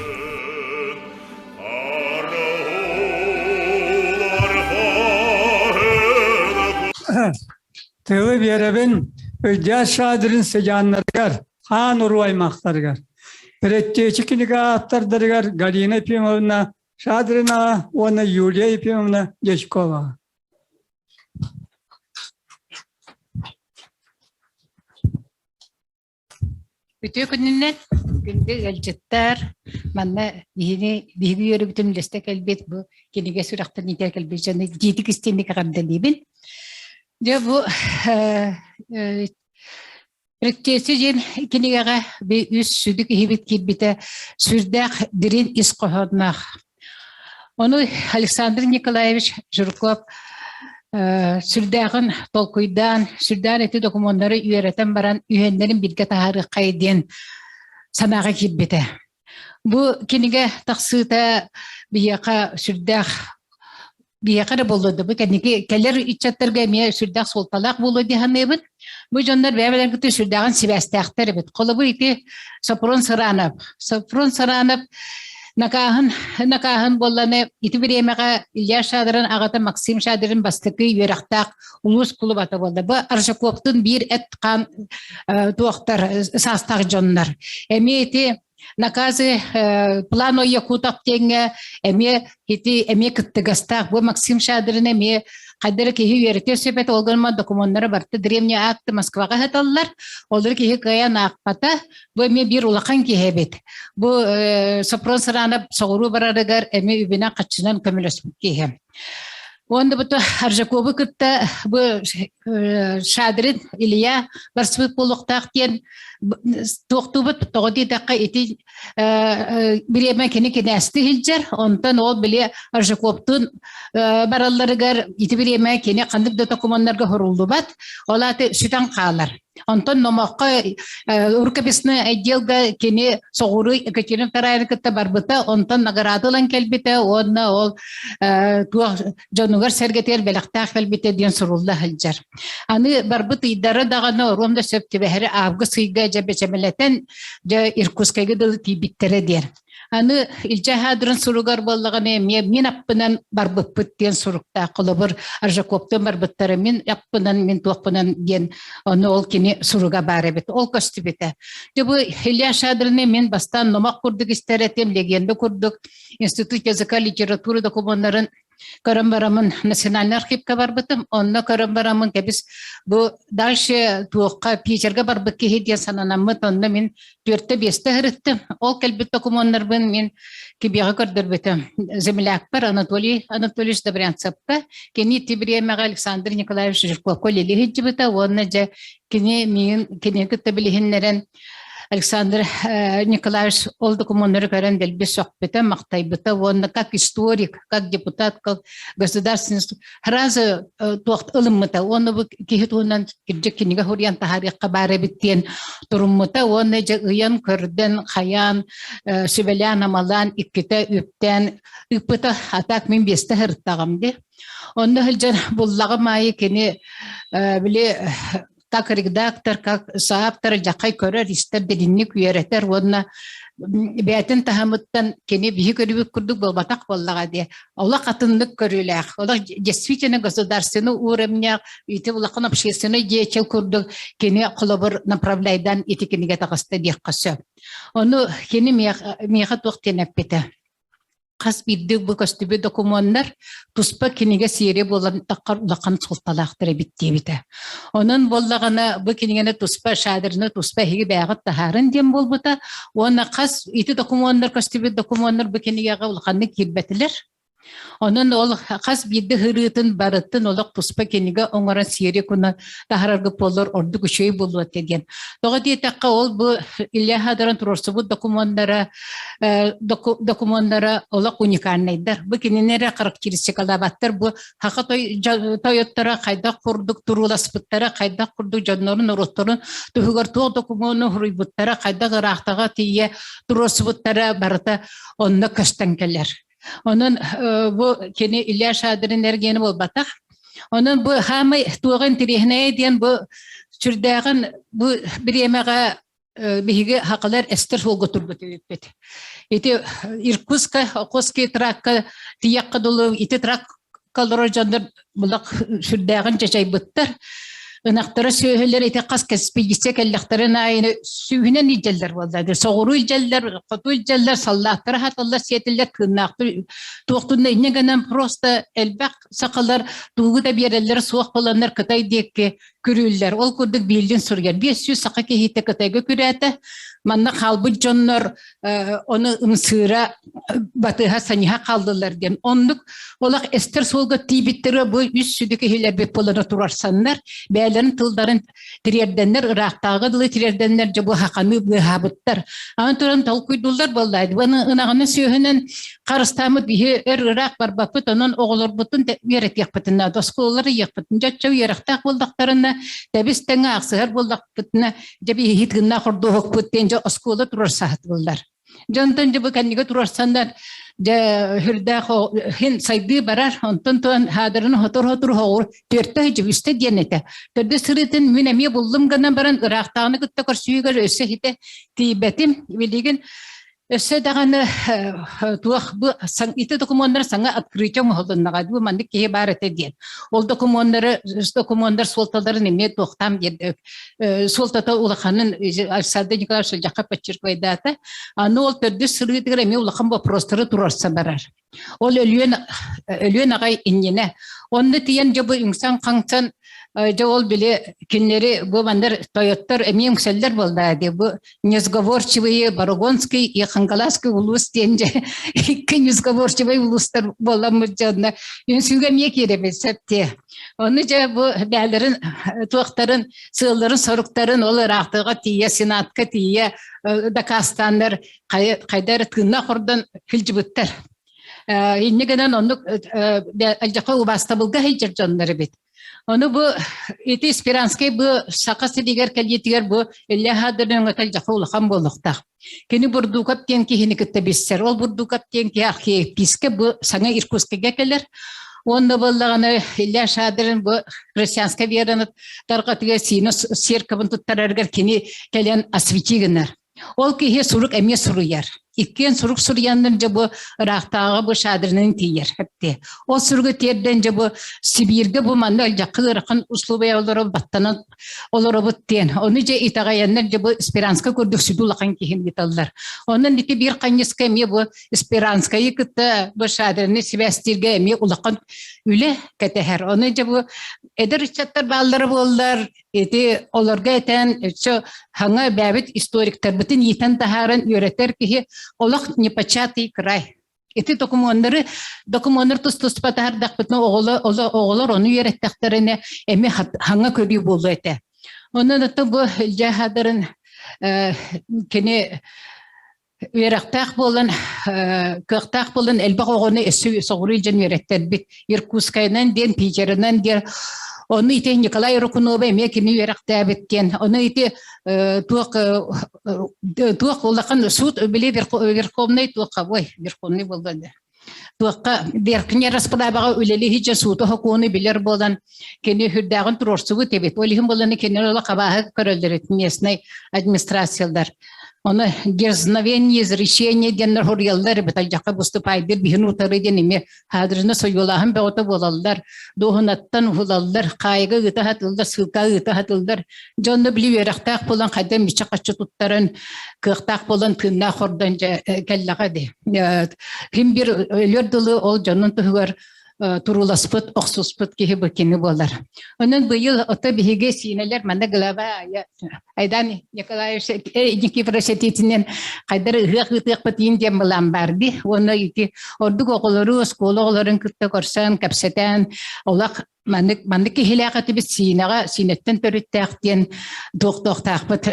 Тылы биэрэбин Ылдьаа Шадрин сыдьааннарыгар, хаан уруу аймахтарыгар, Предтечи кинигэ ааптардарыгар Галина Ефимовна Шадрина уонна Юлия Ефимовна Дьячкова. Үтүө күнүнэн күндү ыалдьыттар манна биһиги биһиги үөрүүбүтүн үллэстэ кэлбит бу кинигэ сүрэхтэн иитэ кэлбит дьону диитик истиҥник эҕэрдэлиибин. Дьэ бу Предтечи диэн кинигэҕэ үс сүдү киһибит киирбитэ сүрдээх дириҥ ис хоһоонноох. Ону Александр Николаевич Жирков сүрдээҕин толкуйдаан, сүрдээн ити докумуоннары үөрэтэн баран үһүөннэрин бииргэ таһаарыаххай диэн санааҕа киирбитэ. Бу кинигэ тахсыыта биһиэхэ сүрдээх биһиэхэ эрэ буолуо да бу кэнники кэлэр ыччаттарга эмиэ сүрдээх суолталаах буолуо дии саныыбын. Бу дьоннор бэйэ-бэйэлэрин кытта сүрдээҕин сибээстээхтэр эбит. Холобур ити Сопрун Сыранов. Сопрун Сыранов накааһын накааһын буолланы ити бириэмэҕэ Илья Шадрин аҕата Максим Шадрин бастакы үөрэхтээх улуус кулубата буолла. Бу Аржаковтун биир эт-хаан туохтар саастаах дьоннор. Эмиэ ити наказы план о Якутах диэҥҥэ эмиэ ити эмиэ кыттыгастаах. Бу Максим Шадрин эмиэ хайдары киһи үөрэтиэ сөп этэ, ол гынан докумуоннара барыта древний акты Москваҕа ыһыталлар. Олору киһи кыайан аахпата. Бу эмиэ биир улахан киһи эбит. Бу Сопрон Сыранов соҕуруу барарыгар эмиэ үбүнэн-хаччынан көмөлөспүт киһи. Уонна бу Аржаковы кытта бу Шадрин Илья барсыбыт буолуохтаах диэн туохтуубут тоҕо диэтэххэ ити бириэмэ кини кинээсти сылдьар онтон ол били Аржаковтуун баралларыгар ити бириэмэ кини ханнык да докумуоннарга суруллубат ол ааты сүтэн хаалар Онтон номоххо рукописный отделга кини соҕуруу Екатерина Вторая кытта барбыта, онтон награда ылан кэлбитэ уонна ол туох дьонугар сэргэтигэр бэлэхтээх кэлбитэ диэн сурулла сылдьар. Аны барбыт ыйдара даҕаны оруом да сөп түбэһэри август ыйга дьэ бэчэмэлэтэн дьэ Иркутскайга дылы тиийбиттэрэ диэн. Аны Илдьэ Хаадырын суругар буоллаҕына эмиэ мин аппынан барбыппыт диэн суруктаах. Холобур, Аржаковтан барбыттара мин аппынан, мин туохпунан диэн ону ол кини суруга баар эбит. Ол көстүбүтэ. Дьэ бу Илья Шадрины мин бастаан номох курдук истэр этим, легенда курдук Институт языка литературы докумуоннарын көрөн барамын национальный архивка барбытым. Онно көрөн барамын кэбис бу дальше туохха Питерга барбыт киһи диэн сананаммыт. Онно мин түөртэ биэстэ ыһырыттым. Ол кэлбит докумуоннарбын мин кибиэҕэ көрдөрбүтүм. Землякпар Анатолий Анатольевич Добрянцевка, кини ити бириэмэҕэ Александр Николаевич Жирковка үлэлии сылдьыбыта уонна дьэ кини миигин кинини кытта билиһиннэрэн Александр Николаевич ол докумуоннары көрөн дэлби сөхпүтэ, махтайбыта уонна как историк, как депутат, как государственный сразу туох ылыммыта уонна бу киһи туһунан кирдьик кинигэ суруйан таһаарыахха баар эбит диэн туруммута уонна дьэ ыйан көрдөн хайаан сүбэлээн амалаан иккитэ үптээн ыыппыта а так мин биэстэ сырыттаҕым дии онно сылдьан буллаҕым аайы кини били как редактор, как соавтор дьахай көрөр, истэр, дириҥник үөрэтэр уонна бэйэтин таһымыттан кини биһи көрүбүт курдук буолбатах буоллаҕа дии. Олох атыннык көрүүлээх, олох действительно государственный уровня ити улахан общественный деятель курдук кини холобур направляйдан ити кинигэ таҕыста диэххэ сөп. Ону кини миэхэ туох диэн эппитэ. Хас биирдии бу көстүбүт докумуоннар туспа кинигэ сиэри буолан таххар улахан суолталаахтар эбит диэбитэ. Онон буоллаҕына бу кинигэни туспа шадрины туспа эһиги бэйэҕит таһаарын диэн буолбута. Уонна хас ити докумуоннар көстүбүт докумуоннар бу кинигэҕэ улаханнык киирбэтилэр. Онон ол хас биирдии һырыытын барытын олох туспа кинигэ оҥорон сиэри куна таһарарга буоллар ордук үчүгэй буолуо этэ диэн. Тоҕо диэтэххэ ол бу Илья Хадаран туруорсубут докумуоннара докумуоннара олох уникальнайдар. Бу кинини эрэ характеристикалаабаттар. Бу хаха тойотторо хайдах курдук турууласпыттара, хайдах курдук дьоннорун, норуотторун туһугар туох докумуону суруйбуттара, хайдах ыраахтаҕа тиийэ туруорсубуттара барыта онно көстөн кэлэр. Онон бу кини Илья Шадрин эргиэни буолбатах. Онон бу хаамай туоҕа интэриэһинэйэ диэн бу сүрдээҕин бу бириэмэҕэ биһиги хакалар эстер суолга турбут эбиппит. Ити Иркутска, Охотский тракка тиийэххэ дылы ити трак олорор дьоннор булак сүрдээҕин чачайбыттар. Ынахтара сүөһүлэр ити хас кэспийдиссэ кэллэхтэрин аайы сүүһүнэн илдьэллэр буолла. Соҕуруу илдьэллэр, хоту илдьэллэр, саллааттара хаталлар, сиэтиллэр, кыыннаахтар туохтунна инньэ гынан просто элбэх сахалар тугу да биэрэллэр суох буоланнар Кытай диэки күрүүллэр. Ол курдук бииллин суруйар. 500 саха киһитэ Кытайга күрээтэ. Манна хаалбыт дьоннор ону ымсыыра батыһа саньыһа хааллылар диэн. Оннук олох эстер суолга тиийбиттэрэ бу үс сүдү киһилэрбит буолана турарсаннар, бэйэлэрин тылларын тириэрдэннэр, ыраахтааҕы дылы тириэрдэннэр дьэ бу хаханы быыһаабыттар. Аны туран толкуйдууллар буолла. Бу ынаҕыны сүөһүнэн харыстааммыт биһи өр ыраах барбаппыт, онон оҕолорбутун үөрэтиэхпитин наада, оскуолалары ыйыахпытын. Дьоччо үөрэхтээх буоллахтарына, тэбис тэҥэ аахсыһар буоллахпытына, дьэ биһиги тыыннаах ордуоһукпут диэн дьэ оскуола турар саһатыллар. Дьонтон дьэ бу кэннигэ турарсаннар дьэ хүрдээх хин сайдыы барар, онтон туан хаадарын хотор-хотор хоҕур түөртэ үстэ диэн этэ. Төрдүс сырыытын мин эмиэ буллум гынан баран ыраахтааҕыны кытта көрсүүгэр өссө хитэ тиийбэтим. Билигин Өссө даҕаны туох бу ити докумуоннар саҥа открытие оҥоһулуннаҕа бу маннык киһи баар этэ диэн. Ол докумуоннары докумуоннар суолталарын эмиэ туохтаам диэн суолтата улаханын Александр Николаевич дьахха подчеркивайдаата. Аны ол төрдүс сырыытыгар эмиэ улахан вопростары туруорса барар. Ол өлүөн өлүөн аҕай иннинэ. Онно тиийэн дьэ бу үҥсэн-хаҥсан дьэ ол били кинилэри бу мандар тойоттор эмиэ үҥсэллэр буоллаа дии. Бу несговорчивые Борогонский и Хангаласский улуус диэн дьэ икки несговорчивый улуустар буоламмыт дьонно үҥсүүгэ эмиэ киирэбит сөп дии. Ону дьэ бу бээлэрин туохтарын сыалларын-соруктарын ол ыраахтыга тиийэ сенатка тиийэ дакаастааннар хайда эрэ тыыннаах ордон илдьибиттэр. Инньэ гынан оннук алдьархай убаастабылга сылдьар дьоннор эбит. Ону бу ити Спиранскай бу Саха сиригэр кэлиитигэр бу Илья Хадырын өҥөтө алдьархай улахан буолуохтаах. Кини Бурдуков диэн киһини кытта билсэр. Ол Бурдуков диэн киһи архиепискэ бу саҥа Иркутскайга кэлэр. Уонна буоллаҕына Илья Шадрин бу христианскай вераны тарҕатыгар сиинэ церковын туттарарыгар кини кэлэн освети гынар. Ол киһи сурук эмиэ суруйар. Иккиэн сурук суруйаннар дьэ бу ыраахтааҕы бу Шадринын тиийэр эпти. Ол суругу тиэрдэн дьэ бу Сибииргэ бу манна өлдьэххэ ыарахан условия олоро баттанан олоробут диэн. Ону дьэ итэҕэйэннэр дьэ бу Спиранскай курдук сүдү улахан киһини ыыталлар. Онон ити биир ханньыска эмиэ бу Спиранскайы кытта бу Шадрины сибээстииргэ эмиэ улахан үлэ кэтэһэр. Ону дьэ бу эдэр ыччаттар бааллара буоллар Ити олорго этэн өссө хаҥа бэбит историктарбытын иитэн таһааран үөрэтэр киһи олох непочатый край. Ити докумуоннары докумуоннар тус-туспа таһардахпытына оҕолор оҕолор ону үөрэттэхтэринэ эмиэ хаҥа көрүү буолуо этэ. Онон ото бу Илья Хадарын кини үөрэхтээх буолан, кыахтаах буолан элбэх оҕону өссө соҕуруу дьон үөрэттэрбит. Иркутскайынан диэн, Питерынан диэн. Ону ити Николай Рукунова эмиэ кини үөрэхтээбит диэн. Ону ити туох туох улахан суут били верховный туохха ой верховный буолла туохха верхний расправаҕа үлэлии сылдьан сууту сокуону билэр буолан кини үрдээҕин туруорсубут эбит. Ол иһин буолан кинилэр олох абааһы көрөллөр эбит местнай администрациялар. Ону дерзновение, изречение диэннэр хоруйаллар эбит. Алдьахха выступайдыр биһин утары диэн эмиэ хаадырына сойуолааһын бөҕөтө буолаллар. Дуоһунаттан уһулаллар, хаайыга ыыта сатыыллар, ссылка ыыта сатыыллар. Дьонно били үөрэхтээх буолан хайда миччэ хаччы туттаран кыахтаах буолан тыыннаах ордон дьэ кэллэҕэ дии. Ким бир өлөр дылы ол дьонун туһугар турууласпыт, охсуспут киһи бу кини буолар. Онон быйыл ото биһиги сиинэлэр манна глава Айдан Николаевич Никифорович этиитинэн хайдар ыһыах ыытыахпыт иин диэн былаан баар ди. Уонна ити ордук оҕолору, оскуола оҕолорун кытта көрсөн, кэпсэтэн, олох маннык маннык киһилээх этибит сиинэҕэ сиинэттэн төрүттээх диэн туохтуохтаахпыт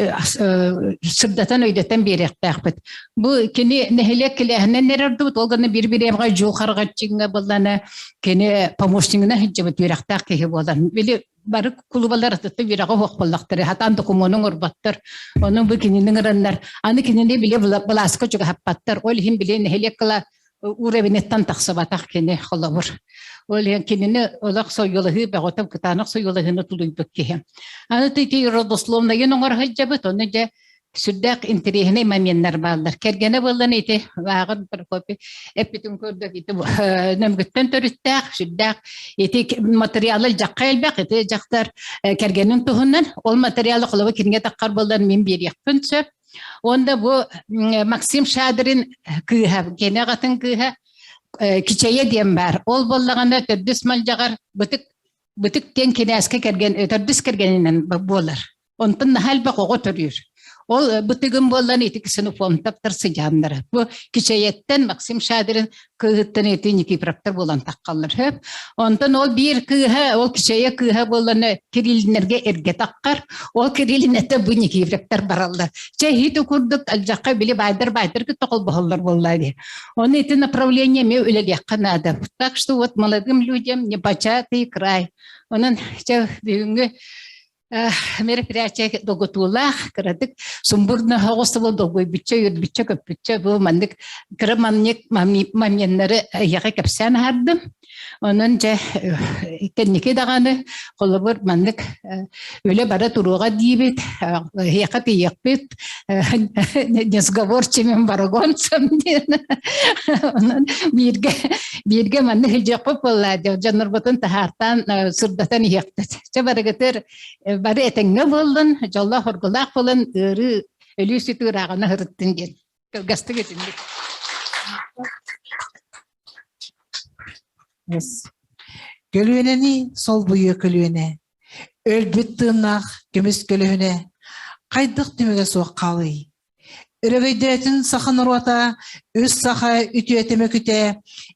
сырдатан өйдөтөн биэриэхтээхпит. Бу кини нэһилиэк килээһинэн эрэрдубут ол гына биир бириэмэҕэ дьуу харҕаччыҥҥа буллана кини помощнигынан сылдьыбыт үөрэхтээх киһи буолан били бары кулубалар атытта үөрэҕэ суох буоллахтара хатаан докумуону оҥорботтор ону бу кинини ыҥыраннар аны кинини били былааска чугаһаппаттар ол иһин били нэһилиэк кыла уровеньттан тахсыбатах кини холобур. Ол иһин кинини олох сойуолаһыы бөҕөтө кытаанах сойуолаһыыны тулуйбут киһи. Аны ити родословнайын оҥоро сылдьабыт, ону дьэ сүрдээх интэриэһинэй моменнар бааллар. Кэргэнэ буоллан ити ааҕын Прокопий эппитин курдук ити нөмгүттэн төрүттээх, сүрдээх ити материалы дьахха элбэх, ити дьахтар кэргэнин туһунан ол материалы холобур кинигэ таххар буоллар мин биэриэхпин сөп. Уонна бу Максим Шадрин кыыһа, кини аҕатын кыыһа Кичэйэ диэн баар. Ол буоллаҕына төрдүс малдьаҕар бытык бытык диэн кинээскэ кэргэн төрдүс кэргэнинэн буолар. Онтон наһаа элбэх оҕо төрүүр. Ол бытыгын буоллан ити ксенофонтаптар сыдьааннара. Бу Кичэйэттэн Максим Шадрин кыыһыттан ити Никифоровтар буолан таххаллар. Хөп. Онтон ол биир кыыһа, ол Кичэйэ кыыһа буоллан Кириллиннэргэ эргэ таххар. Ол Кириллинэтэ бу Никифоровтар бараллар. Чэ ити курдук алдьахха били байдар байдар кытта холбоһоллор буолла дии. Оны ити направление эмиэ үлэлиэххэ наада. Так что вот молодым людям непочатый край. Онон чэ бүгүҥҥү мероприятие долгутуулаах кыратык сумбурна оҕус тылы долгуйбучча үөрбүччэ көппүччэ бу маннык кыра маннык моменнары эйиэхэ кэпсээн аһардым онон дьэ кэнники даҕаны холобур маннык үлэ бара туруоҕа диибит эһиэхэ тиийиэхпит несговорчивым барагонцам диэн онон бииргэ бииргэ маннык илдьиэхпит буолла дьоннорбутун таһаартаан сырдатан иһиэхпит Чэ барыгытыр бары этэҥҥэ буоллун, дьоллоох оргулаах буолан ыарыы өлүү сүтүү ырааҕына ырыттын диэн кылгастык этинник. Көлүөнэни солбуйуо көлүөнэ, өлбүт тыыннаах көмүс көлөһүнэ хайдах түмүгэ суох хаалый? Өрөгөйдөөтүн саха норуота, үс саха үтүөтэ мөкүтэ,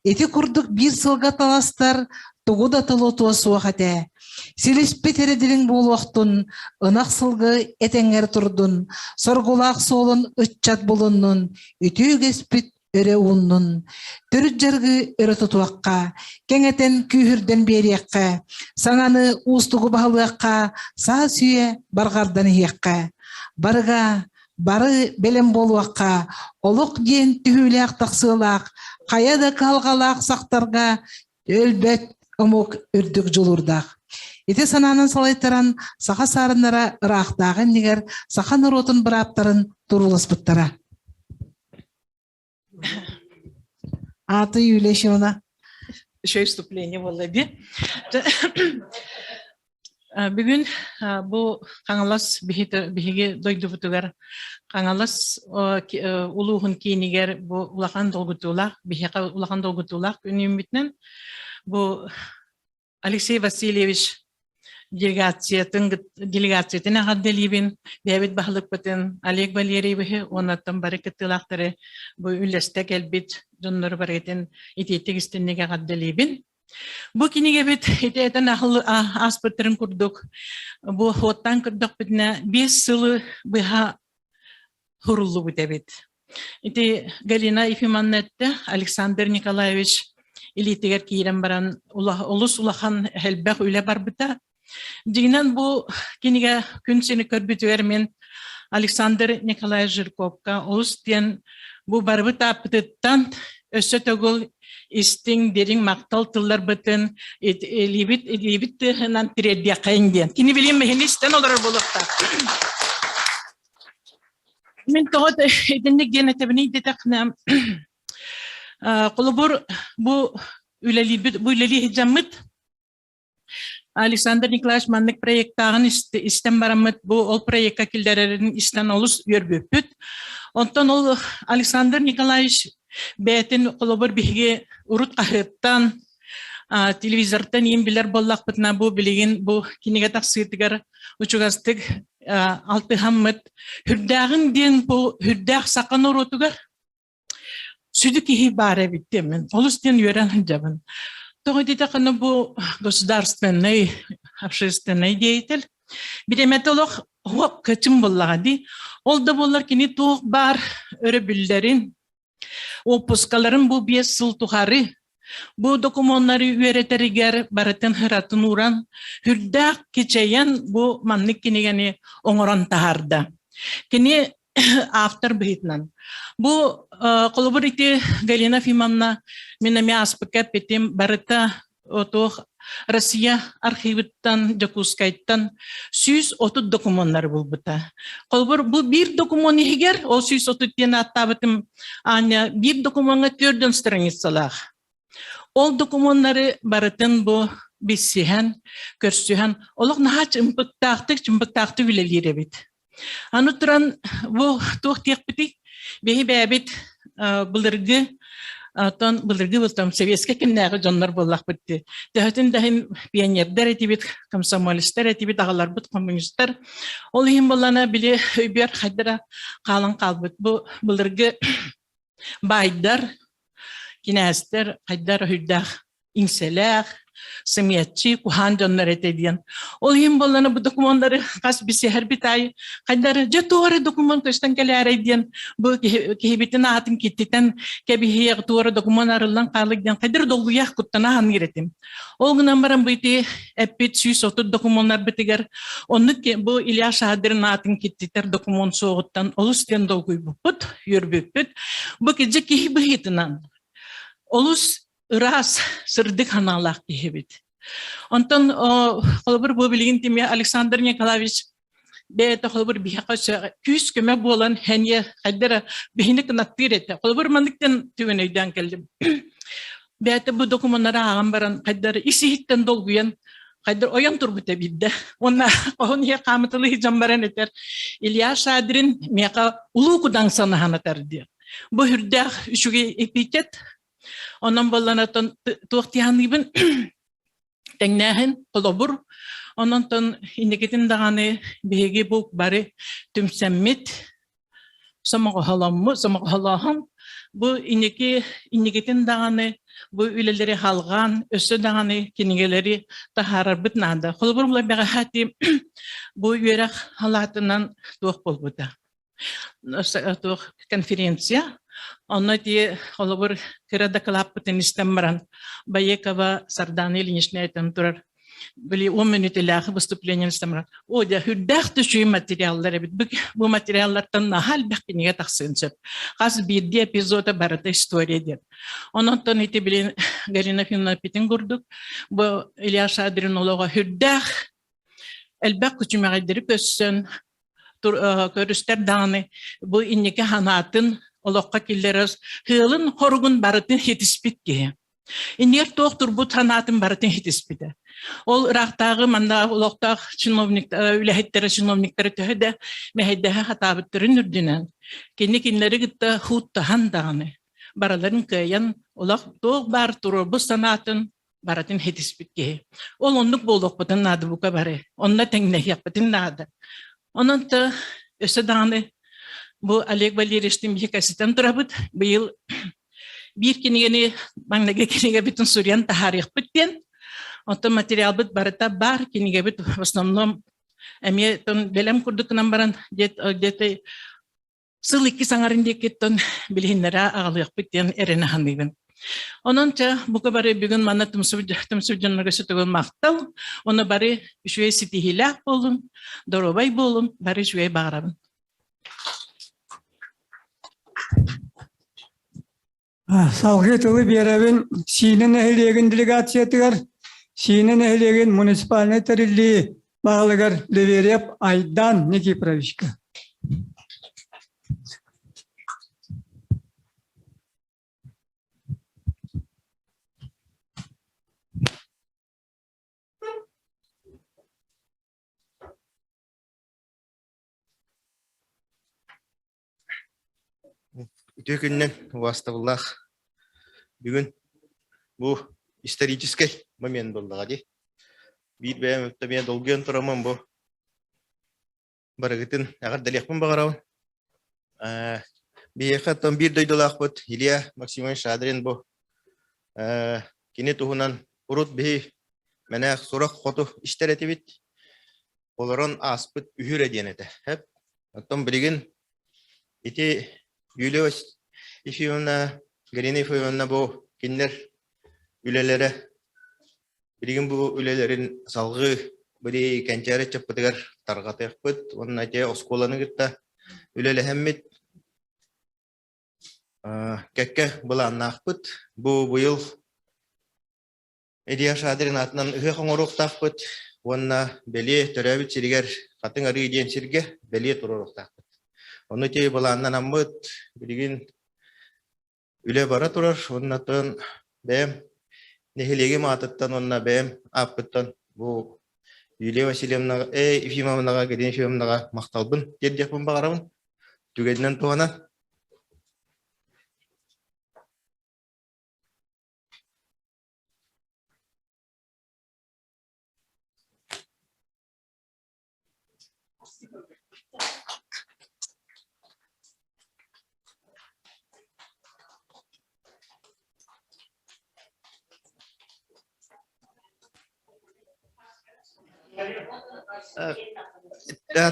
ити курдук биир сылга таластар тугу да толотуо суох этэ. Силиспит эрэ дириҥ буолуохтун, ынах сылгы этэҥҥэр турдун, соргулаах суолун ыччат булуннун, үтүө үгэспит өрө ууннун. Төрүт дьарыгы өрө тутуохха, кэҥэтэн күүһүрдэн биэриэххэ, саҥаны уустугу баһылыахха, саас үйэ барҕардан иһиэххэ. Барыга бары бэлэм буолуохха, олох диэн түһүүлээх тахсыылаах, хайа да кыһалҕалаах сахтарга өлбөт омук үрдүк дьулуурдаах. Ити санаанан салайтаран саха саарыннара ыраахтааҕы иннигэр саха норуотун бырааптарын турууласпыттара. Ааты Юлия Ищевна. Еще вступление было би. Бүгүн бу Хаҥалас биһиги дойдубутугар Хаҥалас улууһун киинигэр бу улахан долгутуулаах биһиэхэ улахан долгутуулаах күн үүммүтүнэн бу Алексей Васильевич делегациятын делегациятын эҕэрдэлиибин бэйэбит баһылыкпытын Олег Валерьевиһы уоннаттан бары кыттыылаахтары бу үллэстэ кэлбит дьоннору барытын итиитик истинник эҕэрдэлиибин. Бу кинигэбит ити этэн ааспыттарын курдук бу хуоттаан көрдөхпүтүнэ 5 сылы быһа хуруллубут эбит. Ити Галина Ефимовна эттэ, Александр Николаевич илиитигэр киирэн баран олус улахан элбэх үлэ барбыта. Дьиҥинэн бу кинигэ күн сини көрбүтүгэр мин Александр Николаевич Жирковка олус диэн бу барыбыт ааппытыттан өссө төгүл истиҥ, дириҥ махтал тылларбытын илиибит илиибит тыаһынан тириэрдиэххэйиҥ диэн. Кини билим иһин истэн олорор буолуохтаах. Мин тоҕо итинник диэн этэбиний диэтэххинэ, холобур, бу үлэлиирбит, бу үлэлии сылдьаммыт Александр Николаевич маннык проектааҕын истэн бараммыт, бу ол проекка киллэрэрин истэн олус үөрбүппүт. Онтон ол Александр Николаевич бэйэтин холобур биһиги урут хаһыаттан, телевизортан иин билэр буоллахпытына, бу билигин бу кинигэ тахсыытыгар учугастык алтыһаммыт хүрдээҕин диэн бу хүрдээх саха норуотугар сүдү киһи баар эбит диэммин олус диэн үөрэн сылдьабын. Тоҕо диэтэххинэ бу государственный общественный деятель бириэмэтэ олох уох кычым буоллаҕа дии. Ол да буоллар кини туох баар өрөбүллэрин Уоппускаларын бу 5 сыл тухары бу докумуоннары үөрэтэригэр барытын ыратын ууран, үрдээх кичэйэн бу маннык кинигэни оҥорон таһаарда. Кини автор быһыытынан. Бу холобур ити Галина Ефимовна мин эмиэ ааспыкка эппитим барыта Отуох Россия архивыттан, Дьокуускайтан 130 докумуоннары булбута. Холобур, бу биир докумуон иһигэр, ол 130 диэн ааттаабытым, Аня, биир докумуоҥҥа төрдөн страницалаах. Ол докумуоннары барытын бу билсиһэн, көрсүһэн, олох наһаа чымпыктаахтык, чымпыктаахтык үлэлиир эбит. Аны туран, бу туох диэхпитий? Биһи бэйэбит былыргы Оттон былыргы былтам советскай кэмнээҕи дьоннор буоллахпыт дии. Төһөтүн да иһин пионердар этибит, комсомолецтар этибит, аҕаларбыт коммунистар. Ол иһин буоллана били өйбүөр хайдара хаалан хаалбыт. Бу былыргы баайдар, кинээстэр хайдар өйдөөх иҥсэлээх, сымыйаччы, куһаан дьоннор этэ диэн. Ол иһин буоллана бу докумуоннары хас бисиһэрбит аайы хайдары дьэ туора докумуон көстөн кэлээрэй диэн бу киһибитин аатын киттитэн кэбиһиэх туора докумуон арыллан хаалык диэн хайдары долгуйах куттана саныыр этим. Ол гынан баран бу ити эппит 130 докумуоннарбытыгар оннук бу Илья Шадрин аатын киттитэр докумуон суоҕуттан олус диэн долгуйбуппут, үөрбүппүт. Бу киһи киһи быһыытынан олус ыраас, сырдык санаалаах киһибит. Онтон холобур бу билигин тимиэ Александр Николаевич бэйэтэ холобур биһиэхэ күүс көмө буолан хэниэ хайдара биһини кынаттыыр этэ. Холобур манныктан түгэн өйдөөн кэллим. Бэйэтэ бу докумуоннары ааҕан баран хайдара ис иһиттэн долгуйан хайдар ойон турбута биирдэ. Уонна хоһун иһэ хаамытылыы дьон баран этэр Илья Шадрин миэхэ улуу кудаҥ санаһанатар диэн. Бу үрдээх үчүгэй эпитет Онон буолланатон туох тиһаныыбын тэҥнээһин холобур. Ононтон инникитин даҕаны биһиги бу бары түмсэммит сомоҕоһоломмут сомоҕоһолооһун бу инники инникитин даҕаны бу үлэлэри халҕаан өссө даҕаны кинигэлэри таһаарарбыт наада. Холобур була бэҕэһээти бу үөрэх халаатынан туох буолбута. Туох конференция. Онно ити холобур кыра дакылааппытын истэн баран Боекова Сардана Ильинична этэн турар били 10 мүнүүтэлээх выступление истэн баран о дьэ үрдээх төчүй материаллар эбит бу материаллартан наһаа элбэх кинигэ тахсыан сөп хас биирдии эпизода барыта история диэн ононтон ити билин Галина Фимовна эппитин курдук бу Илья Шадрин олоҕо үрдээх элбэх күчүмэҕэйдэри көссөн көрүстэр даҕаны бу инники санаатын олоххо киллэрэр сыалын хоругун барытын хитиспит киһи. Иннигэр туох турбут санаатын барытын хитиспитэ. Ол ыраахтааҕы манна олохтоох чиновник үлэһиттэрэ чиновниктары төһө да мэһэйдэһэ хатаабыттарын үрдүнэн кини кинилэри кытта хууттаһан даҕаны барыларын кыайан олох туох баар туруорбут санаатын барытын хитиспит киһи. Ол оннук буолуохпутун наада бука бары. Онно тэҥнэһиэхпитин наада. Онон та өссө даҕаны бу Олег Валерьевичтин биһи кэситэн турабыт. Быйыл биир кинигэни маҥнайгы кинигэбитин суруйан таһаарыахпыт диэн. Оттон материалбыт барыта бар, кинигэбит в основном эмиэ бэлэм курдук гынан баран где-то сыл икки саҥарын диэкиттэн билиһиннэрэ аҕалыахпыт диэн эрэнэ саныыбын. Онон чэ, бука бары бүгүн манна түмсүбүт дьоннорго сүтүгүн махтал, ону бары үчүгэй ситиһиилээх буолун, доруобай буолун, бары үчүгэй баҕарабын. Салгыы тылы биэрэбин Сиинэ нэһилиэгин делегациятыгар, Сиинэ нэһилиэгин муниципальнай тэриллии баһылыгар Леверьев Айдан Никифоровичка. Үтүө күнүнэн убаастабыллаах бүгүн бу историческай момент буоллаҕа дии. Биир бэйэм өттө долгуйан тураммын бу барыгытын эҕэрдэлиэхпин баҕарабын. Э, биһиэхэ оттон биир дойдулаахпыт Илья Максимович Шадрин бу э, кини туһунан урут биһи мэнээх сурах хоту истэр этибит. Олорон ааспыт үһүрэ диэн этэ. Эп. Оттон билигин ити Юлия Ефимовна, Галина Ефимовна бу кинилэр үлэлэрэ билигин бу үлэлэрин салгыы били кэнчээри ыччаппытыгар тарҕатыахпыт уонна ити оскуоланы кытта үлэлэһэммит кэккэ былааннаахпыт. Бу быйыл Илья Шадрин аатынан ыһыах оҥоруохтаахпыт уонна бэлиэ төрөөбүт сиригэр Хатыҥ Арыы диэн сиргэ бэлиэ туруоруохтаахпыт. Ону ити былааннанаммыт билигин үлэ бара турар уонна оттон бэйэм нэһилиэгим аатыттан уонна бэйэм ааппыттан бу Юлия Васильевнаҕа, Ефимовнаҕа, Галина Ефимовнаҕа махталбын тиэрдиэхпин баҕарабын. Түгэнинэн туһанан.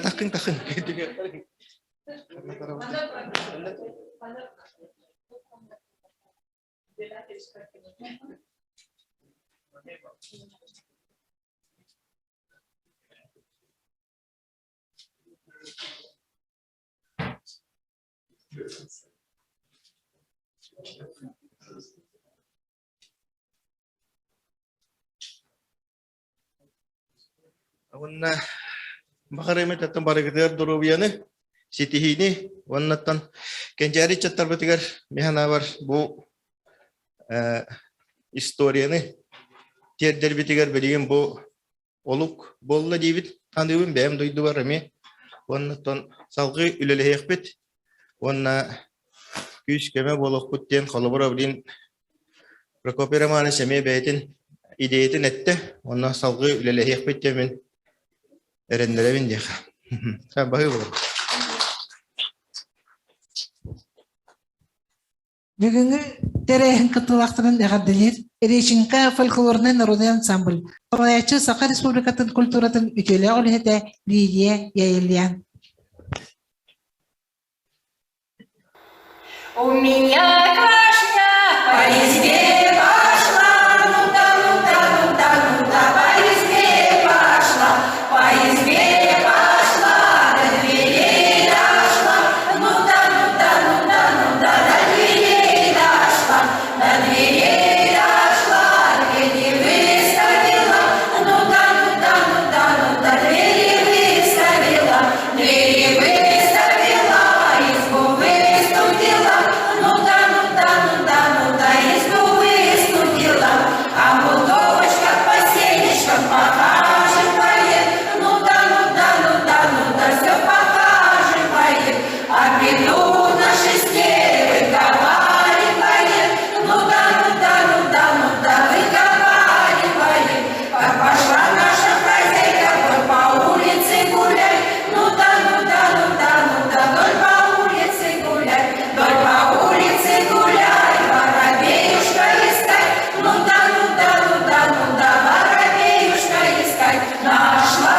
Тахын тахын. Уонна баҕарыам этаттан барыгытыгар доруобуйаны, ситиһиини уоннаттан кэнчээри ыччаттарбытыгар мин санаабар бу историяны тиэрдэрбитигэр билигин бу олук буолла диибит саныыбын бэйэм дойдубар эмиэ уонна салгыы үлэлэһиэхпит уонна күүс-көмө буолуохпут диэн холобура билигин Прокопий Романович эмиэ бэйэтин идеятын эттэ уонна салгыы үлэлэһиэхпит диэн мин эрэннэрэбин диэхэ. Баһыы буолар. Бүгүҥҥү тэрээһин кыттыылаахтарын эҕэрдэлиир Реченька фольклорнай народнай ансамбль салайааччы Саха Республикатын культуратын үтүөлээх үлэһитэ Лилия Яельян. У меня квашня по избе пошла, ну да, ну да, ну да, ну да, по избе пошла, по избе пошла, до дверей дошла, ну да, ну да, ну да, ну да, до дверей дошла, до дверей дошла, двери выставила, ну да, ну да, ну да, ну да, двери выставила, двери выставила, избу выстудила, ну да, ну да, ну да, ну да, избу выстудила, а молдовочка по сенечкам похаживает, ну да, ну да, ну да, ну да, все похаживает, а петух на шесте выговаривает, ну да, ну да, ну да, ну да, выговаривает, как пошла наша хозяйка вдоль по улице гулять, ну да, ну да, ну да, ну да, вдоль по улице гулять, вдоль по улице гулять, воробеюшка искать, ну да, ну да, ну да, ну да, воробеюшка искать, нашла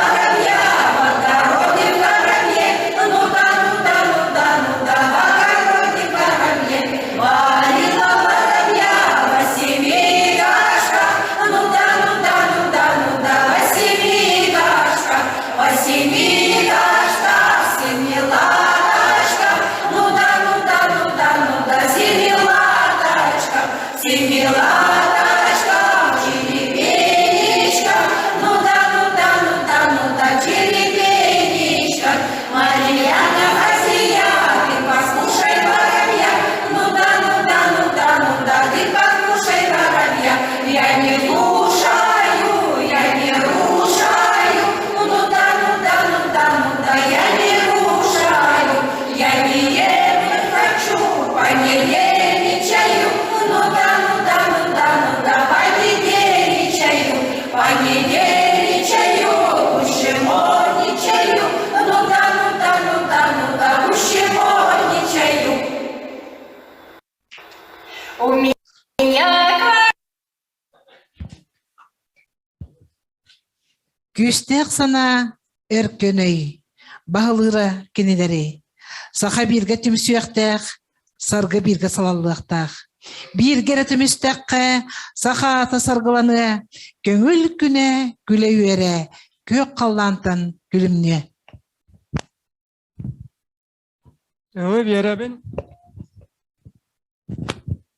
воробья в огороде воробье, ну да, ну да, ну да, ну да, в огороде воробье, варила воробья во семи горшках, ну да, ну да, ну да, ну да, во семи горшках, во семи горшках, семи ладочках, ну да, ну да, ну да, ну да, семи ладочках, семи ладочках, черепенечках, ну да, ну да, ну да, ну да, черепенечках, Марьяна Хазия, ты послушай воробья, ну да, ну да, ну да, ну да, ты послушай воробья, я не кушаю, я не рушаю, ну да, ну да, ну да, ну да, я не рушаю, я не ем не хочу, понедельничаю, ну да, ну да, ну да, ну да, понедельничаю, понедельничаю, ущеморничаю, ну да, ну да, ну да, ну да, ущеморничаю. У меня Күүстээх санаа өркөн өй, баһылыыра кинилэри. Саха бииргэ түмсүөхтээх, саргы бииргэ салаллыахтаах. Бииргэ эрэ түмүстэххэ, саха аата саргыланыа, көҥүл күнэ күлэ-үөрэ, күөх халлаантан күлүмнүө. Тылы биэрэбин.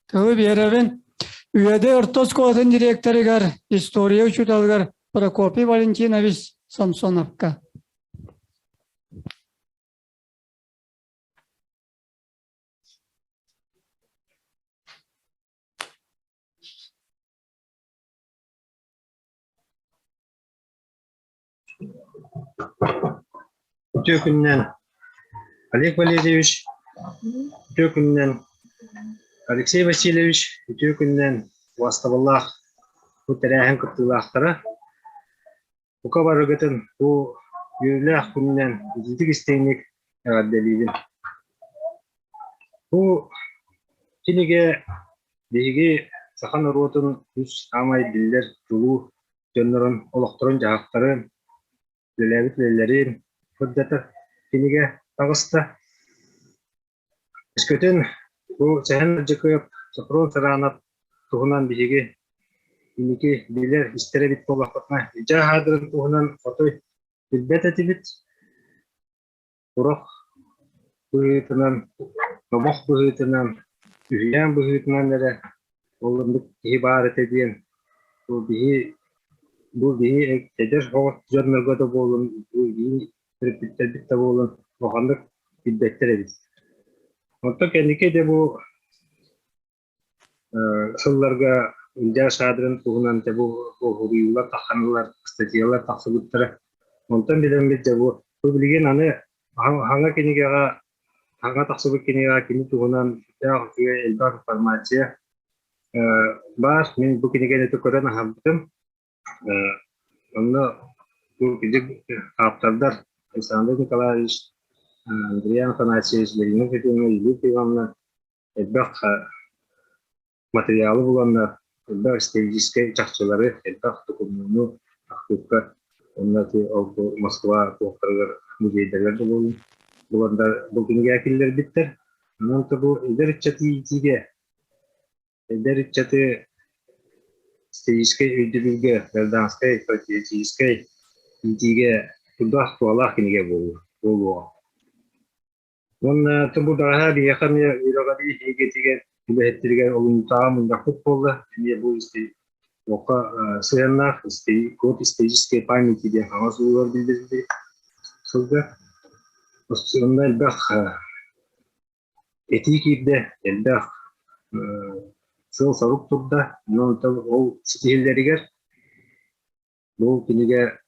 Тылы биэрэбин. Үөдэ орто оскуолатын директорыгар, история учууталыгар Прокопий Валентинович Самсоновка. Үтүө күнүнэн Олег Валерьевич, үтүө күнүнэн Алексей Васильевич, үтүө күнүнэн убастабыллаах бу тэрээһин кыттыылаахтара. Бука барыгытын бу үөрүүлээх күнүнэн итиитик истиҥник эҕэрдэлиибин. Бу кинигэ биһиги саха норуотун үс саамай биллэр чулуу дьоннорун олохторун-дьаһахтарын, үлэлээбит үлэлэрин сырдатар кинигэ таҕыста. Өскөтүн бу Сэһэн Ардьакыап, Софрон Саранов туһунан биһиги инники билэр, истэр эбит буоллахпытына, Илья Хаадырын туһунан отой билбэт этибит. Сурах быһыытынан, номох быһыытынан, үһүйээн быһыытынан эрэ ол оннук киһи баар этэ диэн бу биһи бу биһи эдэр оҕо дьоннорго да буоллун, бу биһи төрөппүттэрбит да буоллун улаханнык билбэттэр эбит. Онтон кэнники дьэ бу сылларга Илья Шадрин туһунан дьэ бу уһуруйуулар тахханылар, статьялар тахсыбыттара. Онтон билэммит дьэ бу бу билигин аны хаҥа кинигэҕэ хаҥа тахсыбыт кинигэҕэ кини туһунан сүрдээх үчүгэй элбэх информация баар. Мин бу кинигэни көрөн аһарбытым. Онно бу ааптардар Александр Николаевич, Андриан Афанасьевич, Марина Ефимовна, Юлия Ивановна элбэх материалы буланнар, элбэх историческай чахчылары, элбэх докумуону архыыпка уонна ол Москва туохтарыгар музейдарыгар да буолун буланнар бу кинигэ киллэрбиттэр. Онон бу эдэр ыччаты иитиигэ Эдэр ыччаты историческай өйдөбүлгэ, гражданскай, патриотическай иитиигэ тутаах туһалаах кинигэ буолуоҕа. Уонна бу бэҕэһээ биһиэхэ эмиэ үөрэҕирии эйгэтигэр үлэһиттэригэр олунньутааҕы мунньахпыт буолла. Эмиэ бу туохха сыһыаннаах код исторической памяти диэн хаҥас уулар биллэрбит сылга. Онно элбэх Этии киирдэ, элбэх сыал-сорук турда, онон ол ситиһиллэригэр бу кинигэ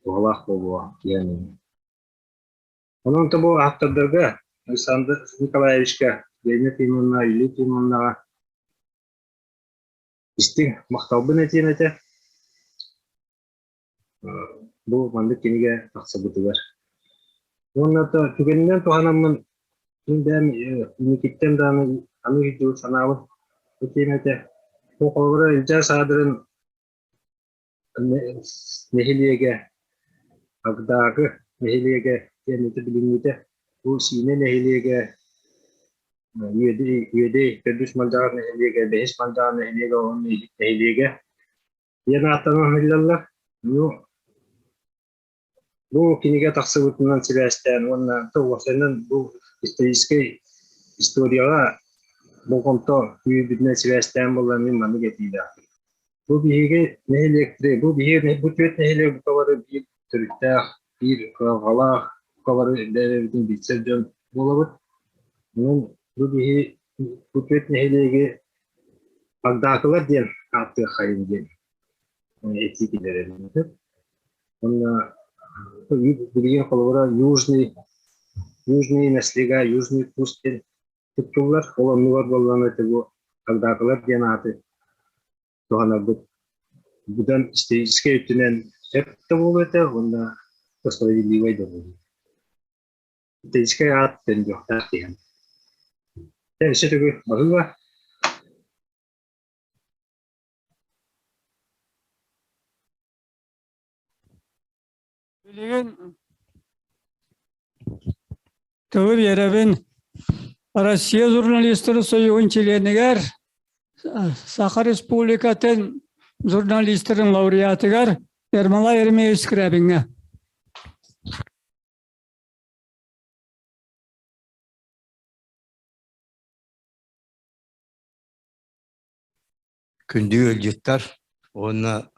туһалаах буолуо диэн. Онон бу ааптардарга Александр Николаевичка, Леонид Ивановна, Юлия Ивановнаҕа истиҥ махталбын этиэм этэ. Бу маннык кинигэ тахсыбытыгар. Уонна түгэнинэн туһанаммын мин бэйэм инникиттэн даҕаны аны дьыл санаабыт этиэм этэ. Бу холобура Илдьаа Саадырын нэһилиэгэ, Агдаакы нэһилиэгэ диэн ити билиҥҥитэ бу Сиинэ нэһилиэгэ Үөдэй, Үөдэй төрдүс Малдьаҕар нэһилиэгэ, бэһис Малдьаҕар нэһилиэгэ уонна Иһит нэһилиэгэ диэн ааттанан иһиллэллэр. Ну, бу кинигэ тахсыбытынан сибээстээн уонна уопсайынан бу историческай историяҕа болҕомто күүһүрбүтүнэн сибээстээн буолла мин маннык этиилээхпин. Бу биһиги нэһилиэктэри, бу биһиги бу түөрт нэһилиэк бука бары биир төрүттээх, биир кыһалҕалаах, бука бары бэйэ-бэйэбитин билсэр дьон буолабыт. Онон бу биһи бу түөрт нэһилиэги Агдаакылар диэн ааттыаххайын диэн этии киллэрэрин Уонна билигин холобура Южный, Южный Наслега, Южный Курс диэн туттуллар. Ол оннугар буоллаҕына ити бу Агдаакылар диэн ааты туһанарбыт быдан историческай өттүнэн сөп да буолуо этэ уонна справедливай да буолуо. Историческай аат төннүөхтээх диэн. Өссө төгүл баһыыба. Билигин тылы биэрэбин Россия журналистарын союһун чилиэнигэр Саха Республикатын журналистарын лауреатыгар Ермолай Еремеевич Скрябиҥҥа. Күндү ыалдьыттар уонна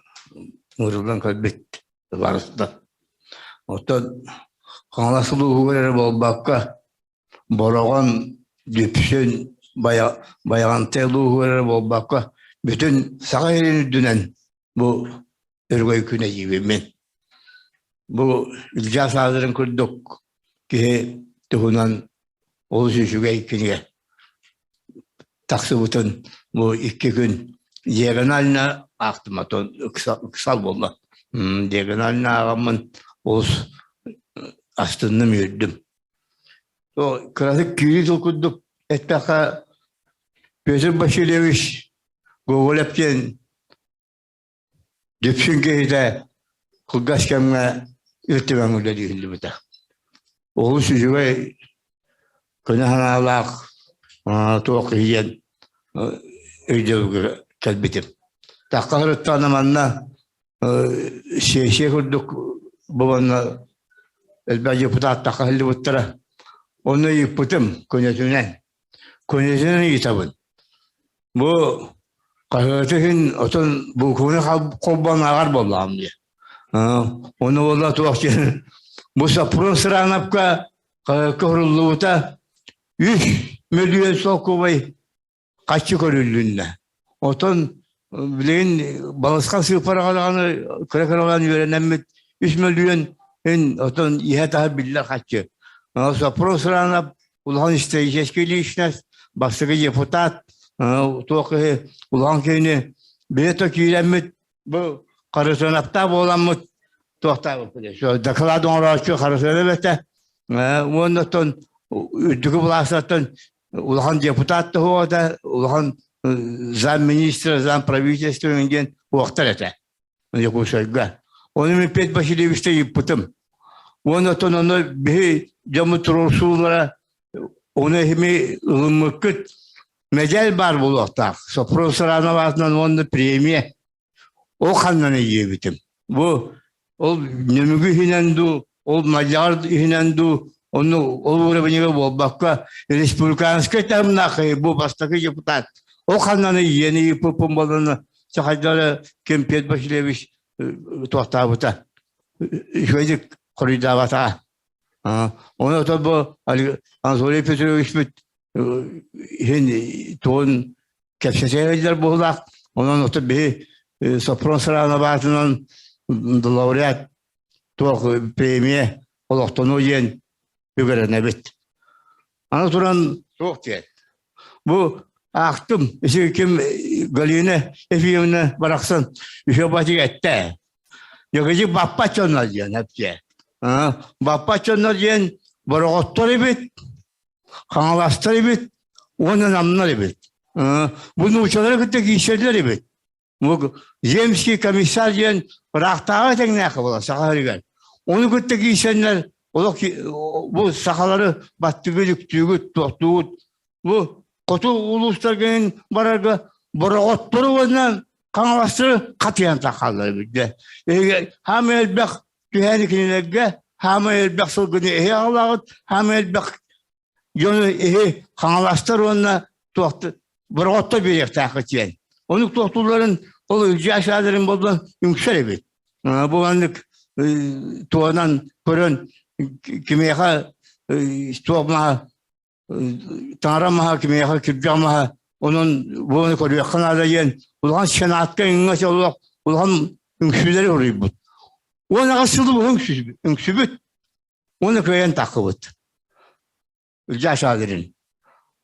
ыҥырыллан көрбүт барыста. Оттон Хаҥалас улууһугар эрэ буолбакка, Бороҕон, Дүпсүн, Байаҕантай улууһугар эрэ буолбакка, бүтүн Саха сирин үрдүнэн бу өрөгөй күнэ диибин мин. Бу Илья Саадырын курдук киһи туһунан олус үчүгэй кинигэ тахсыбытын бу икки күн диагонально аахтым, а то ыксал буолла. Диагонально ааҕаммын олус астынным үөрдүм. Кыратык киирии тыл курдук эттэххэ Петр Васильевич Гоголев диэн Дүпсүн киһитэ кылгас кэмҥэ Ил Түмэҥҥэ үлэлииллибитэ. Олус үчүгэй көнө санаалаах туох киһи диэн өйдөбүлгэ кэлбитим. Тахха сырыттаҕына манна сессия курдук бу манна элбэх депутат тахха сылдьыбыттара. Ону ыйыппытым көнөтүнэн. Көнөтүнэн ыйытабын. Бу хаһыаты иһин отон буукубаны холбоон ааҕар буоллаҕым дии. Ону буолла туох диэн бу Сопрун Сыраанапка хаһыакка суруллубута үс мөлүйүөн солкуобай хаччы көрүллүннэ. Отон билигин балысхан сыыппараҕа даҕаны кыра-кыралаан үөрэнэммит үс мөлүйүөн отон иһэ-таһа биллэр хаччы. Сопрун Сыраанап улахан исторический личность, бастакы депутат, туох киһи улахан киһини бэйэтэ киирэммит бу Харысынаптаах буоламмыт туохтаабыппыт. Доклад оҥорооччу Харысынап этэ. Уонна оттон үрдүкү былаастартан улахан депутат да суох улахан замминистра, замправительства диэн уохтар этэ. Якутскайга. Ону мин Петр Васильевичта ыйыппытым. Уонна оттон ону биһи дьоммут туруорсуулара ону эһими ылыммыккыт мэдэл баар буолуохтаах. Сопрун Саранов аатынан уонна премия. Ол ханнан өйүөбүтүм. Бу ол нөмүгү иһинэн дуу, ол мадьяр иһинэн дуу, ону ол уровеньга буолбакка республиканскай таһымнаах бу бастакы депутат. Ол ханнан иени ыйыппыппын буоллана сахайдары ким Петр Васильевич туохтаабыта. Үчүгэйдик хоруйдаабата. Оны ото бу Анатолий Петровичпит иһин туон кэпсэтэ буоллах. Онон ото биһи Сопрон Саранов аатынан лауреат туох премия олохтонуу диэн үгэрэнэбит. Аны туран туох диэн. Бу аахтым, isi ким Галина Ефимовна барахсан үһү батык эттэ. Йогыжы баппа чонно диэн эппиэ. Баппа чонно диэн бороҕоттор эбит, хаҥаластар эбит, уонна намнар эбит. Бу нуучалары кытта киирсэллэр эбит. Земский комиссар диэн ыраахтааҕы тэҥнээх буолар саха сиригэр. Ону кытта киирсэннэр олох бу сахалары баттыгыт, үктүүгүт, туохтуугут. Бу хоту улуустарга барарга бороҕоттору уонна хаҥаластары хатыйан тахаллар эбит. Хаамай элбэх түһээни кинилэргэ, хаамай элбэх сылгыны эһи аҕалаҕыт, хаамай элбэх дьону иһи хаҥаластар уонна туохту бороҕотто биэриэхтээххит диэн. Онук туохтууларын ол Илья Шадрин буоллун үҥсэр эбит. Бу маннык туонан көрөн кимиэхэ туох маһа таҥара маһа кимиэхэ кирдэх маһа онон буону көрүөххэ наада диэн улахан сенатка үҥҥэ олох улахан үҥсүүлэри уруйбут. Уон аҕыс сыл үҥсүбүт. Уонна кыайан таххыбыт. Илья Шадрин.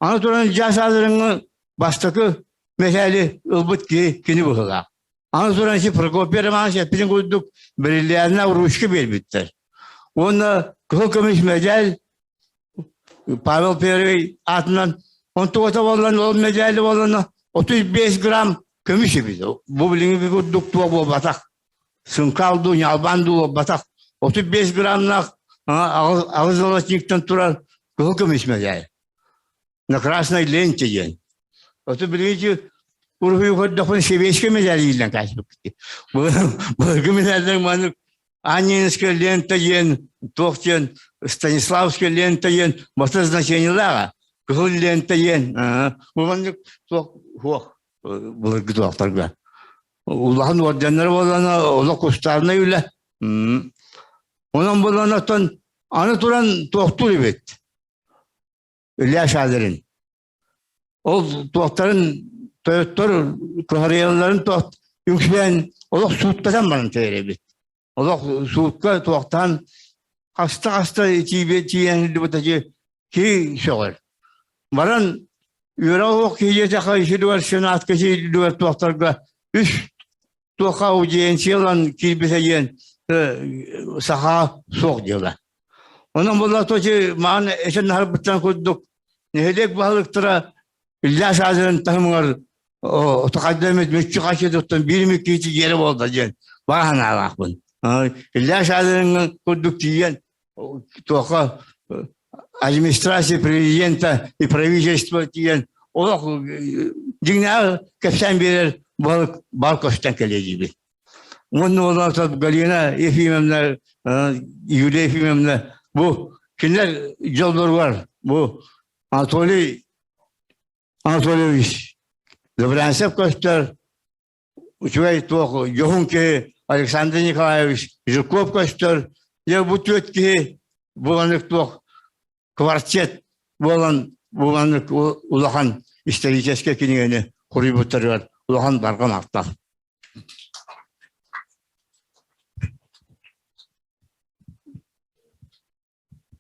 Аны туран Илья Шадриҥҥа бастакы мэтээли ылбыт киһи кини быһыылаах. Аны туран ити Прокопий Романович эппитин курдук бриллианна ручка биэрбиттэр. Уонна кыһыл көмүс мэдээл Павел Первый аатынан онтугата буоллан ол мэдээли буоллана 35 грамм көмүс эбит. Бу билиҥҥи курдук туох буолбатах. Сыҥкаал дуу, ньалбаан дуу буолбатах. 35 граммнаах аҕыс золотниктан турар кыһыл көмүс мэдээл. На красной ленте диэн. Оту билигин уруһуйу көрдөхпүнэ сэбиэскэй мэдээли иилэн каачпыт. Былыргы мэдээллэр маннык Аннинская лента диэн, туох диэн, Станиславская лента диэн бата значениелааҕа. Кыһыл лента диэн. Бу маннык туох суох былыргы туохтарга. Улахан орденнар буоллана олох кустарнай үлэ. Онон буоллана оттон аны туран туохтуур эбит. Илья Шадрин. Ол туохтарын тойоттор кыһарыйалларын туох үҥсүйэн олох сууттатан баран тэйэр эбит. Олох суутка туохтаан хаста-хаста тиийэн сылдьыбыта киһи сөҕөр. Баран үөрэх оһох киһиэтэхэ исидугар сенатка сиидугар туохтарга үс туохха аудиенция ылан киирбитэ диэн саха суох дьыала. Онон буолла точи маан эсен наһарбыттан курдук нэһилиэк баһылыктара Илья Шадрин таһымыгар тохайдамыт мүччү хачы туттан биир мүккиити дьиэрэ буолда диэн баа санаалаахпын. Илья Шадриҥҥа курдук тиийэн туохха администрация президента и правительство тиийэн олох дьиҥнээх кэпсээн биэрэр баһылык баар көстөн кэлиэ диибин. Уонна олоотоп Галина Ефимовна, Юлия Ефимовна бу кинилэр дьоллоругар бу Анатолий Анатольевич Добрянцев көстөр, үчүгэй туох дьоһун киһи Александр Николаевич Жирков көстөр. Дьэ бу түөрт киһи буланык туох квартет буолан буланык улахан историческай кинигэни хуруйбуттарыгар улахан барҕа махтал.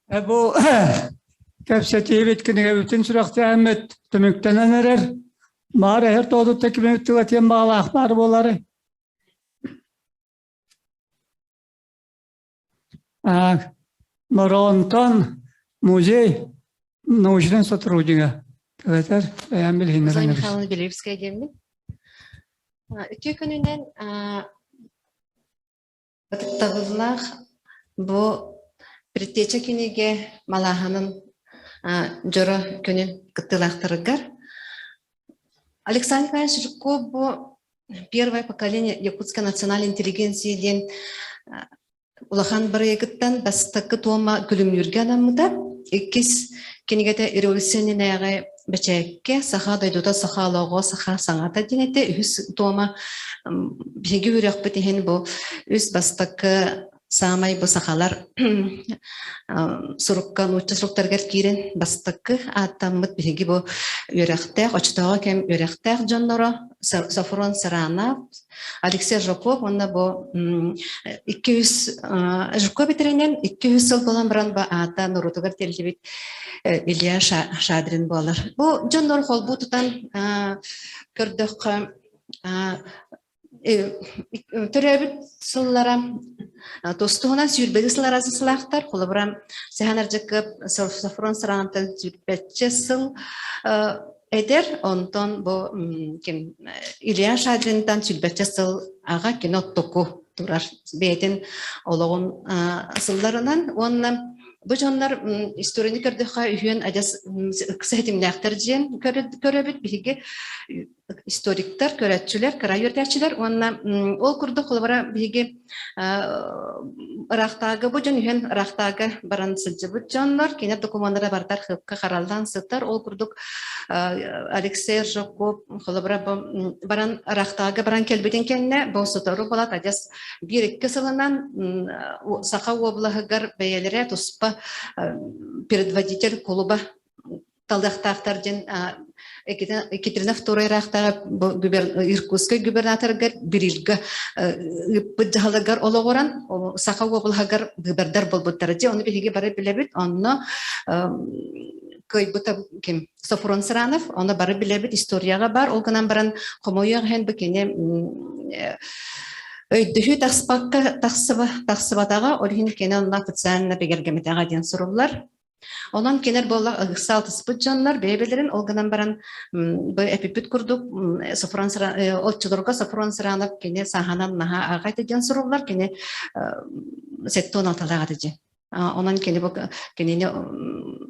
Бу кэпсэтиибит кинигэбитин сүрэхтээммит түмүктэнэн эрэр. Маар эһэр тоодутта кимэбит тыла баалаах баар буолары. Моронтон музей научный сотруднига. Кэлэтэр бэйэм билиһиннэрэн Зоя Михайловна Белевская диэммин. Үтүө күнүнэн ытыктабыллаах бу предтеча кинигэ малааһынын дьоро күнүн кыттыылаахтарыгар Александр Николаевич Жирков бу первое поколение якутской национальной интеллигенции диэн улахан бырайыгыттан бастакы туома күлүмнүүргэ анаммыта. Иккис кинигэтэ революция иннинээҕи бэчээккэ саха дойдута саха олоҕо саха саҥата диэн этэ. Үһүс туома биһиги үөрэхпит иһин бу үс бастакы саамай бу сахалар сурукка нуучча суруктарыгар киирэн бастакы ааттаммыт биһиги бу үөрэхтээх оччотооҕу кэм үөрэхтээх дьонноро Софрон Саранов, Алексей Жуков уонна бу 200 Жуков бэтэринэн 200 сыл буолан баран бу аата норуотугар тиллибит Илья Шадрин буолар. Бу дьоннор холбуу тутан көрдөххө Төрөөбүт сыллара тустуһунан сүүрбэги сыл арасы сылаахтар. Холобура, Сэһэн Ардьакып Софрон Саранантан сүүрбэччэ сыл эдэр, онтон бу ким Илья Шадринтан сүүрбэччэ сыл аҕа кини оттоку турар бэйэтин олоҕун сылларынан уонна Бу дьоннор историяны көрдөххө үһүөн адьас ыкса ситимнээхтэр диэн көрөбүт. Биһиги историктар, көрөөччүлэр, кыра үөрдээччилэр уонна ол курдук холобура биһиги ыраахтааҕы бу дьон үһүөн ыраахтааҕы баран сылдьыбыт дьоннор кинилэр докумуоннара барыта архыыпка хараллан сытар. Ол курдук Алексей Ржаков холобура бу баран ыраахтааҕы баран кэлбитин кэннэ бу сотору буолат адьас биир-икки сылынан Саха уобалаһыгар бэйэлэрэ туспа предводитель кулуба талыахтаахтар диэн Екатерина II ыраахтааҕы Иркутскай губернаторыгар Бирилга ыыппыт дьаһалыгар олоҕуран Саха уобалаһыгар выбордар буолбуттара. Дьэ, ону биһиги бары билэбит. Онно кыайбыта ким? Софрон Саранов. Ону бары билэбит, историяҕа бар. Ол гынан баран хомойуох иһин бу кини өйдөһүү тахсыбакка тахсыбатаҕа, ол иһин кини онно официально бигэргэммэтэҕэ диэн суруллар. Онон кинилэр буолла ыкса алтыспыт дьоннор бэйэ-бэйэлэрин ол гынан баран бу эпиппит курдук Софрон оччолорго Софрон Сыранов кини сааһынан наһаа аҕа этэ диэн суруллар кини сеттон алталаах этэ дьэ. Онон кини бу кинини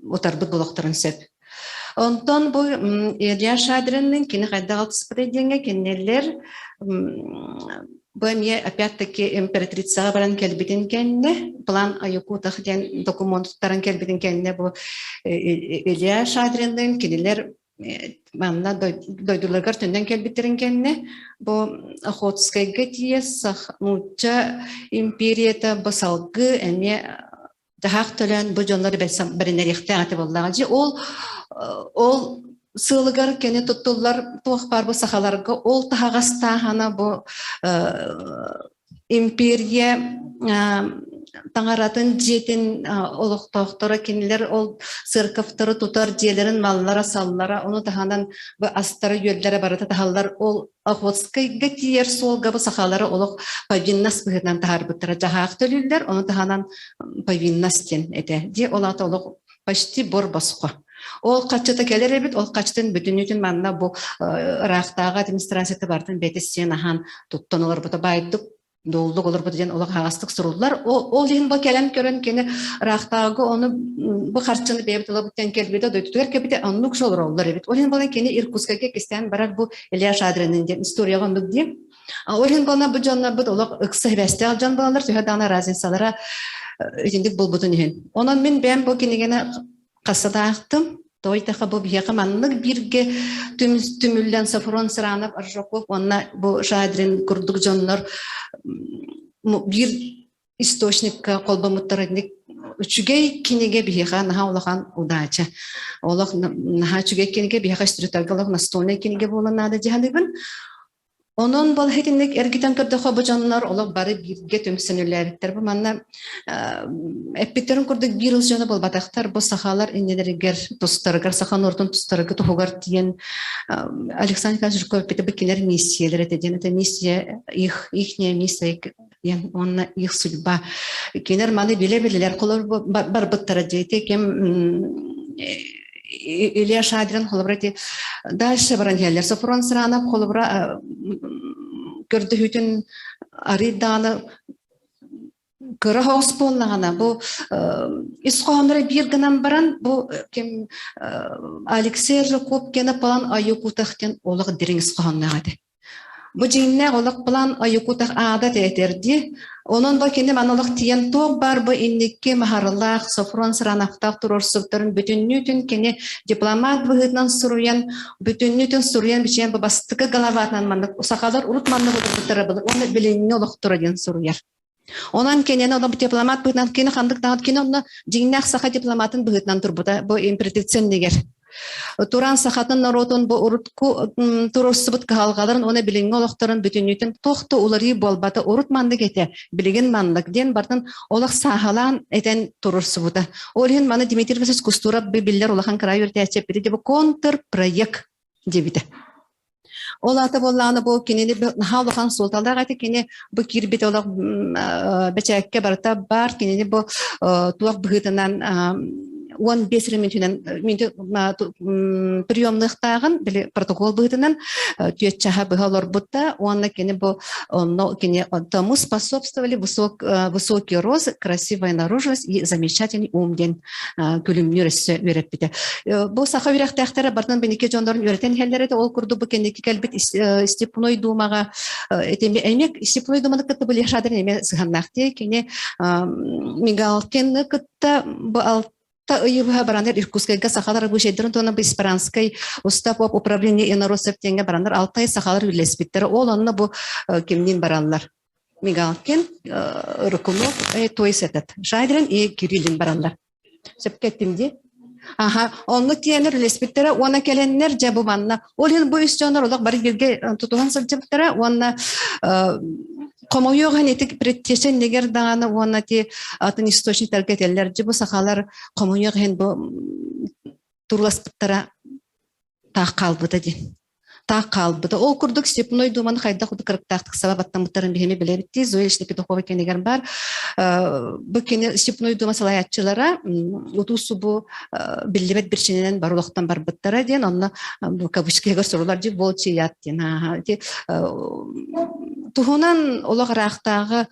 утарбыт болохторун сөп. Онтон бу Илья Шадриннын кини хайдах алтыспытай диэҥҥэ кинилэр Бу эмиэ опять-таки императрицаҕа баран кэлбитин кэннэ, план о Якутах диэн докумуон туттаран кэлбитин кэннэ бу Илья Шадринныын кинилэр манна дойдуларыгар төннөн кэлбиттэрин кэннэ бу Охотскайга тиийэ нуучча империята бу салгыы эмиэ дьаһаах төлөөн бу дьоннор бэринэриэхтээх этэ буоллаҕа. Дьэ ол ол сыалыгар кини туттуллар туох баар бу сахаларга ол таһаҕастааһына бу империя. таҥаратын дьиэтин олохтоохторо кинилэр ол церковтары тутар дьиэлэрин маллара-саллара, ону таһынан бу астара-үөллэрэ барыта таһаллар. Ол Охотскайга тиийэр суолга бу сахалары олох повинность быһыытынан таһаарбыттара. Дьаһаах төлүүллэр, ону таһынан повинность диэн этэ. Дьиэ ол аата олох почти бор босхо. Ол хаччыта кэлэр эбит, ол хаччытын бүтүннүүтүн манна бу ыраахтааҕы администрацията бартын бэйэтэ сиэн аһаан туттан олорбута баайдык доллук олорбут диэн олох аһаҕастык суруллар. Ол иһин бу кэлэн көрөн кини ыраахтааҕы ону бу харчыны бэйэбит ылабыт диэн кэлбитэ, дойдутугар кэлбитэ оннук олороллор эбит. Ол иһин буолан кини Иркутскайга кистээн барар бу Илья Шадринын диэн историяҕа оннук диэн. Ол иһин буолан бу дьоннорбут олох ыкса сибээстээх дьон буолаллар, төһө даҕаны разницалара итинник буолбутун иһин. Онон мин бэйэм бу кинигэни хасыдаахтым. Тойтаха бу биһиэхэ маннык бииргэ түмүллэн Софрон Сыранов, Аржаков уонна бу Шадрин курдук дьоннор биир источникка холбоммуттар инник үчүгэй кинигэ биһиэхэ наһаа улахан удача. Олох наһаа үчүгэй кинигэ биһиэхэ историтарга олох настольнай кинигэ буолан наада дьаһаныыбын. Онон бол итинник эргитэн көрдөххө бу дьоннор олох бары бииргэ түмсэн үлэлээбиттэр. Бу манна эппиттерин курдук биир ыл дьоно буолбатахтар. Бу сахалар иннилэригэр тустарыгар, саха норуотун тустарыгар туһугар тиийэн Александр Николаевич Жирков эппитэ бу кинилэр миссиялэр этэ диэн. Это миссия их, ихняя миссия диэн уонна их судьба. Кинилэр маны билэ-билэлэр холор барбыттара диэти ким Илья Шадрин холобура ити дальше баран иһэллэр. Софрон Сыранов холобура көрдөһүүтүн арый даҕаны кыра соҕус буоллаҕына бу ис хоһоонноро биир гынан баран бу ким Алексей Жаков кена план Аюкутах диэн олох дириҥ ис хоһоонноох этэ. Бу дьиҥнээх олох план Аюкутах аада тэтэрди. Онон бу кини маны олох тиийэн туох баар бу инникки маһарылаах Софрон Сырановтаах туруорсубуттарын бүтүннүүтүн кини дипломат быһыытынан суруйан, бүтүннүүтүн суруйан бичийэн бу бастакы головатынан маннык сахалар урут маннык олорбуттара былыр уонна билиҥҥи олохторо диэн суруйар. Онон кинини олох дипломат быһыытынан кини ханнык даҕаны кини онно дьиҥнээх саха дипломатын быһыытынан турбута бу императрица иннигэр. Туран сахатын норуотун бу урутку туруорсубут кыһалҕаларын уонна билиҥҥи олохторун бүтүннүүтүн туох да уларыы буолбата урут маннык этэ, билигин маннык диэн бартын олох сааһылаан этэн туруорсубута. Ол иһин маны Дмитрий Васильевич Кустуров биллэр улахан кыраай үөрэтээччи эппитэ бу контрпроект диэбитэ. Ол аата буоллаҕына бу кинини наһаа улахан суолталаах этэ кини бу киирбит олох бэчээккэ барыта баар кинини бу туох быһыытынан 15 эрэ мүнүүтүнэн приемныахтааҕын били протокол быһыытынан түөрт чаһа быһа олорбута уонна кини бу онно кини тому способствовали высок, высокий рост, красивая наружность и замечательный ум диэн күлүмнүүр өссө үөрэппитэ. Бу саха үөрэхтээхтэрэ бартан биники дьоннорун үөрэтэн иһэллэр этэ. Ол курдук бу кэнники кэлбит Степной Думаҕа эмиэ Степной Думаны кытта бу Лешадыр эмиэ сыһаннаах дии. Кини Мигалкины кытта бу алта ыйы быһа бараннар Иркутскайга сахалар рабочайдарын туһунан бу Испаранскай устав об управлении инородцев диэҥҥэ бараннар алтай сахалар үлэлэспиттэр. Ол онно бу кимниин бараллар. Мигалкин, Рыкунов, то есть этот, Шадрин и Кириллин бараллар. Сөпкө эттим дии. Аха, онно тиэнэр үлэспиттэрэ уонна кэлэннэр дьэ бу манна. Ол иһин бу үс дьоннор олох бары бииргэ тутуһан сылдьыбыттара уонна хомойуох иһин ити предтеча иннигэр даҕаны уонна ти атын источниктарга этэллэр дьэ бу сахалар хомойуох иһин бу турууласпыттара таах хаалбыта диэн. Таах хаалбыта. Ол курдук Степной Думаны хайдах кырыктаахтык саба баттаммыттарын биһими билэбит Зоя Ильична Петухова кэнигэр бар. Бу кини Степной Дума салайааччылара утуу-субу биллибэт бирчинэнэн бар олохтон барбыттара диэн онно бу кавычкыгар сурулар дии волчий яд диэн туһунан олох ыраахтааҕы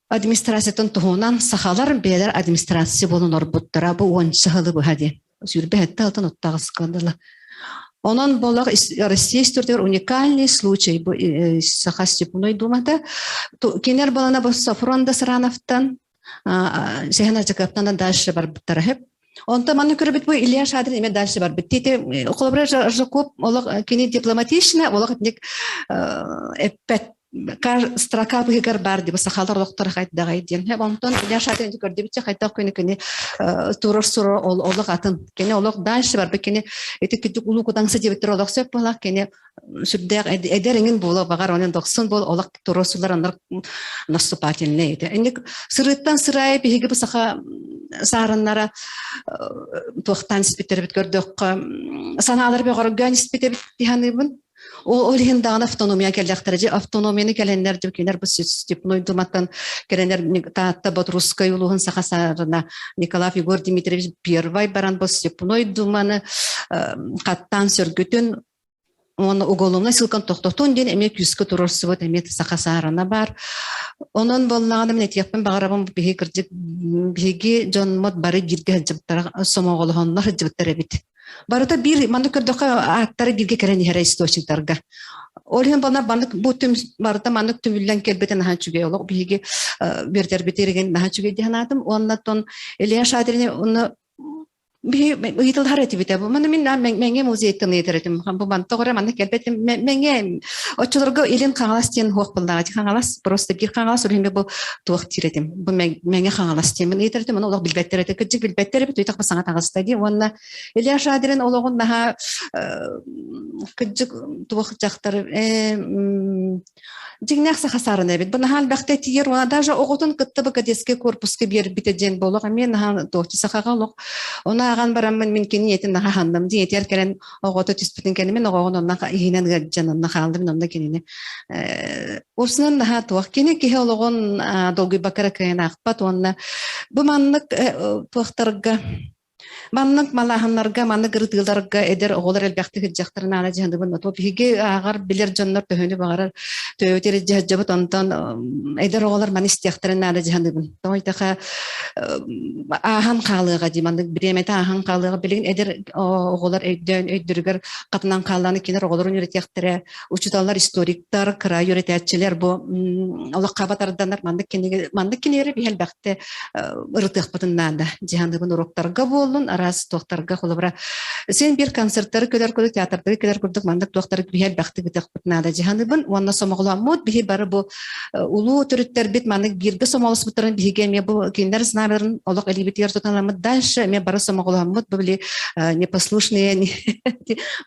администрациятын туһунан сахалар бэйэлэр администрация буолан орбуттара бу уонча сылы быһа диэн сүүрбэ сэттэ алтан оттоҕус дылы Онон болох Россия историятыгар уникальный случай бу Саха Степной Думата. Кинер балана бу Софрон Сарановтан Сэһэн Ачакаптан дальше барбыттара хөп. Онтон манна көрөбүт бу Илья Шадрин эмэ дальше барбыт. Тите холобура Жаков олох кини дипломатично олох итинник эппет. Строка быһыгар бар диби сахалар олохтор хайдаҕай диэн. Онтон Илья Шадрин көрдүбүтчэ хайдах күнү күнү турар сурар олох атын. Кини олох дальше барбыт кини ити күдүк улуу кудаҥса диэбиттэр олох сөп буолар кини сүрдээх эдэр эҥин буола баҕар онон дохсун буол олох турар анар наступательный этэ. Инник сырыттан сырай биһиги бу саха саарыннара туохтаан испиттербит көрдөххө санаалар бөҕөргөөн испитебит тиһаныыбын. Ол иһин даҕаны автономия кэллэхтэрэ дьэ автономияны кэлэннэр дьэ кинилэр бу Степной Думаттан кэлэннэр Таатта Ботрусскай улууһун саха саарына Николаев Егор Дмитриевич первай баран бу Степной Думаны хаттаан сөргүтүн уонна уголовнай ссылканы тохтотун диэн эмиэ күүскэ туруорсубут эмиэ саха саарына баар. Онон буоллаҕына мин этиэхпин баҕарабын биһиги кырдьык биһиги дьоммут бары бииргэ сылдьыбыттара сомоҕолоһоннор сылдьыбыттар эбит. Барыта биир маннык көрдөххө ааттара бииргэ кэлэн иһэрэ источниктарга. Ол иһин бана маннык бу түм барыта маннык түмүллэн кэлбитэ наһаа үчүгэй олох биһиги үөрдэрбит иригин наһаа үчүгэй дии санаатым. Уонна тон Илья Шадрини уонна биһи ыйытылһар этибитэ. Бу маны мин Мэҥэ музейтан ыйытар этим. Бу манта оҕора манна кэлбэтим. Мэҥэ оччолорго Илин Хаҥалас диэн хуох буллаҕа. Хаҥалас просто биир Хаҥалас урүһүмэ бу туох диир этим. Бу Мэҥэ Хаҥалас диэн мин ыйытар этим. Ону олох билбэттэр этэ. Кырдьык билбэттэр эбит. Ыйтах саҥа таҕыста дии. Уонна Илья Шадрин олоҕун наһаа кырдьык туох дьахтар дьиҥнээх саха саарына эбит. Бу наһаа элбэхтэ тиийэр уонна даже оҕотун кытта бу кадетскай корпуска биэрбитэ диэн буолуох эмиэ наһаа туохчу сахаҕа олох. Ону ааҕан бараммын мин кини ийэтин наһаа ханным. Дьиэ ийэтигэр кэлэн оҕото түспүтүн кэннэ мин оҕоҕун онно иһинэн ыалдьан онно хааллым мин онно кинини урсунан наһаа туох кини киһи олоҕун долгуйбакка эрэ кыайан аахпат уонна бу маннык туохтарга Маннык малааһыннарга, маннык ырытыыларга эдэр оҕолор элбэхтик сылдьахтарын аана дьаһаныбын. Ото биһиги ааҕар билэр дьоннор төһөнү баҕарар төбөтөр дьаһадьабыт онтон эдэр оҕолор маны истиэхтэрин наада дьаһаныбын. Тоҕо ааһан хаалыаҕа дии маннык бириэмэтэ ааһан хаалыаҕа билигин эдэр оҕолор өйдөөн өйдөрүгэр хатанан хааллааны кинилэр оҕолорун үөрэтиэхтэрэ учууталлар историктар кыра үөрэтээччилэр бу олоххо батарданар маннык кинигэ маннык кинигэлэри биһи элбэхтэ ырытыахпытын наада. Дьаһаныбын уроктарга буоллун, араас туохтарга холобура син биир концерттары көрөр курдук, театрдары көрөр курдук маннык туохтары биһи элбэхтик ытыахпыт наада. Дьаһаныбын уонна сомоҕоломмут биһи бары бу улуу төрүттэрбит маннык бииргэ сомоҕолоспуттарын биһиги эмиэ бу кинилэр знамяларын олох илиибитигэр туталаммыт дальше эмиэ бары сомоҕоломмут бу били непослушные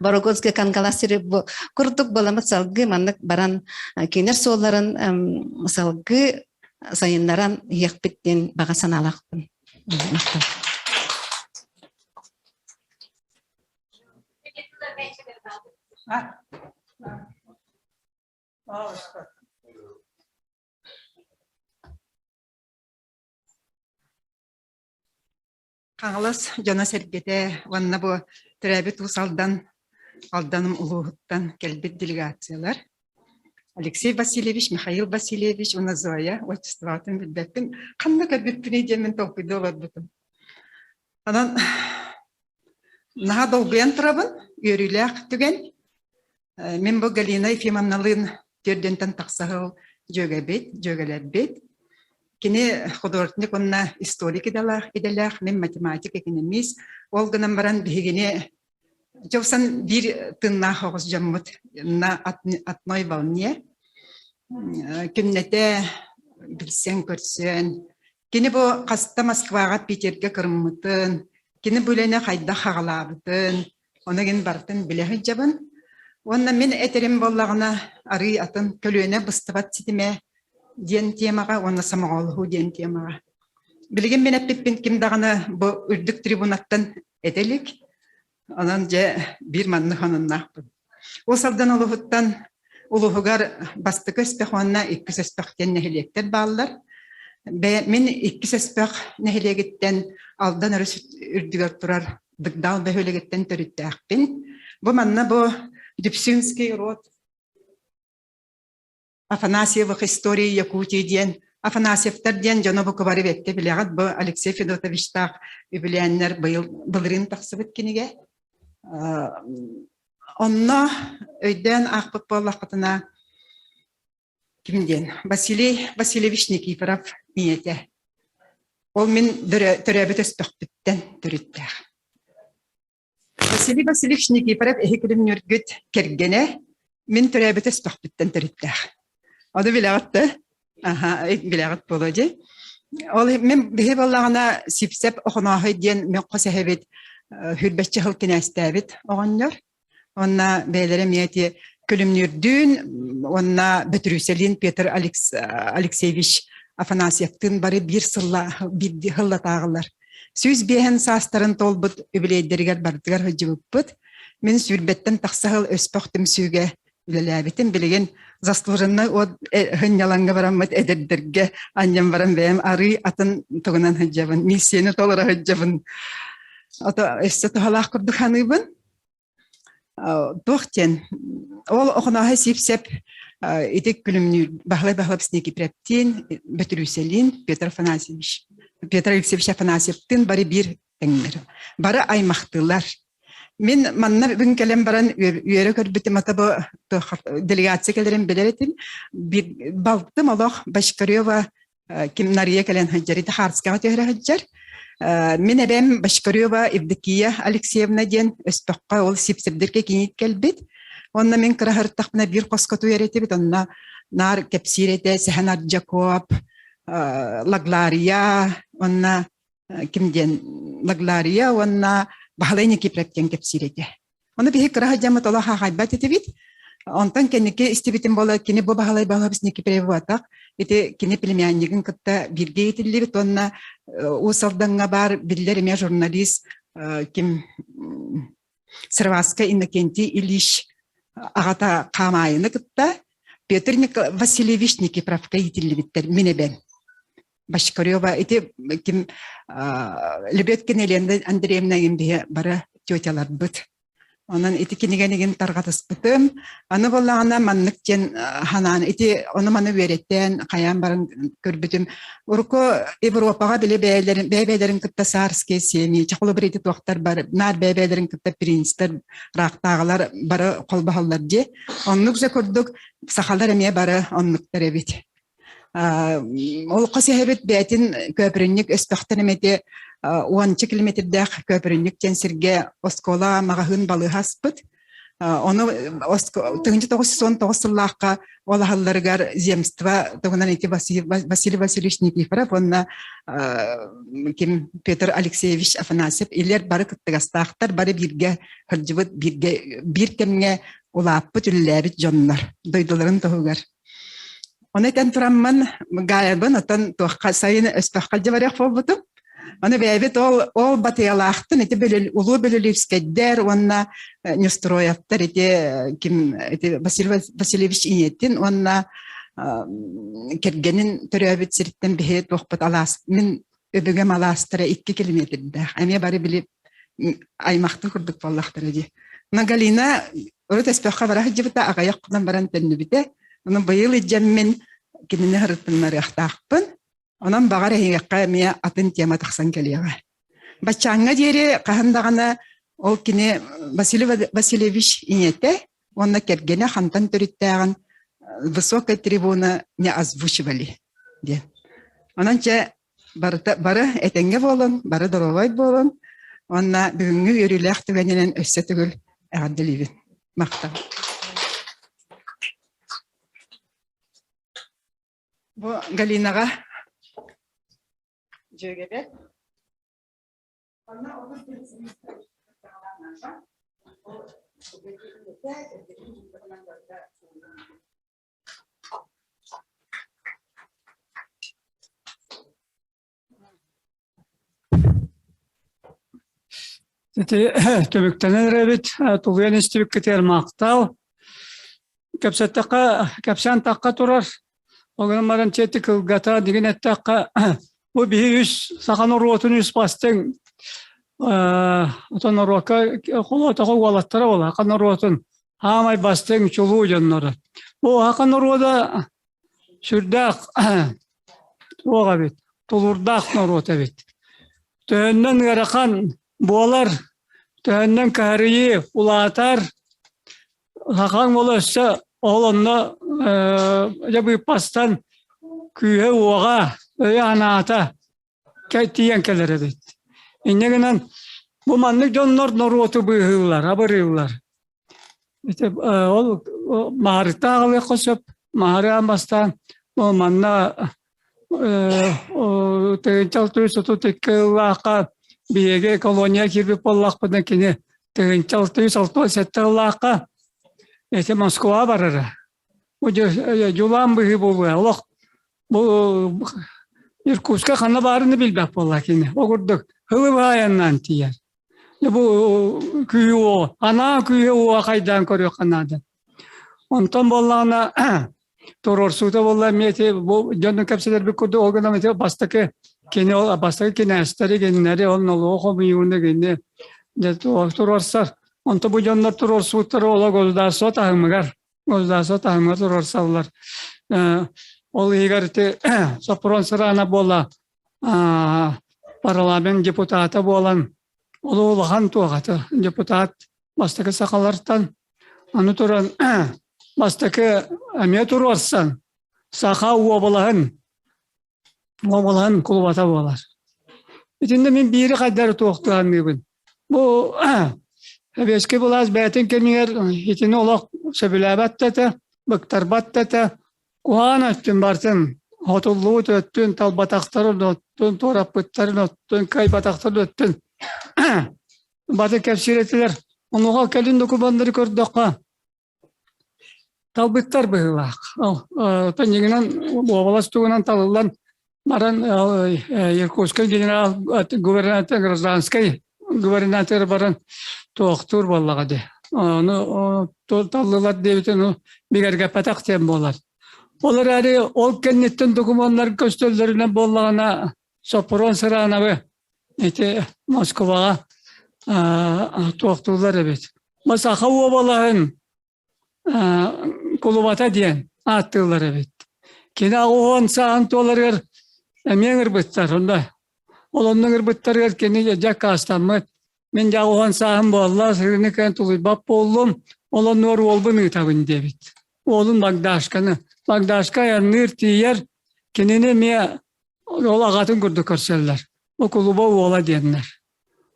Борогонская кангалас сири бу курдук буоламмыт салгыы маннык баран кинилэр суолларын салгыы сайыннаран иһиэхпит диэн баҕа санаалаахпын. Махтал. Хаҥалас дьоно-сэргэтэ уонна бу төрөөбүт Уус Алдан Алданым улууһуттан кэлбит делегациялар Алексей Васильевич, Михаил Васильевич уонна Зоя отчествоҕытын билбэппин, ханна көрбүппүнүй диэммин толкуйдуу олорбутум. Онон наһаа долгуйан турабын, үөрүүлээх түгэн. Мин бу Галина Ефимовналыын түөрдүнтэн тахса сыл дьүөгэбит, дьүөгэлэрбит. Кини художник уонна историк идэлээх, идэлээх, мин математик, экономист. Ол гынан баран биһигини дьолсон биир тыыннаах оҕус дьоммут на одной волне күннэтэ билсэн көрсөн кини бу хаста Москваҕа Питергэ кырыммытын кини бу үлэни хайдах хаҕалаабытын Ону гин барытын билэ сылдьабын. Уонна мин этэрим буоллаҕына, арыый атын көлүөнэ быстыбат ситимэ диэн темаҕа уонна сомоҕолоһуу диэн темаҕа. Билигин мин эппиппин ким даҕаны бу үрдүк трибунаттан этэ илик. Онон дьэ биир маннык сонуннаахпын. Уус Алдан улууһуттан улууһугар бастакы өспөх уонна иккис өспөх диэн нэһилиэктэр бааллар. Мин иккис өспөх нэһилиэгиттэн Алдан өрүс үрдүгэр турар Дыгдаал бөһүөлэгиттэн төрүттээхпин. Бу манна бу Дүпсүнский род Афанасьевых истории Якутии диэн Афанасьевтар диэн дьоно бу кыбары бэккэ билэҕит. Бу Алексей Федотовичтаах үбүлээннэр быйыл былырыын тахсыбыт кинигэ. Онно өйдөөн аахпыт буоллаххытына ким диэн Василий Васильевич Никифоров ийэтэ. Ол мин төрөөбүт өспөхпүттэн төрүттээх. Василий Васильевич Никифоров эһи күлүмнүүргүт кэргэнэ мин төрөөбүт өспөхпүттэн төрүттээх. Ону билэҕит да? Аха, билэҕит буолуо дии. Ол мин биһи буоллаҕына Сипсэп Охонооһой диэн мин хос эһэбит хүрбэччи сыл кинээстээбит оҕонньор. Онна бэйэлэрэ эмиэ ити Күлүмнүүрдүүн уонна Бөтүрүүсэлиин Петр Алексеевич Афанасьевтыын бары биир сылла биир сыллатааҕылар. 105 саастарын туолбут үбүлүөйдэригэр барытыгар сылдьыбыппыт. Мин сүүрбэттэн тахса сыл өспөх түмсүүгэ үлэлээбитим. Билигин заслуженнай от сынньалаҥҥа бараммыт эдэрдэргэ анньан баран бэйэм арыы атын тугунан сылдьабын, миссияны толоро сылдьабын. Ото өссө туһалаах курдук саныыбын. Туох диэн, ол Охонооһой Сиипсэп ити күлүмнүүр Баһылай Баһылап Сникипрэптиин, Бөтүрүүсэлиин, Петр Афанасьевич, Петр Алексеевич Афанасьевтыын бары биир тэҥнэр. Бары аймахтыылар. Мин манна бүгүн кэлэн баран үөрэ көрбүтүм ата бу делегация кэлэрин билэр этим. Балтым олох Башкарева ким Нария кэлэн сылдьар, ити Хаарскаҕа түһэрэ сылдьар. Мин эбэм Башкарева Евдокия Алексеевна диэн Өспөххө ол Сипсэбдиргэ киниит кэлбит. Онно мин кыра сырыттахпына биир хоско туйар этибит, онно наар кэпсиир этэ Сэһэн Ардьакоп, Лаглария, онно ким диэн Лаглария уонна Баһылай Никифоров диэн кэпсиир этэ. Ону биһи кыра сылдьаммыт олох аахайбат этибит. Онтон кэнники истибитим буола кини бу Баһылай Баһылабыс Никифоров ити кини племяннигын кытта бииргэ иитиллибит уонна Уус Алдаҥҥа баар биллэр эмиэ журналист ким Сырваска Иннокентий Ильич аҕата Хаамаайыны кытта Петр Васильевич Никифоровка иитиллибиттэр мин эбэм. Башкарева ити ким Лебедкина Елена Андреевна биһи бары тетяларбыт. Онон ити кинигэнигин тарҕатыспытым. Аны буоллаҕына маннык диэн ханаан ити ону-маны үөрэттэн хайаан баран көрбүтүм. Урукку Европаҕа били бэйэлэрин бэйэ-бэйэлэрин кытта царские семьи, чахолобур ити туохтар бар, наар бэйэ-бэйэлэрин кытта принцтэр, ыраахтааҕылар бары холбоһоллор дии. Оннук же курдук сахалар эмиэ бары оннуктар эбит. Ол хос эһэбит бэйэтин Көпүрүнньүк өспөхтөн эмэти уонча километрдээх Көпүрүнньүк диэн сиргэ оскуола, маҕаһыын, балыыһа аспыт. Ону 1919 сыллаахха ол аһалларыгар земство туһунан ити Василий Васильевич Никифоров уонна ким Петр Алексеевич Афанасьев илэр бары кыттыгастаахтар, бары бииргэ сылдьыбыт, бииргэ биир кэмҥэ улааппыт, үлэлээбит дьоннор дойдуларын туһугар. Ону этэн тураммын, Гаайабын оттон туохха сайын өспөххө илдьэ барыах буолбутум. Ону бэйэбит ол ол батыйалаахтын ити Бөлүл, Улуу Бөлүлүпскэйдэр уонна Неустроевтар ити ким ити Василий Васильевич ийэтин уонна кэргэнин төрөөбүт сириттэн биһи туохпут алаас мин өбүгэм алаастара 2 километрдээх. Эмиэ бары били аймахтыы курдук буоллахтара дии. Но Галина урут өспөххө бара сылдьыбыта, аҕыйах хонон баран төннүбүтэ. Ону быйыл илдьэммин кинини сырытыннарыахтаахпын. Онон баҕар эһиэхэ эмиэ атын тема тахсан кэлиэҕэ. Баччааҥҥа диэри хаһан даҕаны ол кини Василий Васильевич ийэтэ уонна кэргэнэ хантан төрүттээҕин высокой трибуна не озвучивали диэн. Онон чэ барыта бары этэҥҥэ буолун, бары доруобай буолун уонна бүгүҥҥү үөрүүлээх түгэнинэн өссө төгүл эҕэрдэлиибин. Махтал. Бу Галинаҕа дьүөгэбэр Онно олус Ити түмүктэнэн эрэбит, тулуйан истибиккитигэр махтал. Кэпсэттэххэ, кэпсээн тахха турар. Ол гынан баран чиэти кылгата дигин эттэххэ, бу биһи үс саха норуотун үс бастыҥ отон норуокка холоотоҕо уолаттара буола саха норуотун хаамай бастыҥ чулуу дьонноро. Бу саха норуота сүрдээх туох эбит, тулуурдаах норуот эбит. Төһөннөн ыарахан буолар, төһөннөн кыһарыйыы улаатар, Сахаҥ уола өссө ол онно дьэ быыппастан күүһэ-уоҕа, өйө-санаата тиийэн кэлэр эбит. Инньэ гынан бу маннык дьоннор норуоту быыһыыллар, абырыыллар. Ити ол маарыктаах ылыахха сөп. Маһары бастаан манна тыһыынча 632 ыллаахха биһиги колония киирбит буоллахпытына кини тыһыынча 667 ыллаахха ити Москва барара. Бу дьулаан быһыы буолуо. Олох бу Иркутска ханна баарыны билбэт буолла кини. Ол курдук һылы баайаннаан тиийэр. Бу күүһү уо, анаа күүһү уо хайдаан көрүөххэ наада. Онтон буоллаҕына туруорсуута буолла эмиэ ити бу дьону кэпсэтэрбит курдук ол гынан ити бастакы кини ол бастакы кинээстэри кинилэри ол нолуогу хомуйууну кини дьэ туруорсар. Онто бу дьоннор туруорсубуттара оло государство таһымыгар государство таһымыгар туруорсаллар. Ол иһигэр ити Сопрун Сырана буола парламент депутата буолан ол улахан туохата депутат бастакы сахалартан аны туран бастакы эмиэ туруорсан саха уобалаһын уобалаһын кулубата буолар. Итиннэ мин биири хайдары туохтуһанныыбын. Бу Сэбиэскэй былаас бэйэтин кэмигэр итини олох сөбүлээбэт да этэ, быктарбат да этэ, Куһаҕан өттүн барытын хотуллубут өттүн, талбатахтарын өттүн, туораппыттарын өттүн, кыайбатахтарын өттүн баты кэпсиир этилэр. Онуоха кэлин докумуоннары көрдөххө, талбыттар быһыылаах. Тэнньигинэн уобалас тугунан талыллан баран Иркутскай генерал губернатор гражданскай губернатор баран туохтуур буоллаҕа дии. Ону таллылар диэбитин ну бигэргэппэтэх диэн буолар. Ол эрээри ол кэнниттэн докумуоннар көстөллөрүнэн буоллаҕына Соппуруон Сыраанабы ити Москваҕа туохтууллар эбит. Саха уобалаһын кулубата диэн ааттыыллар эбит. Кини 80 сааһын туоларыгар эмиэ ыҥырбыттар. Онно ол онно ыҥырбыттарыгар кини дьэ аккаастаммыт. Мин дьэ 80 сааһым буолла, сырыыны кыайан тулуйбат буоллум. Ол оннугар уолбун ыытабын диэбит. Уолун Багдашканы. Багдашка айанныыр тиийэр. Кинини эмиэ ол аҕатын курдук көрсөллөр. Бу кулуба уола диэннэр.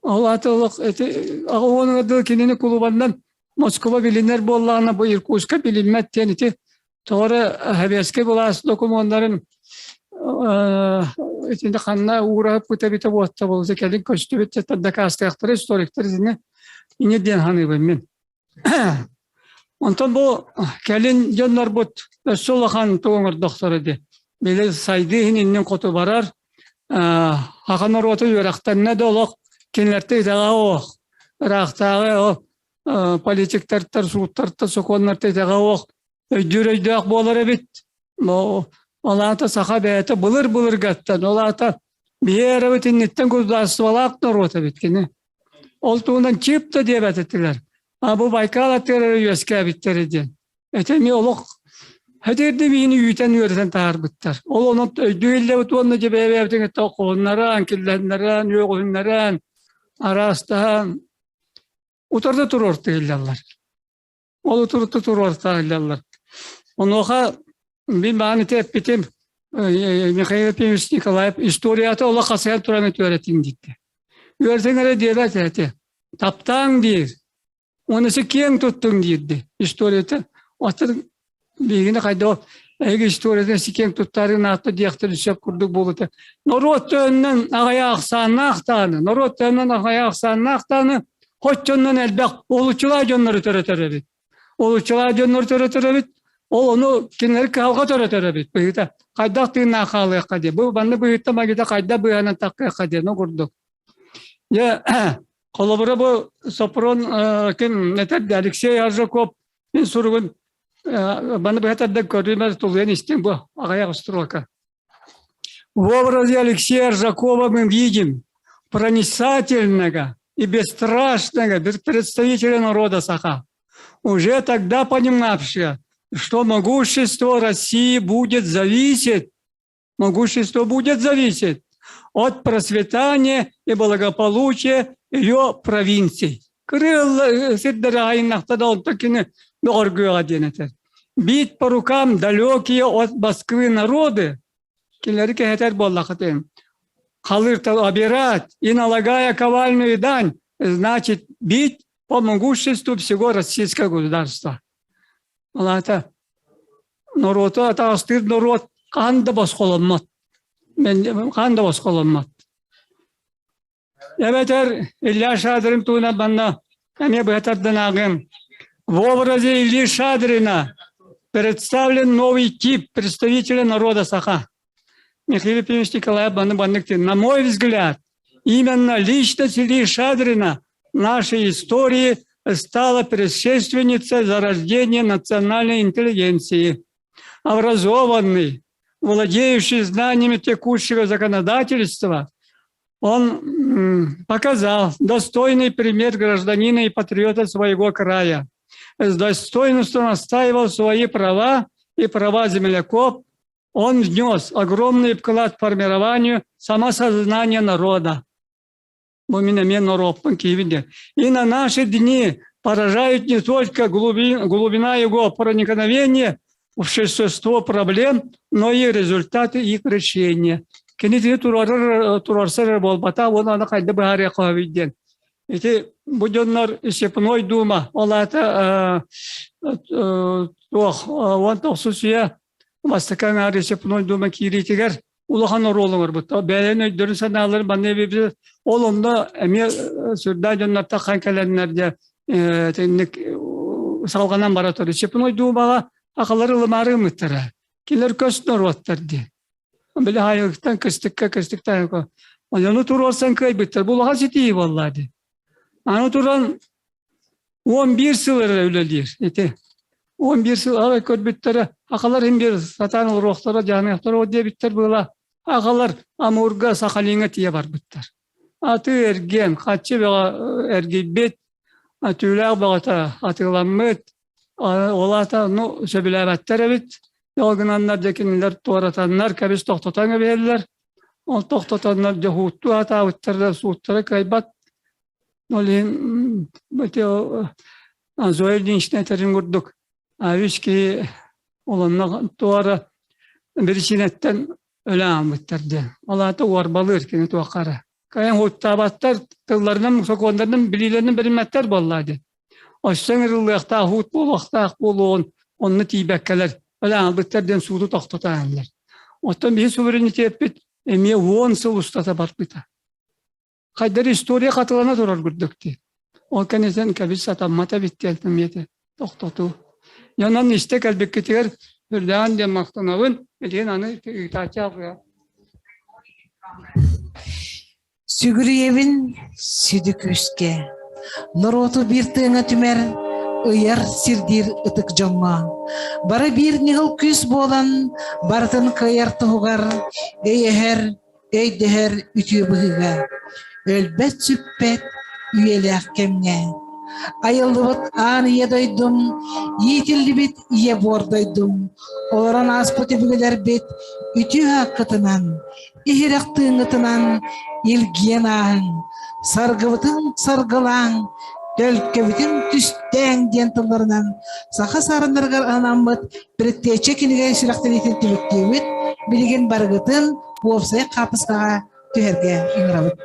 Ол аата олох ити аҕа дылы кинини кулубаннан Москва билинэр буоллаҕына бу Иркутска билиммэт диэн ити тоҕо эрэ сэбиэскэй былаас докумуоннарын итини ханна уураһыппыт эбитэ буолта буолута кэлин көстүбүт дакаастыахтара историктар итини инньэ диэн саныыбын мин. Онтон бу кэлин дьоннорбут өссө улахан тугу оҥордохторо дии. Били сайдыы иһин иннин хоту барар, саха норуота үөрэхтэннэ да олох кинилэртэн итэҕэ оох, ыраахтааҕы ол политиктартан, сууттартан, сокуоннартан итэҕэ оох өйдүүр өйдөөх буолар эбит. Ол аата саха бэйэтэ былыр-былыргаттан, ол аата биһи эрэбит инниттэн государстволаах норуот эбит кини. Ол туһунан чип да диэбэт этилэр. А бу Байкал аттыгар үөскээбиттэрэ диэн. Ити эмиэ олох хэтирди биини үүтэн үөрэтэн таһаарбыттар. Ол онон өйдүү иллэбит уонна дьэ бэйэ-бэйэбитин кытта хоһуннаран, киллэннэрэн, үөҕүһүннэрэн, араастаһан утарда туруортуһуллаллар. Ол утуруту туруортаһыллаллар. Онуоха мин баҕан ити эппитим Михаил Ефимович Николаев историята олох хасыһан туран үөрэтиҥ диэтэ. Үөрэтиҥ эрэ диэбэт этэ. Таптааҥ диир. Уонна киэҥ туттуҥ диирди историята. Оттон биһигини хайдах эһиги историятын киэҥ туттаарыгын аатта диэхтэрин сөп курдук буолута. Норуот төһөннөн аҕайа ахсааннаах даҕаны, норуот төһөннөн аҕайа ахсааннаах даҕаны хоччоннон элбэх уолуччулаах дьоннору төрөтөр эбит. Уолуччулаах дьоннору төрөтөр эбит. Ол ону кинилэри кыһалҕа төрөтөр эбит быһыыта. Хайдах тыыннаах хаалыахха диye. Бу манна быһыытта магита хайдах быһанан таххыахха диэн ол курдук. Дьэ, холобура бу Сопрун ким этэрдэ Алексей Аржаков мин суругун маны быһатардан көрүүмэр тулуйан истиҥ бу аҕыйах строка. В образе Алексея Аржакова мы видим проницательного и бесстрашного представителя народа Саха, уже тогда понимавшего, что могущество России будет зависеть Могущество будет зависеть от процветания и благополучия ее провинций. Кырыл сирдери айыннахта да онто кини доҕоргуоҕа диэн этэр. Бить по рукам далекие от Москвы народы, кинилэри кэһэтэр буоллахытын, халыртал обирать и налагая ковальную дань, значит бить по могуществу всего российского государства. Ол аата Норуоту атаҕастыыр норуот хаһан да босхоломмот. Хаһан да босхоломмот. Эбэтэр Илья Шадрин туһунан манна эмиэ быһа тардан ааҕыам. В образе Ильи Шадрина представлен новый тип представителя народа саха. Михаил Ефимович Николаев маннык маннык На мой взгляд, именно личность Ильи Шадрина нашей истории стала предшественницей зарождения национальной интеллигенции. Образованный, владеющий знаниями текущего законодательства, он показал достойный пример гражданина и патриота своего края. С достоинством отстаивал свои права и права земляков. Он внес огромный вклад в формированию самосознания народа. И на наши дни поражают не только глубина его проникновения в существо проблем, но и результаты их решения. Кини тини турарар турарсар буолбата уонна аны хайда быһаарыахха сөбүй диэн. Ити бу дьоннор Степной Дума, ол аата туох 19 үйэ бастакы аҥаар Степной Дума киириитигэр улахан оруолу оҥорбут. Бэйэлэрин өйдөрүн санааларын манна эбибит. Ол онно эмиэ сүрдээх дьоннортон хан кэлэннэр дьэ итинник салҕанан бара турар. Степной Думаҕа акалары ылымаары гыммыттара. Кинилэр көс норуоттар дии. Били хаайыктан кыстыкка кыстыктан ону туруорсан кыайбыттар. Бу улахан ситиһии буолла дии. Аны туран 11 сыл эрэ үлэлиир ити. 11 сыл арай көрбүттэрэ акалар иһин биир сатаан олоруохтара дьаныахтара ол диэбиттэр была акалар Амурга Сахалиҥҥа тиийэ барбыттар. Атыы эргиэн хаччы бөҕө эргийбит түүлээх бөҕөтө атыыламмыт ол аата ну сөбүлээбэттэр эбит ол гынаннар дьэ кинилэр туоратаннар кэбис тохтотон кэбиһэллэр ол тохтотоннор дьэ һууттуу сатаабыттар да сууттара кыайбат ол иһин ити Зоя Ильинична этэрин курдук үс киһи олонно туора биричиинэттэн өлө ааммыттар диэн. Ол аата уорбалыыр кини туохха эрэ. Кайан һууттаабаттар, тылларынан, сокуоннарынан, билиилэринэн бэриммэттэр буоллаа диэн. Өссө ыҥырыллыахтаах уут буолуохтаах буолуоҕун онно тиийбэккэлэр өлө аалбыттар диэн сууту тохтотооннор. Оттон биһи суверенитеппит эмиэ уон сыл устата барбыта. Хайдар история хатылана турар курдук дии. Ол кэнниттэн кэбис сатаммат эбит диэн эмиэ тохтотуу. Онон истэ кэлбиккитигэр үрдээн диэн махтанабын. Билигин аны ыытааччы алҕыа. Сүгүрүйэбин сүдү күүскэ, норуоту биир тыыҥа түмэр, ыйар сирдиир ытык дьоҥҥо. Бары биир ньыгыл күүс буолан, барытын кыайар туһугар өйөһөр, өйдөһөр үтүө быһыыга, өлбөт-сүппэт үйэлээх кэмҥэ. Айыллыбыт аан ийэ дойдум, иитиллибит ийэ буор дойдум, олорон ааспыт өбүгэлэрбит үтүө ааккытынан, иһирэх тыыҥҥытынан илгийэн ааһыҥ, саргыбытын саргылааҥ, төлкөбүтүн түстээҥ диэн тылларынан саха саарыннарыгар анаммыт предтеча кинигэ сүрэхтэниитин түмүктүүбүт. Билигин барыгытын уопсай хаартыскаҕа түһэргэ ыҥырабыт.